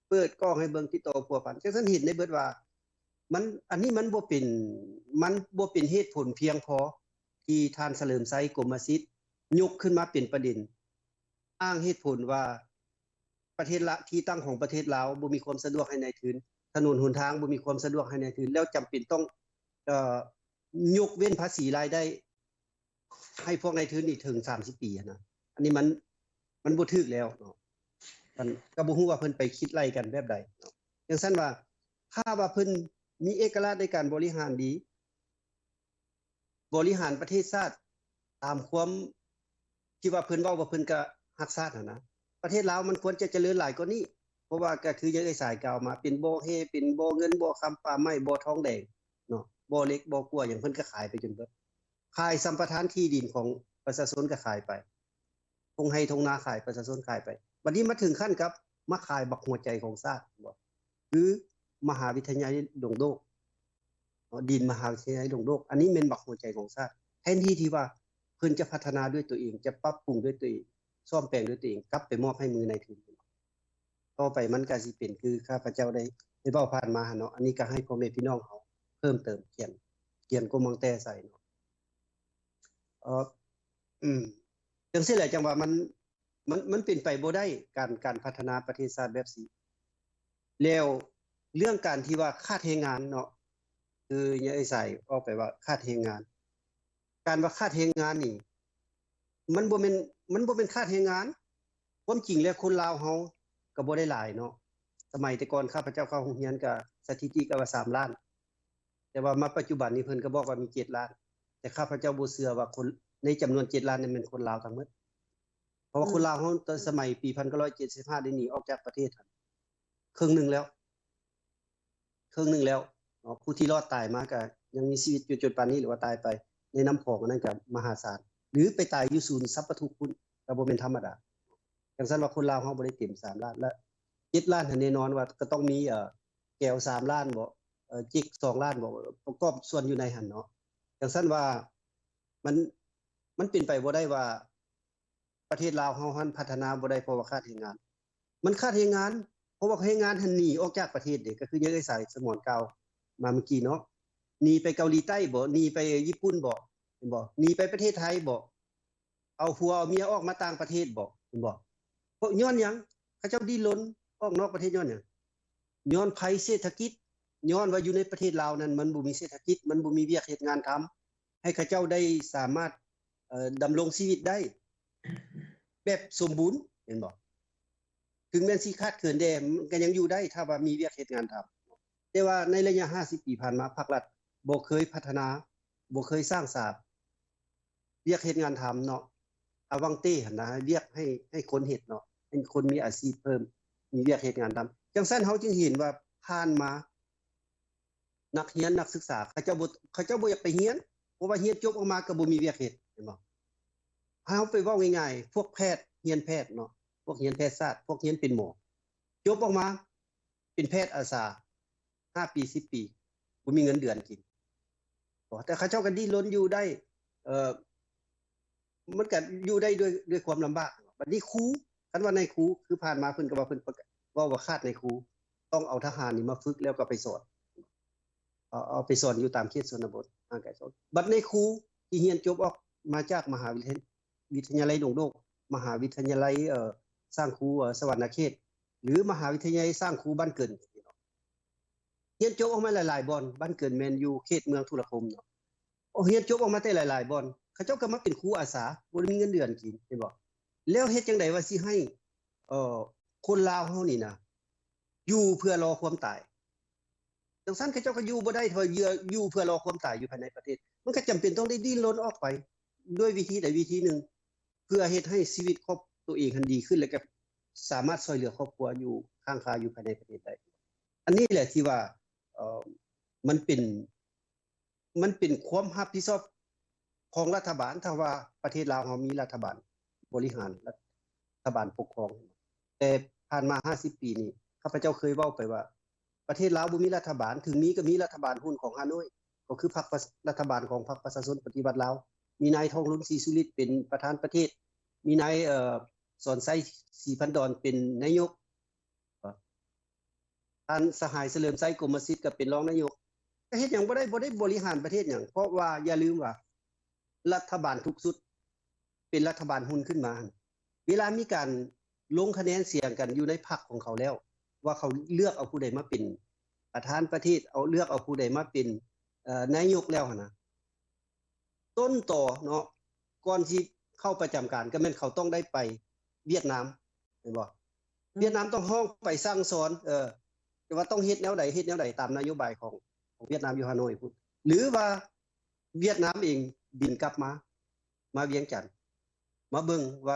ເປີດກ້ອງໃຫ້ເບິ່ງ ຕິດຕໍ່ພົວພັນ ຈັ່ງຊັ້ນເຫັນໄດ້ເບິດວ່າ ມັນ ອັນນີ້ມັນບໍ່ເປັນ ມັນບໍ່ເປັນເຫດຜົນພຽງພໍ ທີ່ທ່ານສະເຫຼີມໄຊ ກົມມະສິດ ຍົກຂຶ້ນມາເປັນປະເດັນ ອ້າງເຫດຜົນວ່າ ປະເທດລາ ທີ່ຕັ້ງຂອງປະເທດລາວບໍ່ມີຄວາມສະດວກໃຫ້ນາຍທຶນ, ຖະໜົນຫົນທາງບໍ່ມີຄວາມສະດວກໃຫ້ນາຍທຶນ ແລ້ວຈຳເປັນຕ້ອງ ເອີ ຍົກເວັ້ນພາສີລາຍໄດ້ໃຫ້ພວກນາຍທຶນນີ້ເຖິງສາມສິບປີຫັ້ນນະ. ອັນນີ້ມັນ ມັນບໍ່ຖືກແລ້ວເນາະ. ອັນ ກໍບໍ່ຮູ້ວ່າເພິ່ນໄປຄິດໄລ່ກັນແບບໃດເນາະ. ຈັ່ງຊັ້ນວ່າ ຖ້າວ່າເພິ່ນ ມີເອກະລາດໃນການບໍລິຫານດີ, ບໍລິຫານປະເທດຊາດຕາມຄວາມທີ່ວ່າເພິ່ນເວົ້າວ່າເພິ່ນກະຮັກຊາດຫັ້ນນະ. ປະເທດລາວມັນຄວນຈະຈະເລີນຫຼາຍກວ່ານີ້, ເພາະວ່າກະຄືຢ່າງເອື້ອຍສາຍກ່າວມາ, ເປັນບໍ່ແຮ່, ເປັນບໍ່ເງິນ, ບໍ່ຄຳ, ປ່າໄມ້, ບໍ່ທອງແດງເນາະ, ບໍ່ເຫຼັກ, ບໍ່ກົວຫຍັງ, ເພິ່ນກະຂາຍໄປຈົນເບິດ. ຂາຍສຳປະທານທີ່ດິນຂອງປະຊາຊົນກະຂາຍໄປ, ທົ່ງໄຮ່ທົ່ງນາຂາຍ, ປະຊາຊົນຂາຍໄປ. ບັດນີ້ມາເຖິງຂັ້ນກັບມາຂາຍບັກຫົວໃຈຂອງຊາດ, ບໍ່? ຄືມະຫາວິທະຍາໄລດົງໂດກ, ເນາະ, ດິນມະຫາວິທະຍາໄລດົງໂດກ, ອັນນີ້ແມ່ນບັກຫົວໃຈຂອງຊາດ. ແທນທີ່ທີ່ວ່າເພິ່ນຈະພັດທະນາດ້ວຍຕົວເອງ, ຈະປັບປຸງດ້ວຍຕົວເອງ, ສ້ອມແປງດ້ວຍຕົວເອງ, ກັບໄປມອບໃຫ້ມືນາຍທຶນ. ຕໍ່ໄປມັນກະຊິເປັນຄືຂ້າພະເຈົ້າໄດ້ ໄດ້ເວົ້າຜ່ານມາຫັ້ນເນາະ, ອັນນີ້ກະໃຫ້ພໍ່ແມ່ພີ່ນ້ອງເຮົາເພີ່ມເຕີມ, ຂຽນ, ຂຽນກວມມັງແຕ່ໃສ່ເນາະ. ເອີ ອືມ ຈັ່ງຊີ້ແຫຼະ, ຈັ່ງວ່າມັນ ມັນ ມັນເປັນໄປບໍ່ໄດ້ ການ ການພັດທະນາປະເທດຊາດແບບຊີ້. ແລ້ວເລື່ອງການທີ່ວ່າຂາດແຮງງານເນາະ, ຄືຍາຍສາຍອອກໄປວ່າຂາດແຮງງານ, ການວ່າຂາດແຮງງານນີ້ ມັນບໍ່ແມ່ນ ມັນບໍ່ແມ່ນຂາດແຮງງານ. ຄວາມຈິງແລ້ວຄົນລາວເຮົາກໍບໍ່ໄດ້ຫຼາຍເນາະ. ສະໄໝແຕ່ກ່ອນຂ້າພະເຈົ້າເຂົ້າໂຮງຮຽນກໍສະຖິຕິກໍວ່າສາມລ້ານ, ແຕ່ວ່າມາປັດຈຸບັນນີ້ເພິ່ນກໍບອກວ່າມີເຈັດລ້ານ, ແຕ່ຂ້າພະເຈົ້າບໍ່ເຊື່ອວ່າຄົນ ໃນຈຳນວນເຈັດລ້ານນີ້ແມ່ນຄົນລາວທັງໝົດ. ເພາະວ່າ ອືມ ຄົນລາວເຮົາແຕ່ສະໄໝປີພັນເກົ້າຮ້ອຍເຈັດສິບຫ້າ ໄດ້ໜີອອກຈາກປະເທດຫັ້ນເຄິ່ງໜຶ່ງແລ້ວ, ເຄິ່ງໜຶ່ງແລ້ວເນາະ. ຜູ້ທີ່ລອດຕາຍມາກໍຍັງມີຊີວິດຢູ່ຈົນປານນີ້ ຫຼືວ່າຕາຍໄປໃນນ້ຳຂອງ ອັນນັ້ນກໍມະຫາສານ, ຫຼືໄປຕາຍຢູ່ສູນສັບປະທຸກພຸ້ນ ກໍບໍ່ແມ່ນທຳມະດາ. ຈັ່ງຊັ້ນວ່າຄົນລາວເຮົາບໍ່ໄດ້ເຕັມສາມລ້ານ ແລະ ເຈັດລ້ານຫັ້ນແນ່ນອນວ່າກໍຕ້ອງມີ ເອີ ແກວສາມລ້ານບໍ ເອີ ຈິກສອງລ້ານບໍ ປະກອບສ່ວນຢູ່ໃນຫັ້ນເນາະ. ຈັ່ງຊັ້ນວ່າມັນ ມັນເປັນໄປບໍ່ໄດ້ວ່າ ປະເທດລາວເຮົາຫັ້ນພັດທະນາບໍ່ໄດ້ ເພາະວ່າຂາດແຮງງານ. ມັນຂາດແຮງງານ ເພາະວ່າແຮງງານຫັ້ນໜີອອກຈາກປະເທດເດ້, ກໍຄືຍາຍເອື້ອຍສາຍສະໝອນກ່າວມາເມື່ອກີ້ເນາະ, ໜີໄປເກົາຫຼີໃຕ້ບໍ, ໜີໄປຍີ່ປຸ່ນບໍ, ເຫັນບໍ່? ໜີໄປປະເທດໄທບໍ, ເອົາຜົວເອົາເມຍອອກມາຕ່າງປະເທດບໍ, ເຫັນບໍ່? ເພາະຍ້ອນຫຍັງ? ເຂົາເຈົ້າດີ້ນລົນອອກນອກປະເທດຍ້ອນຫຍັງ? ຍ້ອນໄພເສດຖະກິດ, ຍ້ອນວ່າຢູ່ໃນປະເທດລາວນັ້ນມັນບໍ່ມີເສດຖະກິດ, ມັນບໍ່ມີວຽກເຮັດງານທຳ ໃຫ້ເຂົາເຈົ້າໄດ້ສາມາດ ເອີ ດຳລົງຊີວິດໄດ້ແບບສົມບູນ, ເຫັນບໍ່? ເຖິງແມ່ນຊິຂາດເຂີນແດ່ ມັນກໍຍັງຢູ່ໄດ້ ຖ້າວ່າມີວຽກເຮັດງານທຳ. ແຕ່ວ່າໃນໄລຍະຫ້າສິບປີຜ່ານມາ ພາກລັດບໍ່ເຄີຍພັດທະນາ, ບໍ່ເຄີຍສ້າງສາວຽກເຮັດງານທຳເນາະ, ອາວັງເຕຫັ້ນນະ, ໃຫ້ວຽກ ໃຫ້ ໃຫ້ຄົນເຮັດເນາະ, ໃຫ້ຄົນມີອາຊີບເພີ່ມ, ມີວຽກເຮັດງານທຳ. ຈັ່ງຊັ້ນເຮົາຈຶ່ງເຫັນວ່າຜ່ານມາ ນັກຮຽນນັກສຶກສາ ເຂົາເຈົ້າບໍ່ ເຂົາເຈົ້າບໍ່ຢາກໄປຮຽນ, ເພາະວ່າຮຽນຈົບອອກມາກໍບໍ່ມີວຽກເຮັດ, ເຫັນບໍ່? ເຮົາໄປເວົ້າງ່າຍໆ ພວກແພດ, ຮຽນແພດເນາະ, ພວກຮຽນແພດສາດ, ພວກຮຽນເປັນໝໍ, ຈົບອອກມາເປັນແພດອາສາ ຫ້າປີ ສິບປີ ບໍ່ມີເງິນເດືອນກິນ. ແຕ່ເຂົາເຈົ້າກໍດີ້ນລົນຢູ່ໄດ້, ເອີ ມັນກໍຢູ່ໄດ້ດ້ວຍ ດ້ວຍຄວາມລຳບາກ. ບັດນີ້ຄູ, ຄັນວ່ານາຍຄູ ຄືຜ່ານມາເພິ່ນກໍວ່າ ເພິ່ນປະກາດ ເວົ້າວ່າຂາດນາຍຄູ, ຕ້ອງເອົາທະຫານນີ້ມາຝຶກ ແລ້ວກໍໄປສອນ, ເອົາ ເອົາໄປສອນຢູ່ຕາມເຂດຊົນນະບົດ ຫ່າງໄກສອນ. ບັດນາຍຄູທີ່ຮຽນຈົບອອກມາຈາກມະຫາວິທະ ວິທະຍາໄລດົງໂດກ, ມະຫາວິທະຍາໄລ ເອີ ສ້າງຄູ ເອີ ສະຫວັນນະເຂດ ຫຼື ມະຫາວິທະຍາໄລສ້າງຄູບ້ານເກີນ, ຮຽນຈົບອອກມາຫຼາຍໆບ່ອນ, ບ້ານເກີນແມ່ນຢູ່ເຂດເມືອງທຸລະຄົມເນາະ. ໂອ ຮຽນຈົບອອກມາແຕ່ຫຼາຍໆບ່ອນ, ເຂົາເຈົ້າກໍມາເປັນຄູອາສາ, ບໍ່ໄດ້ມີເງິນເດືອນກິນ, ເຫັນບໍ່? ແລ້ວເຮັດຈັ່ງໃດວ່າຊິໃຫ້ ເອີ ຄົນລາວເຮົານີ້ນະ ຢູ່ເພື່ອລໍຄວາມຕາຍ? ຈັ່ງຊັ້ນເຂົາເຈົ້າກໍຢູ່ບໍ່ໄດ້, ຖ້າວ່າຢູ່ເພື່ອລໍຄວາມຕາຍຢູ່ພາຍໃນປະເທດ, ມັນກໍຈຳເປັນຕ້ອງໄດ້ດີ້ນລົນອອກໄປດ້ວຍວິທີໃດວິທີໜຶ່ງ ເພື່ອເຮັດໃຫ້ຊີວິດຄອບຕົວເອງຫັ້ນດີຂຶ້ນ ແລະ ກໍສາມາດຊ່ວຍເຫຼືອຄອບຄົວຢູ່ ຄ້າງຄາຢູ່ພາຍໃນປະເທດໄດ້. ອັນນີ້ແຫຼະທີ່ວ່າ ເອີ ມັນເປັນ ມັນເປັນຄວາມຮັບຜິດຊອບຂອງລັດຖະບານ, ຖ້າວ່າປະເທດລາວເຮົາມີລັດຖະບານບໍລິຫານ, ລັດຖະບານປົກຄອງ. ແຕ່ຜ່ານມາຫ້າສິບປີນີ້ ຂ້າພະເຈົ້າເຄີຍເວົ້າໄປວ່າ ປະເທດລາວບໍ່ມີລັດຖະບານ, ເຖິງມີກໍມີລັດຖະບານຫຸ້ນຂອງຮ່າໂນ້ຍ, ກໍຄືພັກປະ ລັດຖະບານຂອງພັກປະຊາຊົນປະຕິວັດລາວ, ມີນາຍທອງລຸນ ສີສຸລິດ ເປັນປະທານປະເທດ, ມີນາຍ ເອີ ສອນໄຊ ສີພັນດອນ ເປັນນາຍົກ, ທ່ານສະຫາຍ ສະເຫຼີມໄຊ ກົມມະສິດ ກໍເປັນຮອງນາຍົກ, ກໍເຮັດຫຍັງບໍ່ໄດ້, ບໍ່ໄດ້ບໍລິຫານປະເທດຫຍັງ, ເພາະວ່າຢ່າລືມວ່າ ລັດຖະບານທຸກຊຸດເປັນລັດຖະບານຫຸ້ນຂຶ້ນມາ, ເວລາມີການລົງຄະແນນສຽງກັນຢູ່ໃນພັກຂອງເຂົາແລ້ວ ວ່າເຂົາເລືອກເອົາຜູ້ໃດມາເປັນປະທານປະເທດ, ເອົາ ເລືອກເອົາຜູ້ໃດມາເປັນ ເອີ ນາຍົກແລ້ວຫັ້ນນະ, ຕົ້ນຕໍເນາະ ກ່ອນຊິເຂົ້າປະຈຳການ ກໍແມ່ນເຂົາຕ້ອງໄດ້ໄປຫວຽດນາມ, ແມ່ນບໍ່? ຫວຽດນາມຕ້ອງຮ້ອງໄປສັ່ງສອນ, ເອີ ແຕ່ວ່າຕ້ອງເຮັດແນວໃດ, ເຮັດແນວໃດຕາມນະໂຍບາຍຂອງ ຂອງຫວຽດນາມຢູ່ຮ່າໂນ້ຍພຸ້ນ ຫຼືວ່າຫວຽດນາມເອງບິນກັບມາ ມາວຽງຈັນ ມາເບິ່ງວ່າ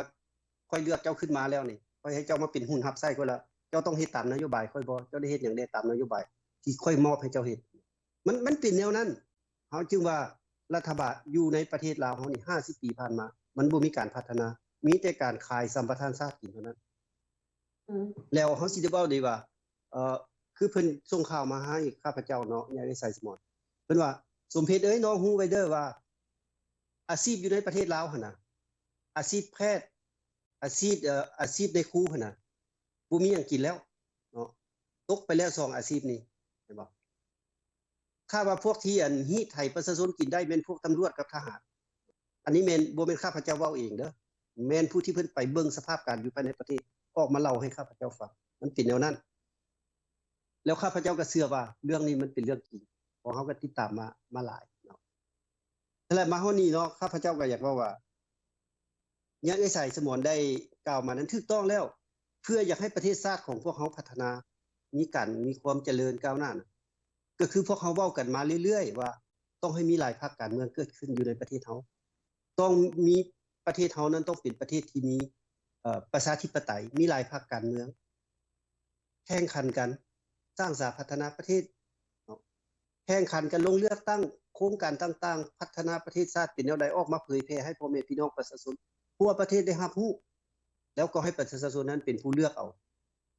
ຂ້ອຍເລືອກເຈົ້າຂຶ້ນມາແລ້ວນີ້ ຂ້ອຍໃຫ້ເຈົ້າມາເປັນຮຸ່ນຮັບໃຊ້ຂ້ອຍລະ ເຈົ້າຕ້ອງເຮັດຕາມນະໂຍບາຍຂ້ອຍບໍ່? ເຈົ້າໄດ້ເຮັດຫຍັງແດ່ຕາມນະໂຍບາຍທີ່ຂ້ອຍມອບໃຫ້ເຈົ້າເຮັດ? ມັນ ມັນເປັນແນວນັ້ນ. ເຮົາຈຶ່ງວ່າລັດຖະບານຢູ່ໃນປະເທດລາວເຮົານີ້ ຫ້າສິບປີຜ່ານມາ ມັນບໍ່ມີການພັດທະນາ ມີແຕ່ການຂາຍສຳປະທານຊາດກິນເທົ່ານັ້ນ. ອືມ ແລ້ວເຮົາຊິໄດ້ເວົ້າໄດ້ວ່າ ເອີ ຄືເພິ່ນສົ່ງຂ່າວມາໃຫ້ຂ້າພະເຈົ້າເນາະ ຍາຍໄຊສະໝອນ ເພິ່ນວ່າ ສົມເພັດເອີຍ ນ້ອງຮູ້ໄວ້ເດີວ່າ ອາຊີບຢູ່ໃນປະເທດລາວຫັ້ນນະ ອາຊີບແພດ ອາຊີບ ເອີ ອາຊີບນາຍຄູຫັ້ນນະ ບໍ່ມີຫຍັງກິນແລ້ວເນາະ ຕົກໄປແລ້ວສອງອາຊີບນີ້ ເຫັນບໍ່? ຖ້າວ່າພວກທີ່ອັນ ຮີດໄຖປະຊາຊົນກິນໄດ້ແມ່ນພວກຕຳຫຼວດກັບທະຫານ. ອັນນີ້ແມ່ນ ບໍ່ແມ່ນຂ້າພະເຈົ້າເວົ້າເອງເດີ ແມ່ນຜູ້ທີ່ເພິ່ນໄປເບິ່ງສະພາບການຢູ່ພາຍໃນປະເທດ ອອກມາເລົ່າໃຫ້ຂ້າພະເຈົ້າຟັງ ມັນເປັນແນວນັ້ນ. ແລ້ວຂ້າພະເຈົ້າກໍເຊື່ອວ່າເລື່ອງນີ້ມັນເປັນເລື່ອງຈິງ ເພາະເຮົາກໍຕິດຕາມມາ ມາຫຼາຍເນາະ. ແລ້ວມາຮອດນີ້ເນາະ ຂ້າພະເຈົ້າກໍຢາກເວົ້າວ່າ ຢ່າງເອື້ອຍສາຍສະໝອນໄດ້ກ່າວມານັ້ນຖືກຕ້ອງແລ້ວ ເພື່ອຢາກໃຫ້ປະເທດຊາດຂອງພວກເຮົາພັດທະນາ ມີການ ມີຄວາມຈະເລີນກ້າວໜ້ານະ ກໍຄືພວກເຮົາເວົ້າກັນມາເລື້ອຍໆວ່າ ຕ້ອງໃຫ້ມີຫຼາຍພັກການເມືອງເກີດຂຶ້ນຢູ່ໃນປະເທດເຮົາ ຕ້ອງມີ ປະເທດເຮົານັ້ນຕ້ອງເປັນປະເທດທີ່ມີ ເອີ ປະຊາທິປະໄຕ ມີຫຼາຍພັກການເມືອງ ແຂ່ງຂັນກັນສ້າງສາພັດທະນາປະເທດເນາະ ແຂ່ງຂັນກັນລົງເລືອກຕັ້ງ ໂຄງການຕ່າງໆ ພັດທະນາປະເທດຊາດເປັນແນວໃດ ອອກມາເຜີຍແຜ່ໃຫ້ພໍ່ແມ່ພີ່ນ້ອງປະຊາຊົນທົ່ວປະເທດໄດ້ຮັບຮູ້ ແລ້ວກໍໃຫ້ປະຊາຊົນນັ້ນເປັນຜູ້ເລືອກເອົາ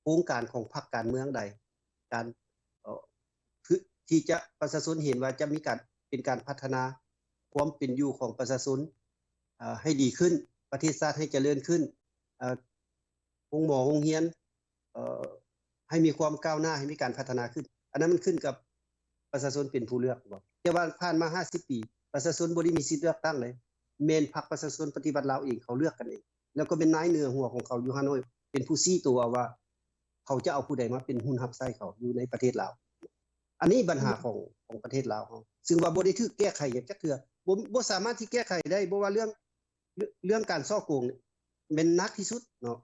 ໂຄງການຂອງພັກການເມືອງໃດ ການ ເອີ ທີ່ຈະ ປະຊາຊົນເຫັນວ່າຈະມີການ ເປັນການພັດທະນາຄວາມເປັນຢູ່ຂອງປະຊາຊົນ ເອີ ໃຫ້ດີຂຶ້ນ ປະເທດຊາດໃຫ້ຈະເລີນຂຶ້ນ ເອີ ໂຮງໝໍໂຮງຮຽນ ເອີ ໃຫ້ມີຄວາມກ້າວໜ້າ ໃຫ້ມີການພັດທະນາຂຶ້ນ ອັນນັ້ນມັນຂຶ້ນກັບປະຊາຊົນເປັນຜູ້ເລືອກບໍ? ແຕ່ວ່າຜ່ານມາຫ້າສິບປີ ປະຊາຊົນບໍ່ໄດ້ມີສິດເລືອກຕັ້ງເລີຍ ແມ່ນພັກປະຊາຊົນປະຕິວັດລາວເອງ ເຂົາເລືອກກັນເອງ ແລ້ວກໍແມ່ນນາຍເໜືອຫົວຂອງເຂົາຢູ່ຮ່າໂນ້ຍ ເປັນຜູ້ຊີ້ໂຕເອົາວ່າ ເຂົາຈະເອົາຜູ້ໃດມາເປັນຮຸ່ນຮັບໃຊ້ເຂົາຢູ່ໃນປະເທດລາວ. ອັນນີ້ບັນຫາຂອງ ຂອງປະເທດລາວເຮົາ ຊຶ່ງວ່າບໍ່ໄດ້ຖືກແກ້ໄຂຫຍັງຈັກເທື່ອ ບໍ່ ບໍ່ສາມາດທີ່ແກ້ໄຂໄດ້ ບໍ່ວ່າເລື່ອງ ເລື່ອງການສໍ້ໂກງນີ້ແມ່ນໜັກທີ່ສຸດເນາະ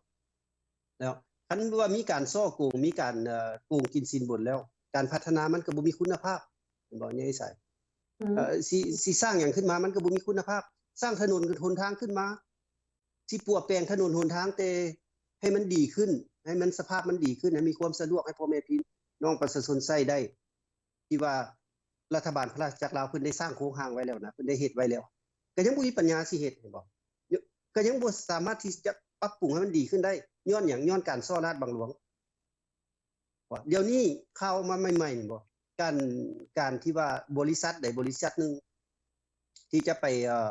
ແລ້ວຄັນວ່າມີການສໍ້ໂກງ ມີການ ເອີ ໂກງກິນສິນບົນແລ້ວ ການພັດທະນາມັນກໍບໍ່ມີຄຸນນະພາບ ແມ່ນບໍ່ຍາຍສາຍ? ອືມ ເອີ ຊິ ຊິສ້າງຫຍັງຂຶ້ນມາ ມັນກໍບໍ່ມີຄຸນນະພາບ ສ້າງຖະໜົນຫົນທາງຂຶ້ນມາ ຊິປົວແປງຖະໜົນຫົນທາງ ແຕ່ໃຫ້ມັນດີຂຶ້ນ ໃຫ້ມັນ ສະພາບມັນດີຂຶ້ນ ໃຫ້ມີຄວາມສະດວກໃຫ້ພໍ່ແມ່ພີ່ນ້ອງປະຊາຊົນໃຊ້ໄດ້ ທີ່ວ່າລັດຖະບານພະລາຊະຈັກລາວເພິ່ນໄດ້ສ້າງໂຄງຮ່າງໄວ້ແລ້ວນະ ເພິ່ນໄດ້ເຮັດໄວ້ແລ້ວ ກໍຍັງບໍ່ມີປັນຍາຊິເຮັດ ເຫັນບໍ່? ກໍຍັງບໍ່ສາມາດທີ່ຈະປັບປຸງໃຫ້ມັນດີຂຶ້ນໄດ້ ຍ້ອນຫຍັງ? ຍ້ອນການສໍ້ລາດບັງຫຼວງ. ດຽວນີ້ຂ່າວອອກມາໃໝ່ໆນີ້ບໍ ການ ການທີ່ວ່າບໍລິສັດໃດບໍລິສັດໜຶ່ງ ທີ່ຈະໄປ ເອີ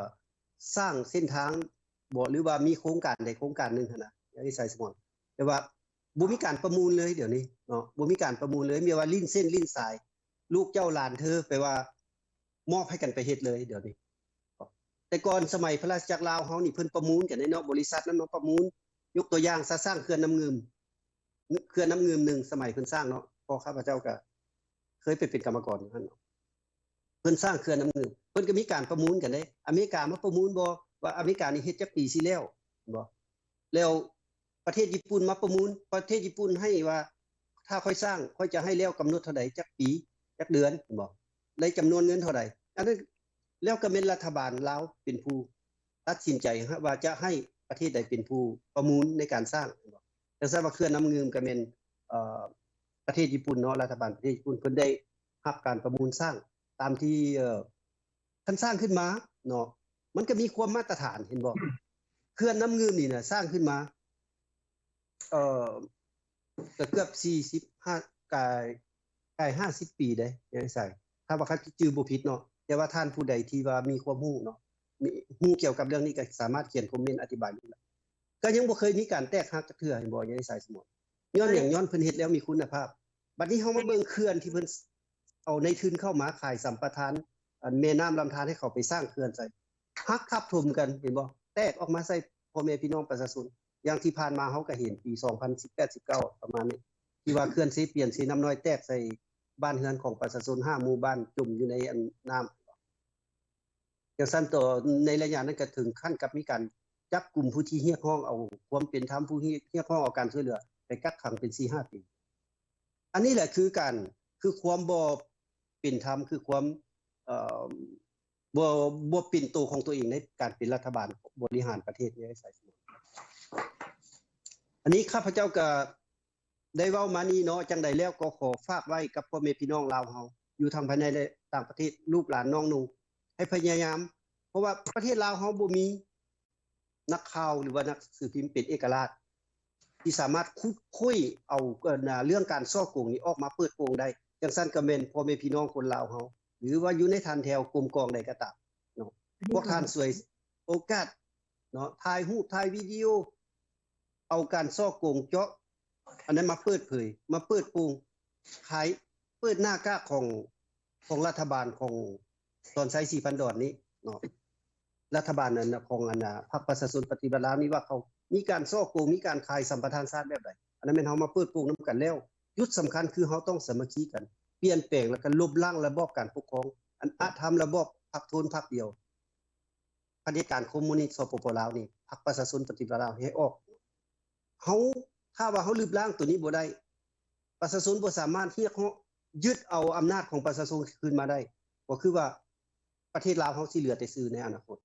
ສ້າງເສັ້ນທາງບໍ ຫຼືວ່າມີໂຄງການໃດໂຄງການໜຶ່ງຫັ້ນນະ ຍາຍສາຍສະໝອນ ແຕ່ວ່າບໍ່ມີການປະມູນເລີຍດຽວນີ້ເນາະ ບໍ່ມີການປະມູນເລີຍ ມີແຕ່ວ່າຫຼິ້ນເສັ້ນຫຼິ້ນສາຍ ລູກເຈົ້າຫຼານເທີ ແປວ່າມອບໃຫ້ກັນໄປເຮັດເລີຍດຽວນີ້. ແຕ່ກ່ອນສະໄໝພະລາຊະຈັກລາວເຮົານີ້ ເພິ່ນປະມູນກັນເດ້ເນາະ ບໍລິສັດນັ້ນມາປະມູນ ຍົກຕົວຢ່າງ ສ້າງເຂື່ອນນ້ຳງື່ມ ເຂື່ອນນ້ຳງື່ມໜຶ່ງ ສະໄໝເພິ່ນສ້າງເນາະ ເພາະຂ້າພະເຈົ້າກະເຄີຍໄປເປັນກຳມະກອນຢູ່ຫັ້ນເນາະ ເພິ່ນສ້າງເຂື່ອນນ້ຳງື່ມ ເພິ່ນກໍມີການປະມູນກັນເດ້ ອາເມລິກາມາປະມູນບໍ່ ວ່າອາເມລິການີ້ເຮັດຈັກປີຊິແລ້ວ ເຫັນບໍ່? ແລ້ວປະເທດຍີ່ປຸ່ນມາປະມູນ ປະເທດຍີ່ປຸ່ນໃຫ້ວ່າ ຖ້າຂ້ອຍສ້າງ ຂ້ອຍຈະໃຫ້ແລ້ວກຳນົດເທົ່າໃດ ຈັກປີ ຈັກເດືອນ ເຫັນບໍ່? ໄດ້ຈຳນວນເງິນເທົ່າໃດ ອັນນັ້ນ ແລ້ວກໍແມ່ນລັດຖະບານລາວເປັນຜູ້ຕັດສິນໃຈ ວ່າຈະໃຫ້ປະເທດໃດເປັນຜູ້ປະມູນໃນການສ້າງ ແມ່ນບໍ່? ຈັ່ງຊັ້ນວ່າເຂື່ອນນ້ຳງື່ມກໍແມ່ນ ເອີ ປະເທດຍີ່ປຸ່ນເນາະ ລັດຖະບານປະເທດຍີ່ປຸ່ນ ເພິ່ນໄດ້ຮັບການປະມູນສ້າງ ຕາມທີ່ ເອີ ຄັນສ້າງຂຶ້ນມາເນາະ ມັນກໍມີຄວາມມາດຕະຖານ ເຫັນບໍ່? ເຂື່ອນນ້ຳງື່ມນີ້ນະ ສ້າງຂຶ້ນມາ ເອີ ກໍເກືອບສີ່ສິບ ຫ້າ ກາຍ ກາຍຫ້າສິບປີເດ້ ຍາຍສາຍ ຖ້າວ່າຄັນຈື່ບໍ່ຜິດເນາະ ແຕ່ວ່າທ່ານຜູ້ໃດທີ່ວ່າມີຄວາມຮູ້ເນາະ ມີ ຮູ້ກ່ຽວກັບເລື່ອງນີ້ ກໍສາມາດຂຽນຄອມເມັນອະທິບາຍໄດ້ ກໍຍັງບໍ່ເຄີຍມີການແຕກຫັກຈັກເທື່ອ ເຫັນບໍ່ ຍາຍສາຍສະໝອນ? ຍ້ອນຫຍັງ? ຍ້ອນເພິ່ນເຮັດແລ້ວມີຄຸນນະພາບ ບັດນີ້ເຮົາມາເບິ່ງເຂື່ອນທີ່ເພິ່ນ ເອົານາຍທຶນເຂົ້າມາຂາຍສຳປະທານ ອັນແມ່ນ້ຳລຳທານໃຫ້ເຂົາໄປສ້າງເຂື່ອນໃສ່ ຫັກທັບຖົມກັນ ເຫັນບໍ່? ແຕກອອກມາໃສ່ພໍ່ແມ່ພີ່ນ້ອງປະຊາຊົນ ຢ່າງທີ່ຜ່ານມາເຮົາກໍເຫັນປີສອງພັນສິບແປດ ສິບເກົ້າ ປະມານນີ້ ທີ່ວ່າເຂື່ອນເຊປຽນ ເຊນ້ຳນ້ອຍແຕກໃສ່ບ້ານເຮືອນຂອງປະຊາຊົນຫ້າໝູ່ບ້ານຈົມຢູ່ໃນອັນນ້ຳ ຈັ່ງຊັ້ນຕໍ່ ໃນໄລຍະນັ້ນກໍເຖິງຂັ້ນກັບມີການຈັບກຸມຜູ້ທີ່ຮຽກຮ້ອງເອົາຄວາມເປັນທຳ ຜູ້ຮຽກ ຮຽກຮ້ອງເອົາການຊ່ວຍເຫຼືອໄປກັກຂັງເປັນສີ່ຫ້າປີ. ອັນນີ້ແຫຼະຄືການ ຄືຄວາມບໍ່ ເປັນທຳ ຄືຄວາມ ເອີ ບໍ່ ບໍ່ເປັນໂຕຂອງຕົວເອງໃນການເປັນລັດຖະບານບໍລິຫານປະເທດໃນສາຍສະໝອງ. ອັນນີ້ຂ້າພະເຈົ້າກະໄດ້ເວົ້າມານີ້ເນາະ, ຈັ່ງໃດແລ້ວກໍຂໍຝາກໄວ້ກັບພໍ່ແມ່ພີ່ນ້ອງລາວເຮົາ ຢູ່ທັງພາຍໃນ ແລະ ຕ່າງປະເທດ, ລູກຫຼານນ້ອງນຸ່ງ ໃຫ້ພະຍາຍາມ, ເພາະວ່າປະເທດລາວເຮົາບໍ່ມີ ນັກຂ່າວ ຫຼືວ່ານັກໜັງສືພິມເປັນເອກະລາດ ທີ່ສາມາດຂຸດຄົ້ນເອົາ ເອີ ເລື່ອງການສໍ້ໂກງນີ້ອອກມາເປີດໂປງໄດ້. ຈັ່ງຊັ້ນກໍແມ່ນພໍ່ແມ່ພີ່ນ້ອງຄົນລາວເຮົາ ຫຼືວ່າຢູ່ໃນຖັນແຖວກົມກອງໃດກໍຕາມເນາະ, ພວກທ່ານສວຍໂອກາດເນາະ, ຖ່າຍຮູບ ຖ່າຍວິດີໂອ ເອົາການສໍ້ໂກງເຈາະ ອັນນັ້ນມາເປີດເຜີຍ ມາເປີດໂປງ ຂາຍ ເປີດໜ້າກາກຂອງ ຂອງລັດຖະບານຂອງສອນໄຊ ສີພັນດອນນີ້ເນາະ, ລັດຖະບານນັ້ນນະ ຂອງອັນນະ ພັກປະຊາຊົນປະຕິວັດລາວນີ້ ວ່າເຂົາມີການສໍ້ໂກງ ມີການຂາຍສຳປະທານຊາດແບບໃດ. ອັນນັ້ນແມ່ນເຮົາມາເປີດໂປງນຳກັນແລ້ວ. ຈຸດສຳຄັນຄືເຮົາຕ້ອງສາມັກຄີກັນ, ປ່ຽນແປງ ແລ້ວກໍລົບລ້າງລະບອບການປົກຄອງ ອັນອະທຳລະບອບພັກໂທນພັກດຽວ ຜະເດັດການຄອມມູນິດ ສປປ ລາວນີ້, ພັກປະຊາຊົນປະຕິວັດລາວໃຫ້ອອກ. ເຮົາ ຖ້າວ່າເຮົາລຶບລ້າງໂຕນີ້ບໍ່ໄດ້, ປະຊາຊົນບໍ່ສາມາດຮຽກຮ້ອງ ຍຶດເອົາອຳນາດຂອງປະຊາຊົນຄືນມາໄດ້, ກໍຄືວ່າປະເທດລາວເຮົາຊິເຫຼືອແຕ່ຊື່ໃນອະນາຄົດ.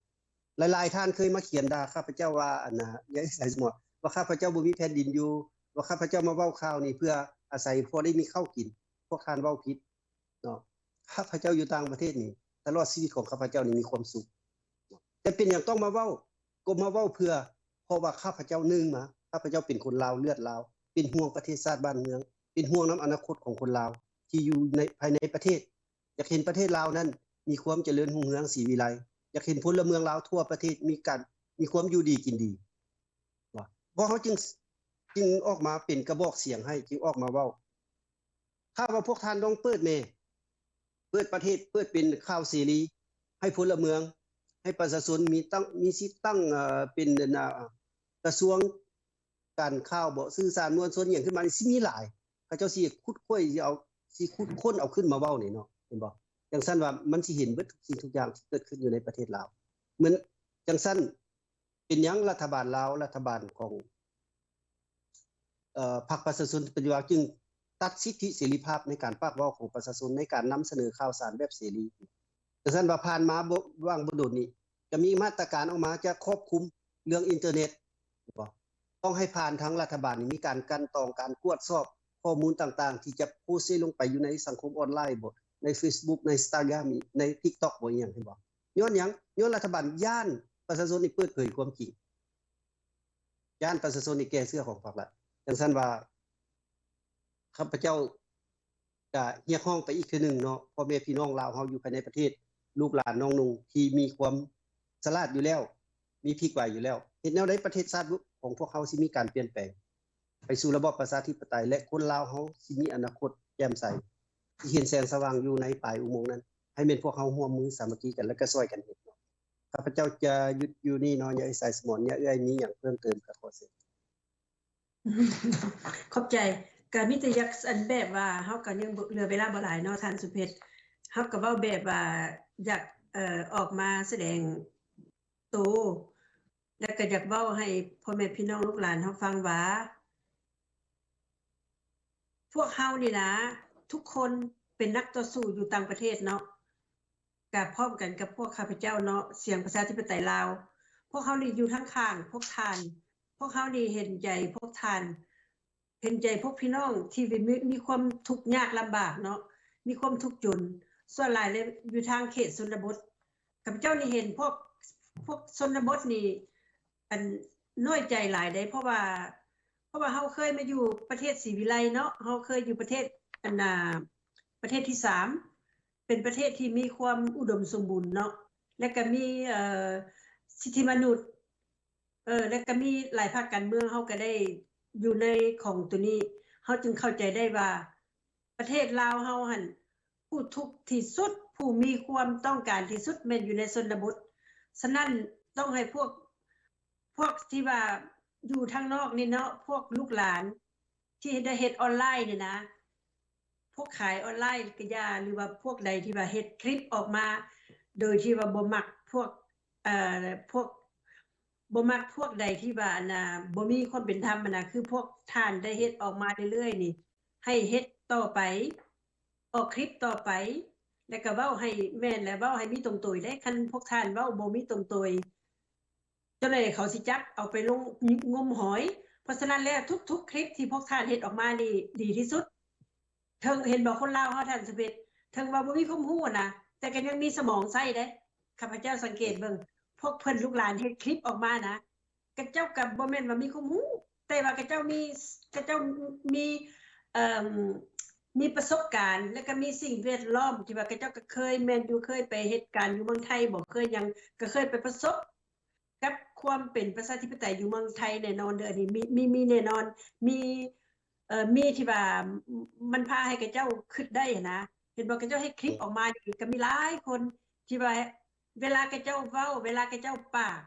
ຫຼາຍໆທ່ານເຄີຍມາຂຽນດ່າຂ້າພະເຈົ້າວ່າ ອັນນະ ຍາຍສາຍສະໝອນ ວ່າຂ້າພະເຈົ້າບໍ່ມີແຜ່ນດິນຢູ່, ວ່າຂ້າພະເຈົ້າມາເວົ້າຂ່າວນີ້ເພື່ອອາໄສພໍໄດ້ມີເຂົ້າກິນ. ພວກທ່ານເວົ້າຜິດເນາະ. ຂ້າພະເຈົ້າຢູ່ຕ່າງປະເທດນີ້ ຕະຫຼອດຊີວິດຂອງຂ້າພະເຈົ້ານີ້ມີຄວາມສຸກ. ແຕ່ເປັນຫຍັງຕ້ອງມາເວົ້າ? ກໍມາເວົ້າເພື່ອ ເພາະວ່າຂ້າພະເຈົ້າ ໜຶ່ງມາ ຂ້າພະເຈົ້າເປັນຄົນລາວເລືອດລາວ, ເປັນຫ່ວງປະເທດຊາດບ້ານເມືອງ, ເປັນຫ່ວງນຳອະນາຄົດຂອງຄົນລາວທີ່ຢູ່ໃນ ພາຍໃນປະເທດ. ຢາກເຫັນປະເທດລາວນັ້ນມີຄວາມຈະເລີນຮຸ່ງເຮືອງສີວິໄລ, ຢາກເຫັນພົນລະເມືອງລາວທົ່ວປະເທດມີການ ມີຄວາມຢູ່ດີກິນດີ. ວ່າ ພວກເຮົາຈຶ່ງ ຈຶ່ງອອກມາເປັນກະບອກສຽງໃຫ້, ຈຶ່ງອອກມາເວົ້າ. ຖ້າວ່າພວກທ່ານຕ້ອງເປີດແດ່, ເປີດປະເທດ, ເປີດເປັນຂ່າວເສລີ ໃຫ້ພົນລະເມືອງ, ໃຫ້ປະຊາຊົນມີຕັ້ງ ມີສິດຕັ້ງ ເອີ ເປັນ ອັນນະ ກະຊວງການຂ່າວບໍ ສື່ສານມວນຊົນຫຍັງຂຶ້ນມານີ້ ຊິມີຫຼາຍ. ເຂົາເຈົ້າຊິຂຸດຄົ້ນ ຊິເອົາ ຊິຂຸດຄົ້ນເອົາຂຶ້ນມາເວົ້ານີ້ເນາະ, ເຫັນບໍ່? ຈັ່ງຊັ້ນວ່າມັນຊິເຫັນເບິດທຸກສິ່ງທຸກຢ່າງທີ່ເກີດຂຶ້ນຢູ່ໃນປະເທດລາວ. ເໝືອນຈັ່ງຊັ້ນ ເປັນຫຍັງລັດຖະບານລາວ, ລັດຖະບານຂອງ ເອີ ພັກປະຊາຊົນປະຕິວັດຈຶ່ງຕັດສິດທິເສລີພາບໃນການປາກເວົ້າຂອງປະຊາຊົນ ໃນການນຳສະເໜີຂ່າວສານແບບເສລີ? ຈັ່ງຊັ້ນວ່າຜ່ານມາບໍ່ ຫວ່າງບໍ່ດົນນີ້ ຈະມີມາດຕະການອອກມາຈະຄອບຄຸມເລື່ອງອິນເຕີເນັດ ແມ່ນບໍ່? ຕ້ອງໃຫ້ຜ່ານທາງລັດຖະບານນີ້ ມີການກັ່ນຕອງ ການກວດສອບຂໍ້ມູນຕ່າງໆ ທີ່ຈະໂພສເສລົງໄປຢູ່ໃນສັງຄົມອອນລາຍບໍ ໃນເຟສບຸກ ໃນອິນສະຕາແກຣມ ໃນຕິກຕັອກບໍ ອີ່ຫຍັງ ເຫັນບໍ່? ຍ້ອນຫຍັງ? ຍ້ອນລັດຖະບານຢ້ານປະຊາຊົນນີ້ເປີດເຜີຍຄວາມຈິງ. ຢ້ານປະຊາຊົນນີ້ແກ່ເຊື່ອຂອງພັກລະ. ຈັ່ງຊັ້ນວ່າ ຂ້າພະເຈົ້າກະຮຽກຮ້ອງໄປອີກເທື່ອໜຶ່ງເນາະ, ພໍ່ແມ່ພີ່ນ້ອງລາວເຮົາຢູ່ພາຍໃນປະເທດ, ລູກຫຼານນ້ອງນຸ່ງທີ່ມີຄວາມສະຫຼາດຢູ່ແລ້ວ, ມີພິກໄວຢູ່ແລ້ວ, ເຮັດແນວໃດປະເທດຊາດຂອງພວກເຮົາຊິມີການປ່ຽນແປງໄປສູ່ລະບອບປະຊາທິປະໄຕ ແລະ ຄົນລາວເຮົາຊິມີອະນາຄົດແຈ່ມໃສ, ຊິເຫັນແສງສະຫວ່າງຢູ່ໃນປາຍອຸໂມງນັ້ນ. ໃຫ້ແມ່ນພວກເຮົາຮ່ວມມືສາມັກຄີກັນ ແລະ ກະຊ່ອຍກັນເຮັດເນາະ. ຂ້າພະເຈົ້າຈະຢຸດຢູ່ນີ້ເນາະ, ຍາເອື້ອຍສາຍສະໝອນ, ຍາເອື້ອຍມີຫຍັງເພີ່ມເຕີມກະຂໍເຊີນ. ຂອບໃຈ. ກະມີແຕ່ຢາກ ອັນ ແບບວ່າເຮົາກະຍັງບໍ່ ເຫຼືອເວລາບໍ່ຫຼາຍເນາະທ່ານສຸເພັດ, ເຮົາກະເວົ້າແບບວ່າຢາກ ເອີ ອອກມາສະແດງໂຕ ແລະ ກະຢາກເວົ້າໃຫ້ພໍ່ແມ່ພີ່ນ້ອງລູກຫຼານເຮົາຟັງວ່າ ພວກເຮົານີ້ນະ ທຸກຄົນເປັນນັກຕໍ່ສູ້ຢູ່ຕ່າງປະເທດເນາະ, ກະພ້ອມກັນກັບພວກຂ້າພະເຈົ້າເນາະ, ສຽງປະຊາທິປະໄຕລາວ, ພວກເຮົານີ້ຢູ່ທາງຂ້າງພວກທ່ານ, ພວກເຮົານີ້ເຫັນໃຈພວກທ່ານ, ເຫັນໃຈພວກພີ່ນ້ອງທີ່ມີ ມີຄວາມທຸກຍາກລຳບາກເນາະ, ມີຄວາມທຸກຈົນ, ສ່ວນຫຼາຍແລ້ວຢູ່ທາງເຂດຊົນນະບົດ. ຂ້າພະເຈົ້ານີ້ເຫັນພວກ ພວກຊົນນະບົດນີ້ ອັນ ນ້ອຍໃຈຫຼາຍເດ້, ເພາະວ່າ ເພາະວ່າເຮົາເຄີຍມາຢູ່ປະເທດສີວິໄລເນາະ, ເຮົາເຄີຍຢູ່ປະເທດ ອັນ ນາ ປະເທດທີສາມ ເປັນປະເທດທີ່ມີຄວາມອຸດົມສົມບູນເນາະ ແລະ ກະມີ ເອີ ສິດທິມະນຸດ ເອີ ແລະ ກະມີຫຼາຍພາກການເມືອງ, ເຮົາກະໄດ້ຢູ່ໃນຂອງໂຕນີ້, ເຮົາຈຶ່ງເຂົ້າໃຈໄດ້ວ່າ ປະເທດລາວເຮົາຫັ້ນ ຜູ້ທຸກທີ່ສຸດ, ຜູ້ມີຄວາມຕ້ອງການທີ່ສຸດແມ່ນຢູ່ໃນຊົນນະບົດ. ສະນັ້ນ ຕ້ອງໃຫ້ພວກ ພວກທີ່ວ່າຢູ່ທາງນອກນີ້ເນາະ, ພວກລູກຫຼານທີ່ໄດ້ເຮັດອອນລາຍນີ້ນະ, ພວກຂາຍອອນລາຍກະຢ່າ ຫຼືວ່າພວກໃດທີ່ວ່າເຮັດຄລິບອອກມາໂດຍທີ່ວ່າບໍ່ມັກພວກ ເອີ ພວກ ບໍ່ມັກພວກໃດທີ່ວ່າ ອັນນາ ບໍ່ມີຄວາມເປັນທຳຫັ້ນນະ, ຄືພວກທ່ານໄດ້ເຮັດອອກມາເລື້ອຍໆນີ້ ໃຫ້ເຮັດຕໍ່ໄປ, ອອກຄລິບຕໍ່ໄປ, ແລ້ວກໍເວົ້າໃຫ້ແມ່ນ ແລະ ເວົ້າໃຫ້ມີຕົງໂຕຍເດ້. ຄັນພວກທ່ານເວົ້າບໍ່ມີຕົງໂຕຍ ເຈົ້າໜ້າທີ່ເຂົາຊິຈັບເອົາໄປລົງງົມຫອຍ. ເພາະສະນັ້ນແລ້ວ ທຸກໆຄລິບທີ່ພວກທ່ານເຮັດອອກມານີ້ດີທີ່ສຸດ. ເຖິງ ເຫັນບໍ່ ຄົນລາວເຮົາ ທ່ານສຸເພັດ ເຖິງວ່າບໍ່ມີຄວາມຮູ້ນະ ແຕ່ກໍຍັງມີສະໝອງໃຊ້ເດ້. ຂ້າພະເຈົ້າສັງເກດເບິ່ງ ພວກເພິ່ນລູກຫຼານເຮັດຄລິບອອກມານະ ຂະເຈົ້າກໍບໍ່ແມ່ນວ່າມີຄວາມຮູ້ ແຕ່ວ່າຂະເຈົ້າມີ ຂະເຈົ້າມີ ເອີ່ມ ມີປະສົບການ ແລ້ວກໍມີສິ່ງແວດລ້ອມທີ່ວ່າຂະເຈົ້າກໍເຄີຍ ແມ່ນຢູ່ ເຄີຍໄປເຮັດການຢູ່ເມືອງໄທບໍ ເຄີຍຫຍັງ ກໍເຄີຍໄປປະສົບ ກັບຄວາມເປັນປະຊາທິປະໄຕຢູ່ເມືອງໄທແນ່ນອນເດີ້. ອັນນີ້ມີ ມີ ມີແນ່ນອນ ມີ ເອີ ມີທີ່ວ່າ ມັນພາໃຫ້ຂະເຈົ້າຄິດໄດ້ຫັ້ນນະ. ເຫັນບໍ່ ຂະເຈົ້າເຮັດຄລິບອອກມານີ້ ກໍມີຫຼາຍຄົນທີ່ວ່າ ເວລາຂະເຈົ້າເວົ້າ ເວລາຂະເຈົ້າປາກ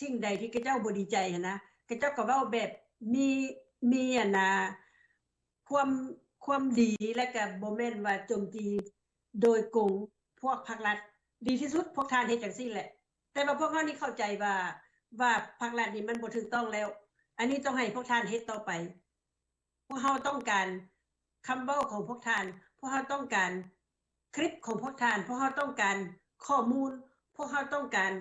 ສິ່ງໃດທີ່ຂະເຈົ້າບໍ່ດີໃຈຫັ້ນນະ ຂະເຈົ້າກໍເວົ້າແບບມີ ມີ ອັນນາ ຄວາມ ຄວາມດີ ແລະກະບໍ່ແມ່ນວ່າໂຈມຕີໂດຍກົງພວກພັກລັດ. ດີທີ່ສຸດພວກທ່ານເຮັດຈັ່ງຊີ້ແຫຼະ. ແຕ່ວ່າພວກເຮົານີ້ເຂົ້າໃຈວ່າ ວ່າພັກລັດນີ້ມັນບໍ່ຖືກຕ້ອງແລ້ວ. ອັນນີ້ຕ້ອງໃຫ້ພວກທ່ານເຮັດຕໍ່ໄປ. ພວກເຮົາຕ້ອງການຄຳເວົ້າຂອງພວກທ່ານ. ພວກເຮົາຕ້ອງການຄລິບຂອງພວກທ່ານ. ພວກເຮົາຕ້ອງການຂໍ້ມູນ. ພວກເຮົາຕ້ອງການ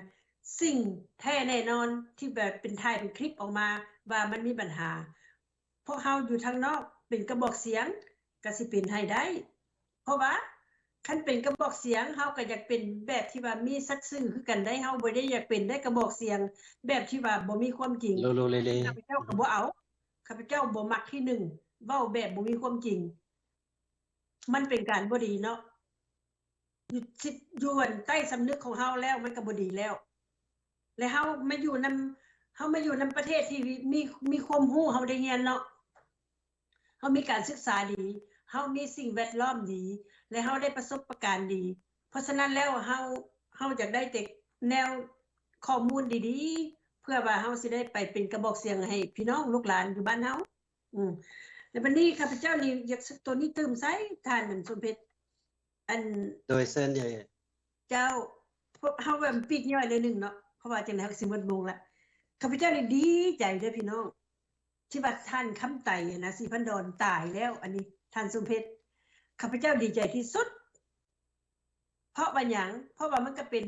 ສິ່ງແທ້ແນ່ນອນທີ່ແບບເປັນ ຖ່າຍເປັນຄລິບອອກມາວ່າມັນມີບັນຫາ. ພວກເຮົາຢູ່ທາງນອກເປັນກະບອກສຽງກໍຊິເປັນໃຫ້ໄດ້. ເພາະວ່າຄັນເປັນກະບອກສຽງ ເຮົາກໍຢາກເປັນແບບທີ່ວ່າມີສັດຊື່ຄືກັນໄດ໋. ເຮົາບໍ່ໄດ້ຢາກເປັນໄດ້ກະບອກສຽງແບບທີ່ວ່າບໍ່ມີຄວາມຈິງ. ໂລໂລເລເລ ຂ້າພະເຈົ້າກໍບໍ່ເອົາ. ຂ້າພະເຈົ້າບໍ່ມັກ ທີໜຶ່ງ ເວົ້າແບບບໍ່ມີຄວາມຈິງ. ມັນເປັນການບໍ່ດີເນາະ. ຢູ່ ຊິ ຢູ່ອັນໃຕ້ສຳນຶກຂອງເຮົາແລ້ວ ມັນກໍບໍ່ດີແລ້ວ. ແລະເຮົາມາຢູ່ນຳ ເຮົາມາຢູ່ນຳປະເທດທີ່ມີ ມີຄວາມຮູ້ ເຮົາໄດ້ຮຽນເນາະ. ເຮົາມີການສຶກສາດີ, ເຮົາມີສິ່ງແວດລ້ອມດີ ແລະເຮົາໄດ້ປະສົບປະການດີ. ເພາະສະນັ້ນແລ້ວ ເຮົາ ເຮົາຢາກໄດ້ແຕ່ແນວຂໍ້ມູນດີໆ ເພື່ອວ່າເຮົາຊິໄດ້ໄປເປັນກະບອກສຽງໃຫ້ພີ່ນ້ອງລູກຫຼານຢູ່ບ້ານເຮົາ. ອືມ ແລ້ວບັດນີ້ຂ້າພະເຈົ້ານີ້ຢາກ ໂຕນີ້ຕື່ມໃສ່ທ່ານ ອັນ ສົມເພັດ ອັນ ໂດຍ ເຊີນເດີ. ເຈົ້າ ພວກເຮົາແບບປີກຍ່ອຍໜ້ອຍໜຶ່ງເນາະ ເພາະວ່າຈັ່ງໃດເຮົາກໍຊິໝົດໂມງລະ. ຂ້າພະເຈົ້ານີ້ດີໃຈເດີພີ່ນ້ອງ ທີ່ວ່າທ່ານຄຳໄຕຫັ້ນນະ ສີພັນດອນຕາຍແລ້ວ. ອັນນີ້ທ່ານສົມເພັດ ຂ້າພະເຈົ້າດີໃຈທີ່ສຸດ. ເພາະວ່າຫຍັງ? ເພາະວ່າມັນກໍເປັນ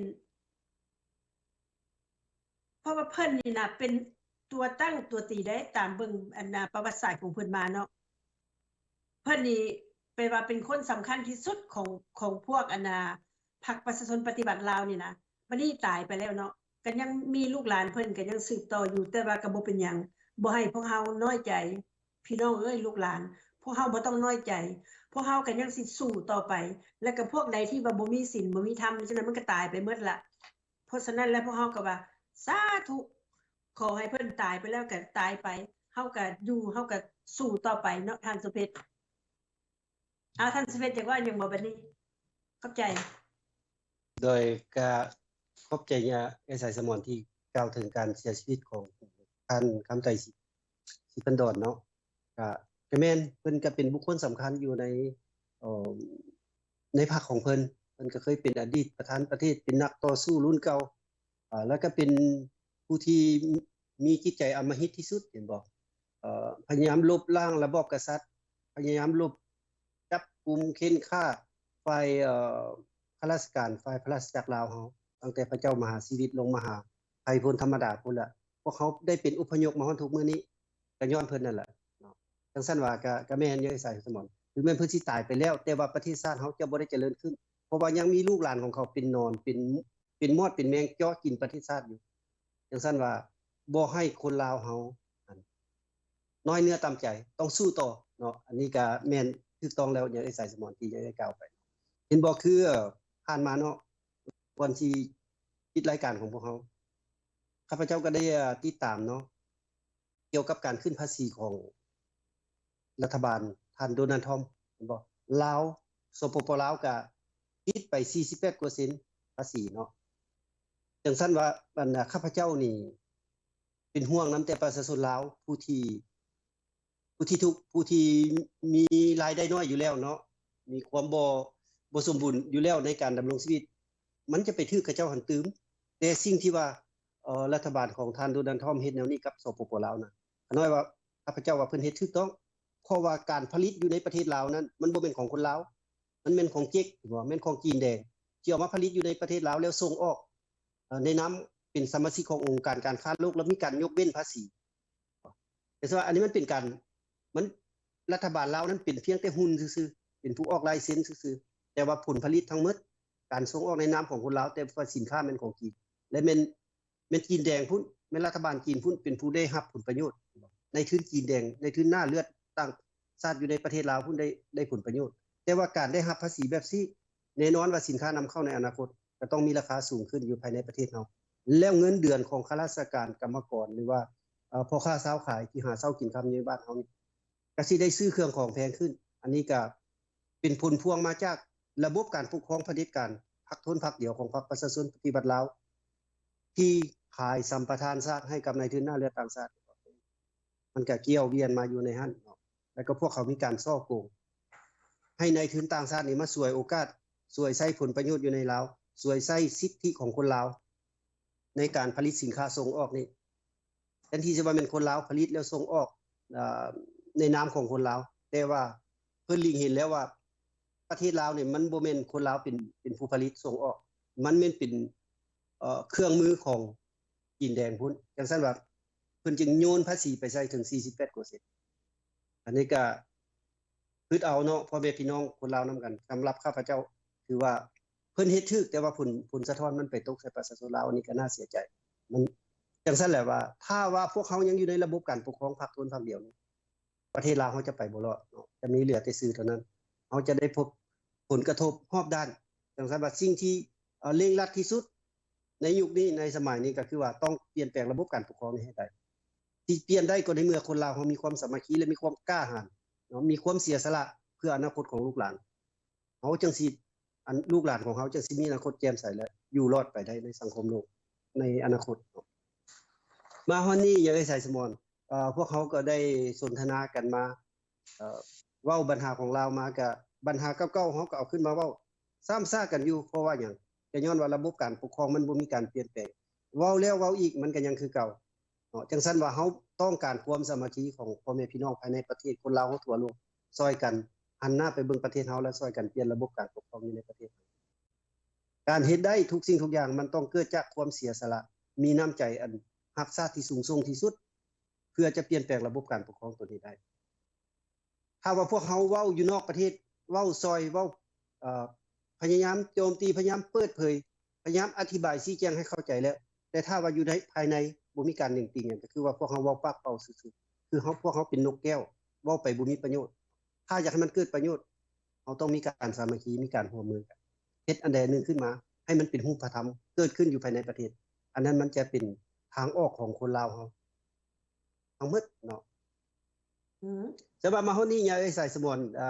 ເພາະວ່າເພິ່ນນີ້ນະເປັນຕົວຕັ້ງຕົວຕີໄດ້ ຕາມເບິ່ງອັນນາປະຫວັດສາດຂອງເພິ່ນມາເນາະ. ເພິ່ນນີ້ແປວ່າເປັນຄົນສຳຄັນທີ່ສຸດຂອງ ຂອງພວກອັນນາພັກປະຊາຊົນປະຕິວັດລາວນີ້ນະ. ບັດນີ້ຕາຍໄປແລ້ວເນາະ ກໍຍັງມີລູກຫຼານເພິ່ນກໍຍັງສືບຕໍ່ຢູ່ ແຕ່ວ່າກໍບໍ່ເປັນຫຍັງ ບໍ່ໃຫ້ພວກເຮົານ້ອຍໃຈ. ພີ່ນ້ອງເອີຍ ລູກຫຼານ ພວກເຮົາບໍ່ຕ້ອງນ້ອຍໃຈ ພວກເຮົາກໍຍັງຊິສູ້ຕໍ່ໄປ. ແລ້ວກໍພວກໃດທີ່ວ່າບໍ່ມີສິນ ບໍ່ມີທຳ ຈັ່ງນັ້ນມັນກໍຕາຍໄປໝົດລະ. ເພາະສະນັ້ນແລ້ວ ພວກເຮົາກໍວ່າ ສາທຸ ຂໍໃຫ້ເພິ່ນຕາຍໄປແລ້ວກໍຕາຍໄປ ເຮົາກໍຢູ່ ເຮົາກໍສູ້ຕໍ່ໄປເນາະ ທ່ານສຸເພັດ. ເອົາ ທ່ານສຸເພັດ ຢາກເວົ້າຫຍັງບໍ່ບັດນີ້? ຂອບໃຈ. ໂດຍ ກະຂອບໃຈຍາ ເອື້ອຍສາຍສະໝອນທີ່ກ່າວເຖິງການເສຍຊີວິດຂອງທ່ານຄຳໄຕ ສີ ສີພັນດອນເນາະ. ກະ ກະແມ່ນ ເພິ່ນກະເປັນບຸກຄົນສຳຄັນຢູ່ໃນ ເອີ ໃນພັກຂອງເພິ່ນ. ເພິ່ນກະເຄີຍເປັນອະດີດປະທານປະເທດ ເປັນນັກຕໍ່ສູ້ລຸ້ນເກົ່າ ອາ ແລ້ວກະເປັນຜູ້ທີ່ມີຈິດໃຈອຳມະຫິດທີ່ສຸດ ເຫັນບໍ່? ເອີ ພະຍາຍາມລົບລ້າງລະບອບກະສັດ ພະຍາຍາມລົບຈັບກຸມເຂັ່ນຂ້າຝ່າຍ ເອີ ຂ້າລາຊະການ ຝ່າຍພະລາຊະຈັກລາວເຮົາ ຕັ້ງແຕ່ພະເຈົ້າມະຫາຊີວິດລົງມາຫາໄພພົນທຳມະດາພຸ້ນລະ. ພວກເຮົາໄດ້ເປັນອົບພະຍົບມາຮອດທຸກມື້ນີ້ ກະຍ້ອນເພິ່ນນັ້ນແຫຼະເນາະ. ຈັ່ງຊັ້ນວ່າກະ ກະແມ່ນຢູ່ ເອື້ອຍສາຍສະໝອນ ເຖິງແມ່ນເພິ່ນຊິຕາຍໄປແລ້ວ ແຕ່ວ່າປະເທດຊາດເຮົາຈະບໍ່ໄດ້ຈະເລີນຂຶ້ນ ເພາະວ່າຍັງມີລູກຫຼານຂອງເຂົາເປັນໜອນ ເປັນ ເປັນມອດເປັນແມງເຈາະກິນປະເທດຊາດຢູ່. ຈັ່ງຊັ້ນວ່າບໍ່ໃຫ້ຄົນລາວເຮົາ ອັນ ນ້ອຍເນື້ອຕ່ຳໃຈ ຕ້ອງສູ້ຕໍ່ເນາະ. ອັນນີ້ກະແມ່ນຖືກຕ້ອງແລ້ວ ຍາເອື້ອຍສາຍສະໝອນທີ່ຍາເອື້ອຍກ່າວໄປ ເຫັນບໍ່? ຄື ເອີ ຜ່ານມາເນາະ ກ່ອນຊິປິດລາຍການຂອງພວກເຮົາ ຂ້າພະເຈົ້າກໍໄດ້ ເອີ ຕິດຕາມເນາະ ກ່ຽວກັບການຂຶ້ນພາສີຂອງລັດຖະບານທ່ານໂດນັລ ທຣອມ ແມ່ນບໍ່? ລາວ ສປປ ລາວ ກະຕິດໄປສີ່ສິບແປດເປີເຊັນພາສີເນາະ. ຈັ່ງຊັ້ນວ່າ ອັນ ຂ້າພະເຈົ້ານີ້ເປັນຫ່ວງນຳແຕ່ປະຊາຊົນລາວ ຜູ້ທີ່ ຜູ້ທີ່ທຸກ ຜູ້ທີ່ມີລາຍໄດ້ນ້ອຍຢູ່ແລ້ວເນາະ ມີຄວາມບໍ່ ບໍ່ສົມບູນຢູ່ແລ້ວໃນການດຳລົງຊີວິດ ມັນຈະໄປຖືກເຂົາເຈົ້າຫັ້ນຕື່ມ. ແຕ່ສິ່ງທີ່ວ່າ ເອີ ລັດຖະບານຂອງທ່ານໂດນັລ ທຣອມ ເຮັດແນວນີ້ກັບ ສປປ ລາວ ນະ ຂ້ານ້ອຍວ່າ ຂ້າພະເຈົ້າວ່າເພິ່ນເຮັດຖືກຕ້ອງ ເພາະວ່າການຜະລິດຢູ່ໃນປະເທດລາວນັ້ນ ມັນບໍ່ແມ່ນຂອງຄົນລາວ ມັນແມ່ນຂອງເຈັກ ແມ່ນຂອງຈີນແດງ ທີ່ເອົາມາຜະລິດຢູ່ໃນປະເທດລາວ ແລ້ວສົ່ງອອກ ເອີ ໃນນາມເປັນສະມາຊິກຂອງອົງການການຄ້າໂລກ ແລ້ວມີການຍົກເວັ້ນພາສີ. ແຕ່ວ່າອັນນີ້ມັນເປັນການ ມັນ ລັດຖະບານລາວນັ້ນເປັນພຽງແຕ່ຫຸ່ນຊື່ໆ ເປັນຜູ້ອອກລາຍເຊັນຊື່ໆ ແຕ່ວ່າຜົນຜະລິດທັງໝົດ ການສົ່ງອອກໃນນາມຂອງຄົນລາວ ແຕ່ວ່າສິນຄ້າແມ່ນຂອງຈີນ ແລະ ແມ່ນ ແມ່ນຈີນແດງພຸ້ນ ແມ່ນລັດຖະບານຈີນພຸ້ນ ເປັນຜູ້ໄດ້ຮັບຜົນປະໂຫຍດ. ນາຍທຶນຈີນແດງ ນາຍທຶນໜ້າເລືອດຕ່າງຊາດຢູ່ໃນປະເທດລາວພຸ້ນ ໄດ້ ໄດ້ຜົນປະໂຫຍດ. ແຕ່ວ່າການໄດ້ຮັບພາສີແບບຊີ້ ແນ່ນອນວ່າສິນຄ້ານຳເຂົ້າໃນອະນາຄົດ ກໍຕ້ອງມີລາຄາສູງຂຶ້ນຢູ່ພາຍໃນປະເທດເຮົາ ແລ້ວເງິນເດືອນຂອງຂ້າລາຊະການ ກຳມະກອນ ຫຼືວ່າ ເອີ ພໍ່ຄ້າຊາວຂາຍທີ່ຫາເຊົ້າກິນຄ່ຳຢູ່ໃນບ້ານເຮົານີ້ ກໍຊິໄດ້ຊື້ເຄື່ອງຂອງແພງຂຶ້ນ. ອັນນີ້ກໍເປັນຜົນພວງມາຈາກລະບົບການປົກຄອງຜະເດັດການ ພັກທົນພັກດຽວຂອງພັກປະຊາຊົນປະຕິວັດລາວ ທີ່ຂາຍສຳປະທານຊາດໃຫ້ກັບນາຍທຶນໜ້າເລືອດຕ່າງຊາດ. ມັນກໍກ່ຽວວຽນມາຢູ່ໃນຫັ້ນເນາະ ແລ້ວກໍພວກເຂົາມີການສໍ້ໂກງ ໃຫ້ນາຍທຶນຕ່າງຊາດນີ້ມາສວຍໂອກາດ ສວຍໃຊ້ຜົນປະໂຫຍດຢູ່ໃນລາວ ສວຍໃຊ້ສິດທິຂອງຄົນລາວ ໃນການຜະລິດສິນຄ້າສົ່ງອອກນີ້ ແທນທີ່ຈະວ່າແມ່ນຄົນລາວຜະລິດແລ້ວສົ່ງອອກ ເອີ ໃນນາມຂອງຄົນລາວ ແຕ່ວ່າເພິ່ນຫຼີກເຫັນແລ້ວວ່າ ປະເທດລາວນີ້ມັນບໍ່ແມ່ນຄົນລາວເປັນ ເປັນຜູ້ຜະລິດສົ່ງອອກ ມັນແມ່ນເປັນ ເອີ ເຄື່ອງມືຂອງຈີນແດງພຸ້ນ. ຈັ່ງຊັ້ນວ່າເພິ່ນຈຶ່ງໂຍນພາສີໄປໃສ່ເຖິງສີ່ສິບແປດເປີເຊັນ. ອັນນີ້ກະຄຶດເອົາເນາະ ພໍ່ແມ່ພີ່ນ້ອງຄົນລາວນຳກັນ. ສຳລັບຂ້າພະເຈົ້າ ຖືວ່າເພິ່ນເຮັດຖືກ ແຕ່ວ່າຜົນ ຜົນສະທ້ອນມັນໄປຕົກໃສ່ປະຊາຊົນລາວ ອັນນີ້ກໍໜ້າເສຍໃຈ. ມັນຈັ່ງຊັ້ນແຫຼະວ່າ ຖ້າວ່າພວກເຮົາຍັງຢູ່ໃນລະບົບການປົກຄອງພັກຄົນພັກດຽວນີ້ ປະເທດລາວເຮົາຈະໄປບໍ່ລອດເນາະ ຈະມີເຫຼືອແຕ່ຊື່ເທົ່ານັ້ນ. ເຮົາຈະໄດ້ພົບຜົນກະທົບຮອບດ້ານ. ຈັ່ງຊັ້ນວ່າສິ່ງທີ່ ເອີ ເລັ່ງລັດທີ່ສຸດໃນຍຸກນີ້ ໃນສະໄໝນີ້ ກໍຄືວ່າຕ້ອງປ່ຽນແປງລະບົບການປົກຄອງນີ້ໃຫ້ໄດ້. ທີ່ປ່ຽນໄດ້ກໍໃນເມື່ອຄົນລາວເຮົາມີຄວາມສາມັກຄີ ແລະ ມີຄວາມກ້າຫານເນາະ ມີຄວາມເສຍສະຫຼະເພື່ອອະນາຄົດຂອງລູກຫຼານ. ເຮົາຈັ່ງຊິ ອັນ ລູກຫຼານຂອງເຮົາຈັ່ງຊິມີອະນາຄົດແຈ່ມໃສ ແລະ ຢູ່ລອດໄປໄດ້ໃນສັງຄົມໂລກໃນອະນາຄົດເນາະ. ມາຮອດນີ້ ຍາເອື້ອຍສາຍສະໝອນ ເອີ ພວກເຮົາກໍໄດ້ສົນທະນາກັນມາ ເອີ ເວົ້າບັນຫາຂອງລາວມາ ກະບັນຫາເກົ່າໆ ເຮົາກໍເອົາຂຶ້ນມາເວົ້າຊ້ຳຊາກກັນຢູ່. ເພາະວ່າຫຍັງ? ກໍຍ້ອນວ່າລະບົບການປົກຄອງມັນບໍ່ມີການປ່ຽນແປງ ເວົ້າແລ້ວເວົ້າອີກ ມັນກໍຍັງຄືເກົ່າເນາະ. ຈັ່ງຊັ້ນວ່າເຮົາຕ້ອງການຄວາມສາມັກຄີຂອງພໍ່ແມ່ພີ່ນ້ອງພາຍໃນປະເທດ ຄົນລາວເຮົາທົ່ວໂລກ ຊ່ອຍກັນຫັນໜ້າໄປເບິ່ງປະເທດເຮົາ ແລະ ຊ່ອຍກັນປ່ຽນລະບົບການປົກຄອງຢູ່ໃນປະເທດເຮົາ. ການເຮັດໄດ້ທຸກສິ່ງທຸກຢ່າງ ມັນຕ້ອງເກີດຈາກຄວາມເສຍສະຫຼະ ມີນ້ຳໃຈອັນຮັກຊາດທີ່ສູງສົ່ງທີ່ສຸດ ເພື່ອຈະປ່ຽນແປງລະບົບການປົກຄອງຕົນເອງໄດ້. ຖ້າວ່າພວກເຮົາເວົ້າຢູ່ນອກປະເທດ ເວົ້າຊ່ອຍ ເວົ້າ ເອີ ພະຍາຍາມໂຈມຕີ ພະຍາຍາມເປີດເຜີຍ ພະຍາຍາມອະທິບາຍຊີ້ແຈງໃຫ້ເຂົ້າໃຈແລ້ວ ແຕ່ຖ້າວ່າຢູ່ໃນພາຍໃນບໍ່ມີການເໜັງຕີຫຍັງ ກໍຄືວ່າພວກເຮົາເວົ້າປາກເປົ່າຊື່ໆ ຄືເຮົາ ພວກເຮົາເປັນນົກແກ້ວ ເວົ້າໄປບໍ່ມີປະໂຫຍດ. ຖ້າຢາກໃຫ້ມັນເກີດປະໂຫຍດ ເຮົາຕ້ອງມີການສາມັກຄີ ມີການຮ່ວມມືກັນ ເຮັດອັນໃດອັນໜຶ່ງຂຶ້ນມາ ໃຫ້ມັນເປັນຮູບປະທຳເກີດຂຶ້ນຢູ່ພາຍໃນປະເທດ. ອັນນັ້ນມັນຈະເປັນທາງອອກຂອງຄົນລາວເຮົາທັງໝົດເນາະ. ອືມ ແຕ່ວ່າມາຮອດນີ້ ຍາເອື້ອຍສາຍສະໝອນ ເອີ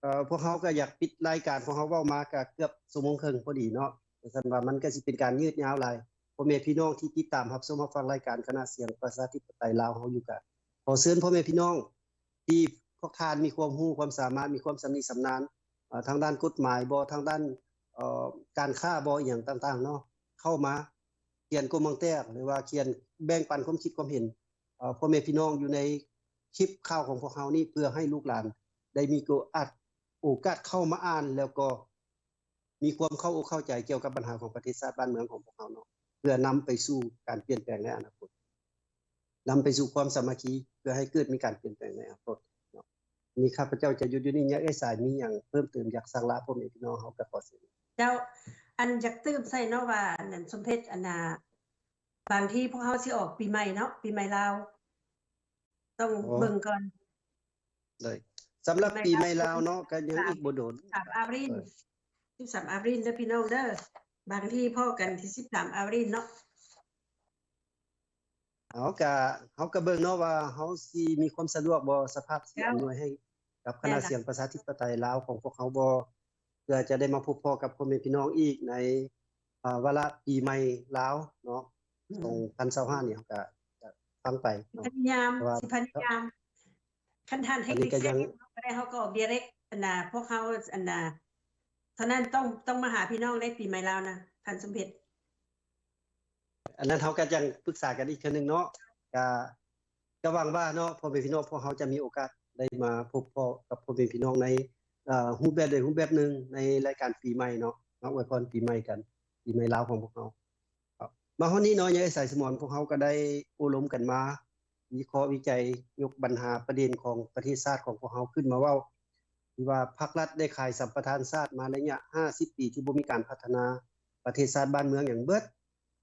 ເອີ ພວກເຮົາກໍຢາກປິດລາຍການ ພວກເຮົາເວົ້າມາກໍເກືອບຊົ່ວໂມງເຄິ່ງພໍດີເນາະ. ຈັ່ງຊັ້ນວ່າມັນກໍຊິເປັນການຍືດຍາວຫຼາຍ. ພໍ່ແມ່ພີ່ນ້ອງທີ່ຕິດຕາມຮັບຊົມຮັບຟັງລາຍການຄະນະສຽງປະຊາທິປະໄຕລາວເຮົາຢູ່ ກໍຂໍເຊີນພໍ່ແມ່ພີ່ນ້ອງ ທີ່ພວກທ່ານມີຄວາມຮູ້ຄວາມສາມາດ ມີຄວາມຊຳນິຊຳນານ ເອີ ທາງດ້ານກົດໝາຍບໍ ທາງດ້ານ ເອີ ການຄ້າບໍ ອີ່ຫຍັງຕ່າງໆເນາະ ເຂົ້າມາຂຽນຄອມເມັນແຕກ ຫຼືວ່າຂຽນແບ່ງປັນຄວາມຄິດຄວາມເຫັນ ເອີ ພໍ່ແມ່ພີ່ນ້ອງຢູ່ໃນຄລິບຂ່າວຂອງພວກເຮົານີ້ ເພື່ອໃຫ້ລູກຫຼານໄດ້ມີໂອກາດ ໂອກາດເຂົ້າມາອ່ານ ແລ້ວກໍ ມີຄວາມເຂົ້າອົກເຂົ້າໃຈກ່ຽວກັບບັນຫາຂອງປະເທດຊາດບ້ານເມືອງຂອງພວກເຮົາເນາະ ເພື່ອນຳໄປສູ່ການປ່ຽນແປງໃນອະນາຄົດ ນຳໄປສູ່ຄວາມສາມັກຄີ ເພື່ອໃຫ້ເກີດມີການປ່ຽນແປງໃນອະນາຄົດເນາະ. ນີ້ຂ້າພະເຈົ້າຈະຢຸດຢູ່ນີ້. ຍາເອື້ອຍສາຍມີຫຍັງເພີ່ມເຕີມຢາກສັ່ງລາພໍ່ແມ່ພີ່ນ້ອງເຮົາກໍຂໍເຊີນ. ເຈົ້າ ອັນຢາກຕື່ມໃສ່ເນາະວ່າ ອັນນັ້ນ ສົມເດັດ ອັນນ່າ ບາງທີພວກເຮົາຊິອອກປີໃໝ່ເນາະ ປີໃໝ່ລາວ ຕ້ອງເບິ່ງກ່ອນ. ໂດຍ ສຳລັບປີໃໝ່ລາວເນາະ ກໍຍັງອີກບໍ່ດົນ ສິບສາມອາບຣິນ ເອີ ສິບສາມອາບຣິນເດີພີ່ນ້ອງເດີ. ບາງທີພໍ້ກັນທີ່ສິບສາມອາບຣິນເນາະ. ເຮົາກະ ເຮົາກະເບິ່ງເນາະວ່າເຮົາຊິມີຄວາມສະດວກບໍ່ ສະພາບຊິອຳນວຍໃຫ້ກັບຄະນະສຽງປະຊາທິປະໄຕລາວຂອງພວກເຮົາບໍ່ ເພື່ອຈະໄດ້ມາພົບພໍ້ກັບພໍ່ແມ່ພີ່ນ້ອງອີກໃນ ອ່າ ວາລະປີໃໝ່ລາວເນາະ ອືມ ສອງພັນຊາວຫ້ານີ້ ເຮົາກະຈະຟັງໄປເນາະ. ພະຍາຍາມ ຊິພະຍາຍາມ. ຄັນທ່ານເຮັດ ອັນນີ້ກໍຍັງ ເຮັດເຊັກ ເຮົາກໍໄດ້ ເຮົາກໍອອກ direct ອັນນ່າ ພວກເຮົາ ອັນນ່າ ເທົ່ານັ້ນ ຕ້ອງ ຕ້ອງມາຫາພີ່ນ້ອງໃນປີໃໝ່ລາວນະ ທ່ານສົມເດັດ. ອັນນັ້ນເຮົາກໍຍັງປຶກສາກັນອີກເທື່ອໜຶ່ງເນາະ. ກໍ ກໍຫວັງວ່າເນາະ ພໍ່ແມ່ພີ່ນ້ອງພວກເຮົາຈະມີໂອກາດໄດ້ມາພົບພໍ້ກັບພໍ່ແມ່ພີ່ນ້ອງໃນ ເອີ ຮູບແບບໃດຮູບແບບໜຶ່ງ ໃນລາຍການປີໃໝ່ເນາະ ມາອວຍພອນປີໃໝ່ກັນ ປີໃໝ່ລາວຂອງພວກເຮົາ. ມາຮອດນີ້ເນາະ ຍາຍສາຍສະໝອນ ພວກເຮົາກໍໄດ້ໂອ້ລົມກັນມາ ວິເຄາະວິໄຈ ຍົກບັນຫາປະເດັນຂອງປະເທດຊາດຂອງພວກເຮົາຂຶ້ນມາເວົ້າ ທີ່ວ່າພາກລັດໄດ້ຂາຍສຳປະທານຊາດມາໄລຍະຫ້າສິບປີ ທີ່ບໍ່ມີການພັດທະນາປະເທດຊາດບ້ານເມືອງຫຍັງເບິດ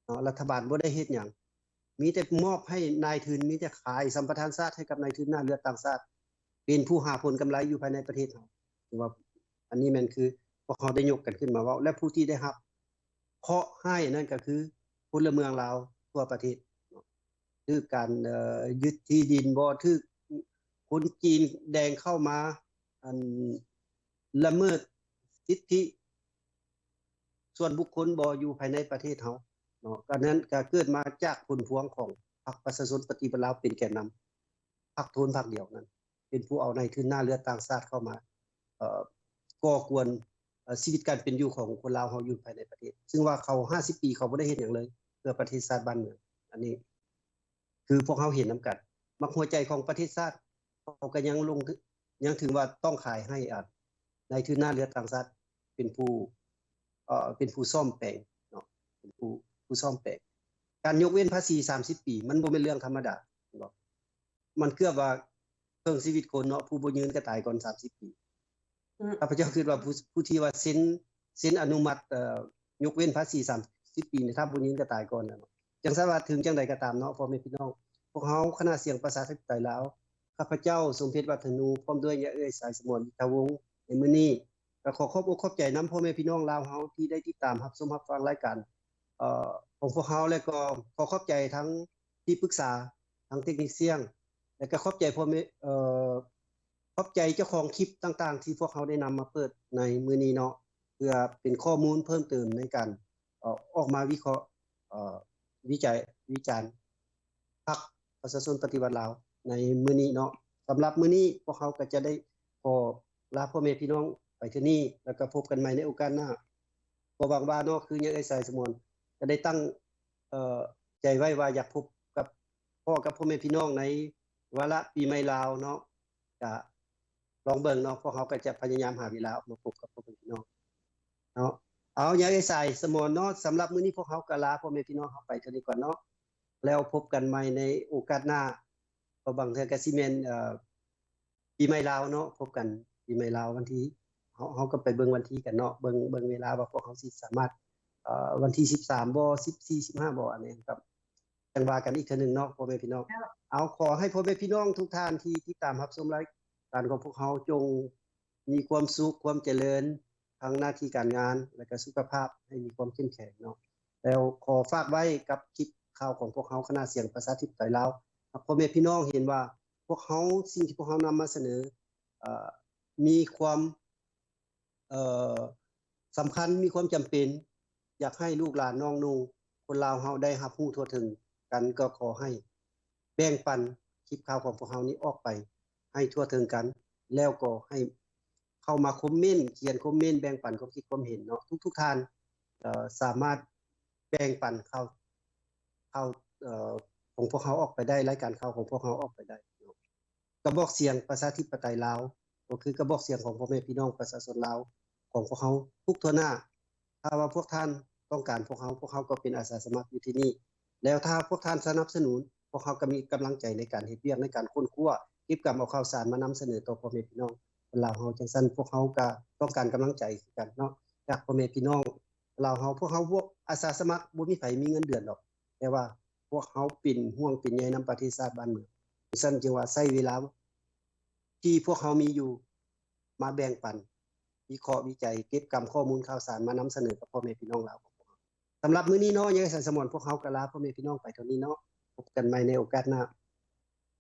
ເນາະ, ລັດຖະບານບໍ່ໄດ້ເຮັດຫຍັງ ມີແຕ່ມອບໃຫ້ນາຍທຶນ ມີແຕ່ຂາຍສຳປະທານຊາດໃຫ້ກັບນາຍທຶນໜ້າເລືອດຕ່າງຊາດ ເປັນຜູ້ຫາຜົນກຳໄລຢູ່ພາຍໃນປະເທດເຮົາ. ຖືວ່າອັນນີ້ແມ່ນຄືພວກເຮົາໄດ້ຍົກກັນຂຶ້ນມາເວົ້າ ແລະ ຜູ້ທີ່ໄດ້ຮັບເຄາະຮ້າຍນັ້ນກໍຄືພົນລະເມືອງລາວທົ່ວປະເທດເນາະ ຖືກການ ເອີ ຍຶດທີ່ດິນບໍ ຖືກຄົນຈີນແດງເຂົ້າມາ ອັນ ລະເມີດສິດທິສ່ວນບຸກຄົນບໍ ຢູ່ພາຍໃນປະເທດເຮົາເນາະ. ອັນນັ້ນກໍເກີດມາຈາກຜົນພວງຂອງພັກປະຊາຊົນປະຕິວັດລາວເປັນແກນນຳ ພັກໂທນພັກດຽວນັ້ນ ເປັນຜູ້ເອົານາຍທຶນໜ້າເລືອດຕ່າງຊາດເຂົ້າມາ ເອີ ກໍ່ກວນ ເອີ ຊີວິດການເປັນຢູ່ຂອງຄົນລາວເຮົາຢູ່ພາຍໃນປະເທດ ຊຶ່ງວ່າເຂົາຫ້າສິບປີ ເຂົາບໍ່ໄດ້ເຮັດຫຍັງເລີຍ ເພື່ອປະເທດຊາດບ້ານເມືອງ. ອັນນີ້ ຄືພວກເຮົາເຫັນນຳກັນ ມັກຫົວໃຈຂອງປະເທດຊາດ ເຂົາກໍຍັງລົງ ຍັງຖືວ່າຕ້ອງຂາຍໃຫ້ ອາ ນາຍທຶນໜ້າເລືອດຕ່າງຊາດເປັນຜູ້ ເອີ ເປັນຜູ້ສ້ອມແປງເນາະ ເປັນຜູ້ ຜູ້ສ້ອມແປງ. ການຍົກເວັ້ນພາສີສາມສິບປີ ມັນບໍ່ແມ່ນເລື່ອງທຳມະດາເນາະ ມັນເກືອບວ່າເຄິ່ງຊີວິດຄົນເນາະ ຜູ້ບໍ່ຍື່ນກໍຕາຍກ່ອນສາມສິບປີ. ອືມ ຂ້າພະເຈົ້າຄິດວ່າຜູ້ ຜູ້ທີ່ວ່າເຊັນ ເຊັນອະນຸມັດ ເອີ ຍົກເວັ້ນພາສີສາມສິບປີນີ້ ຖ້າບໍ່ຍື່ນກໍຕາຍກ່ອນແລ້ວເນາະ. ຈັ່ງຊັ້ນວ່າ ເຖິງຈັ່ງໃດກໍຕາມເນາະ ພໍ່ແມ່ພີ່ນ້ອງ ພວກເຮົາຄະນະສຽງປະຊາທິປະໄຕລາວ ຂ້າພະເຈົ້າ ສົມເພັດ ວັດທະນູ ພ້ອມດ້ວຍຍາເອື້ອຍ ສາຍສະໝອນ ວິທາວົງ ໃນມື້ນີ້ ກໍຂໍຂອບອົກຂອບໃຈນຳພໍ່ແມ່ພີ່ນ້ອງລາວເຮົາ ທີ່ໄດ້ຕິດຕາມຮັບຊົມຮັບຟັງລາຍການ ເອີ ຂອງພວກເຮົາ ແລະ ກໍຂໍຂອບໃຈທັງທີ່ປຶກສາ ທັງເຕັກນິຊຽນ ແລະ ກໍຂອບໃຈພໍ່ແມ່ ເອີ ຂອບໃຈເຈົ້າຂອງຄລິບຕ່າງໆ ທີ່ພວກເຮົາໄດ້ນຳມາເປີດໃນມື້ນີ້ເນາະ ເພື່ອເປັນຂໍ້ມູນເພີ່ມເຕີມໃນການ ເອີ ອອກມາວິເຄາະ ເອີ ວິໄຈ ວິຈານ ພັກປະຊາຊົນປະຕິວັດລາວໃນມື້ນີ້ເນາະ. ສຳລັບມື້ນີ້ພວກເຮົາກໍຈະໄດ້ຂໍລາພໍ່ແມ່ພີ່ນ້ອງໄປເທື່ອນີ້ ແລ້ວກໍພົບກັນໃໝ່ໃນໂອກາດໜ້າ. ກໍຫວັງວ່າເນາະ ຄືຫຍັງອ້າຍສາຍສະໝວນກໍໄດ້ຕັ້ງ ເອີ ໃຈໄວ້ວ່າຢາກພົບກັບ ພໍ້ກັບພໍ່ແມ່ພີ່ນ້ອງໃນວາລະປີໃໝ່ລາວເນາະ. ກະລອງເບິ່ງເນາະ ພວກເຮົາກໍຈະພະຍາຍາມຫາເວລາອອກມາພົບກັບພໍ່ແມ່ພີ່ນ້ອງເນາະ. ເອົາ ຍາເອື້ອຍສາຍສະໝອນເນາະ ສຳລັບມື້ນີ້ພວກເຮົາກໍລາພໍ່ແມ່ພີ່ນ້ອງເຮົາໄປເທົ່ານີ້ກ່ອນເນາະ ແລ້ວພົບກັນໃໝ່ໃນໂອກາດໜ້າ. ກໍບາງເທື່ອກໍຊິແມ່ນ ເອີ ປີໃໝ່ລາວເນາະ ພົບກັນປີໃໝ່ລາວວັນທີ ເຮົາ ເຮົາກໍໄປເບິ່ງວັນທີກັນເນາະ ເບິ່ງ ເບິ່ງເວລາວ່າພວກເຮົາຊິສາມາດ ເອີ ວັນທີສິບສາມບໍ ສິບສີ່ ສິບຫ້າບໍ ອັນນີ້ກໍ ຈັ່ງວ່າກັນອີກເທື່ອໜຶ່ງເນາະ ພໍ່ແມ່ພີ່ນ້ອງ. ເອົາ ຂໍໃຫ້ພໍ່ແມ່ພີ່ນ້ອງທຸກທ່ານທີ່ຕິດຕາມຮັບຊົມລາຍການຂອງພວກເຮົາ ຈົ່ງມີຄວາມສຸກ ຄວາມຈະເລີນ ທັງໜ້າທີ່ການງານ ແລະ ກະສຸຂະພາບ ໃຫ້ມີຄວາມເຂັ້ມແຂງເນາະ. ແລ້ວຂໍຝາກໄວ້ກັບຄລິບຂ່າວຂອງພວກເຮົາ ຄະນະສຽງປະຊາທິປະໄຕລາວ ຫາກພໍ່ແມ່ພີ່ນ້ອງເຫັນວ່າ ພວກເຮົາ ສິ່ງທີ່ພວກເຮົານຳມາສະເໜີ ເອີ ມີຄວາມ ເອີ ສຳຄັນ ມີຄວາມຈຳເປັນ ຢາກໃຫ້ລູກຫຼານນ້ອງນຸ່ງຄົນລາວເຮົາໄດ້ຮັບຮູ້ທົ່ວເຖິງກັນ ກໍຂໍໃຫ້ແບ່ງປັນຄລິບຂ່າວຂອງພວກເຮົານີ້ອອກໄປໃຫ້ທົ່ວເຖິງກັນ ແລ້ວກໍໃຫ້ເຂົ້າມາຄອມເມັນ ຂຽນຄອມເມັນ ແບ່ງປັນຄວາມຄິດຄວາມເຫັນເນາະ. ທຸກໆທ່ານ ເອີ ສາມາດແບ່ງປັນຂ່າວ ຂ່າວ ເອີ ຂອງພວກເຮົາອອກໄປໄດ້ ລາຍການຂ່າວຂອງພວກເຮົາອອກໄປໄດ້ເນາະ. ກະບອກສຽງປະຊາທິປະໄຕລາວ ກໍຄືກະບອກສຽງຂອງພໍ່ແມ່ພີ່ນ້ອງປະຊາຊົນລາວຂອງພວກເຮົາທຸກທົ່ວໜ້າ. ຖ້າວ່າພວກທ່ານຕ້ອງການພວກເຮົາ ພວກເຮົາກໍເປັນອາສາສະໝັກຢູ່ທີ່ນີ້. ແລ້ວຖ້າພວກທ່ານສະໜັບສະໜູນ ພວກເຮົາກໍມີກຳລັງໃຈໃນການເຮັດວຽກ ໃນການຄົ້ນຄວ້າ ເກັບກຳເອົາຂ່າວສານມານຳສະເໜີຕໍ່ພໍ່ແມ່ພີ່ນ້ອງຄົນລາວເຮົາ. ຈັ່ງຊັ້ນພວກເຮົາກໍຕ້ອງການກຳລັງໃຈຄືກັນເນາະ ຈາກພໍ່ແມ່ພີ່ນ້ອງລາວເຮົາ. ພວກເຮົາ ພວກອາສາສະໝັກ ບໍ່ມີໃຜມີເງິນເດືອນດອກ ແຕ່ວ່າພວກເຮົາເປັນຫ່ວງເປັນໃຍນຳປະເທດຊາດບ້ານເມືອງ. ຊັ້ນຈຶ່ງວ່າໃຊ້ເວລາທີ່ພວກເຮົາມີຢູ່ມາແບ່ງປັນ ວິເຄາະວິໄຈ ເກັບກຳຂໍ້ມູນຂ່າວສານມານຳສະເໜີກັບພໍ່ແມ່ພີ່ນ້ອງລາວຂອງພວກເຮົາ. ສຳລັບມື້ນີ້ເນາະ ຍາຍສາຍສະໝວນ ພວກເຮົາກໍລາພໍ່ແມ່ພີ່ນ້ອງໄປເທົ່ານີ້ເນາະ. ພົບກັນໃໝ່ໃນໂອກາດໜ້າ.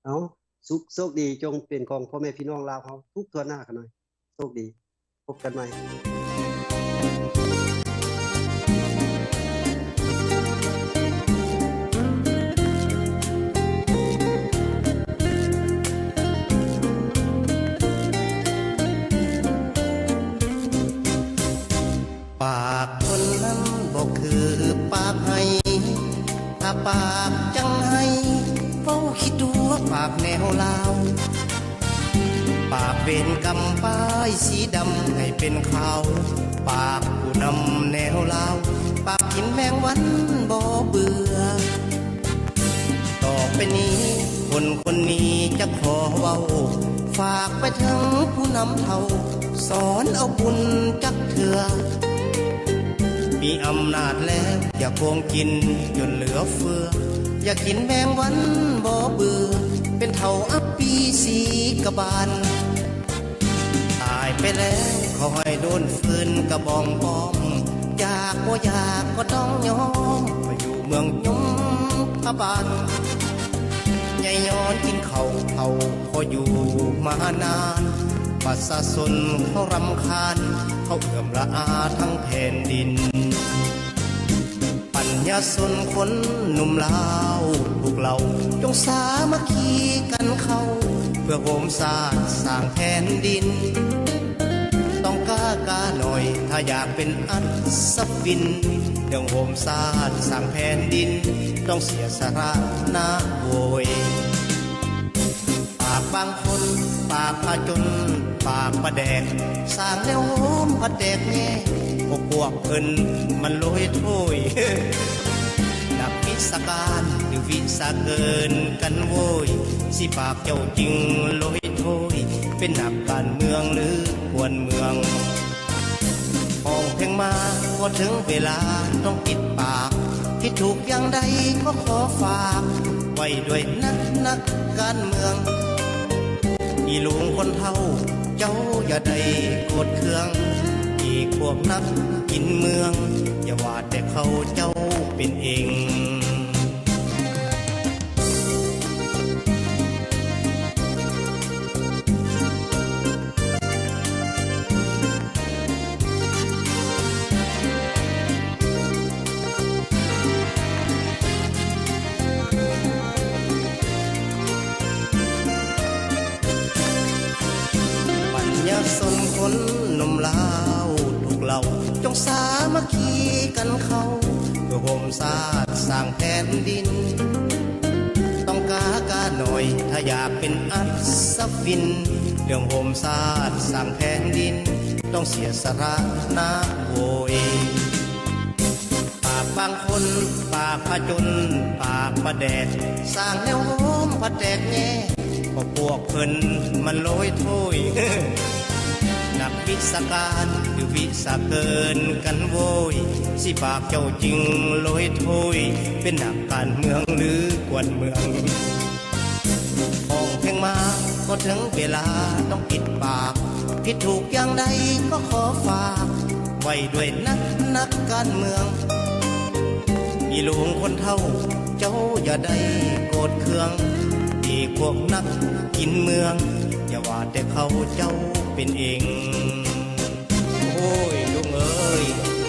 ເອົາ ສຸກໂຊກດີຈົ່ງເປັນຂອງພໍ່ແມ່ພີ່ນ້ອງລາວເຮົາທຸກທົ່ວໜ້າຂະນ້ອຍ. ໂຊກດີ. ພົບກັນໃໝ່. ປາກຄົນນັ້ນບໍ່ຄືປາກໄຫ້ ຖ້າປາກຈັ່ງໄຫ້ ເວົ້າຂີ້ຕົວະປາກແນວລາວ ປາກເວ ເປັນກຳປ້າຍສີດຳໃຫ້ເປັນຂາວ, ປາກຜູ້ນຳແນວລາວ, ປາກກິນແມງວັນບໍ່ເບື່ອ. ຕໍ່ໄປນີ້ຄົນຄົນນີ້ຈະຂໍເວົ້າ, ຝາກໄປເຖິງຜູ້ນຳເຖົ້າ, ສອນເອົາບຸນຈັກເທື່ອ. ມີອຳນາດແລ້ວຢ່າໂກງກິນຈົນເຫຼືອເຟືອ, ຢ່າກິນແມງວັນບໍ່ເບື່ອ, ເປັນເຖົ້າອັບປີສີກະບານ. ຕາຍໄປແລ້ວຂໍໃຫ້ໂດນຟືນກະບອງປ້ອມ, ຢາກບໍ່ຢາກກໍຕ້ອງຍອມ, ມາຢູ່ເມືອງຍົມພະບານ. ໃຫຍ່ຍ້ອນກິນເຂົ້າເຖົ້າພໍຢູ່ມານານ, ປະຊາຊົນເຂົາລຳຄານ, ເຂົາເອື້ອມລະອາທັງແຜ່ນດິນ. ປັນຍາຊົນຄົນໜຸ່ມລາວທຸກເຫຼົ່າ, ຈົ່ງສາມັກຄີກັນເຂົ້າ, ເພື່ອໂຮມຊາດສ້າງແຜ່ນດິນ. ຕ້ອງກ້າກາໜ້ອຍ ຖ້າຢາກເປັນອັດສະວິນ, ເລື່ອງໂຮມຊາດສ້າງແຜ່ນດິນ ຕ້ອງເສຍສະຫຼະນະໂວຍ. ປາກບາງຄົນ ປາກພະຈົນ ປາກປະແດກ, ສ້າງແນວໂຮມພະແຕກແຍກ, ພວກພວກເພິ່ນມັນໂລຍໂທຍ. ນັກວິຊາການຫຼືວິຊາເກີນກັນໂວຍ, ຊິປາກເຈົ້າຈຶ່ງໂລຍໂທຍ, ເປັນນັກການເມືອງຫຼືກວນເມືອງ. ຮ້ອງເພງມາກໍເຖິງເວລາຕ້ອງປິດປາກ, ຜິດຖືກຢ່າງໃດກໍຂໍຝາກໄວ້ດ້ວຍນະ ນັກການເມືອງ. ອີລຸງຄົນເຖົ້າເຈົ້າຢ່າໄດ້ໂກດເຄືອງ, ອີກພວກນັກກິນເມືອງ ຢ່າວ່າແຕ່ເຂົາເຈົ້າເປັນເອງ. ບັນຍາຊົນຄົນໜຸ່ມລາວທຸກເຫຼົ່າ, ຈົ່ງສາມັກຄີກັນເຂົ້າ ເພື່ອໂຮມຊາດສ້າງແຜ່ນດິນ. ຕ້ອງກ້າກາໜ້ອຍ ຖ້າຢາກເປັນອັດສະວິນ, ເລື່ອງໂຮມຊາດສ້າງແຜ່ນດິນ ຕ້ອງເສຍສະຫຼະນະໂວຍ. ປາກບາງຄົນ ປາກພະຈົນ ປາກປະແດກ, ສ້າງແນວໂຮມພະແຕກແຍກ ເພາະພວກເພິ່ນມັນໂລຍໂທຍ. ນັກວິຊາການຫຼືວິຊາເກີນກັນໂວຍ, ຊິປາກເຈົ້າຈຶ່ງໂລຍໂທຍ, ເປັນນັກການເມືອງຫຼືກວນເມືອງ. ຮ້ອງເພງມາກໍເຖິງເວລາຕ້ອງປິດປາກ, ຜິດຖືກຢ່າງໃດກໍຂໍຝາກໄວ້ດ້ວຍນະ ນັກການເມືອງ. ອີລຸງຄົນເຖົ້າເຈົ້າຢ່າໄດ້ໂກດເຄືອງ, ອີພວກນັກກິນເມືອງ ຢ່າວ່າແຕ່ເຂົາເຈົ້າເປັນເອງ. ໂອ້ຍ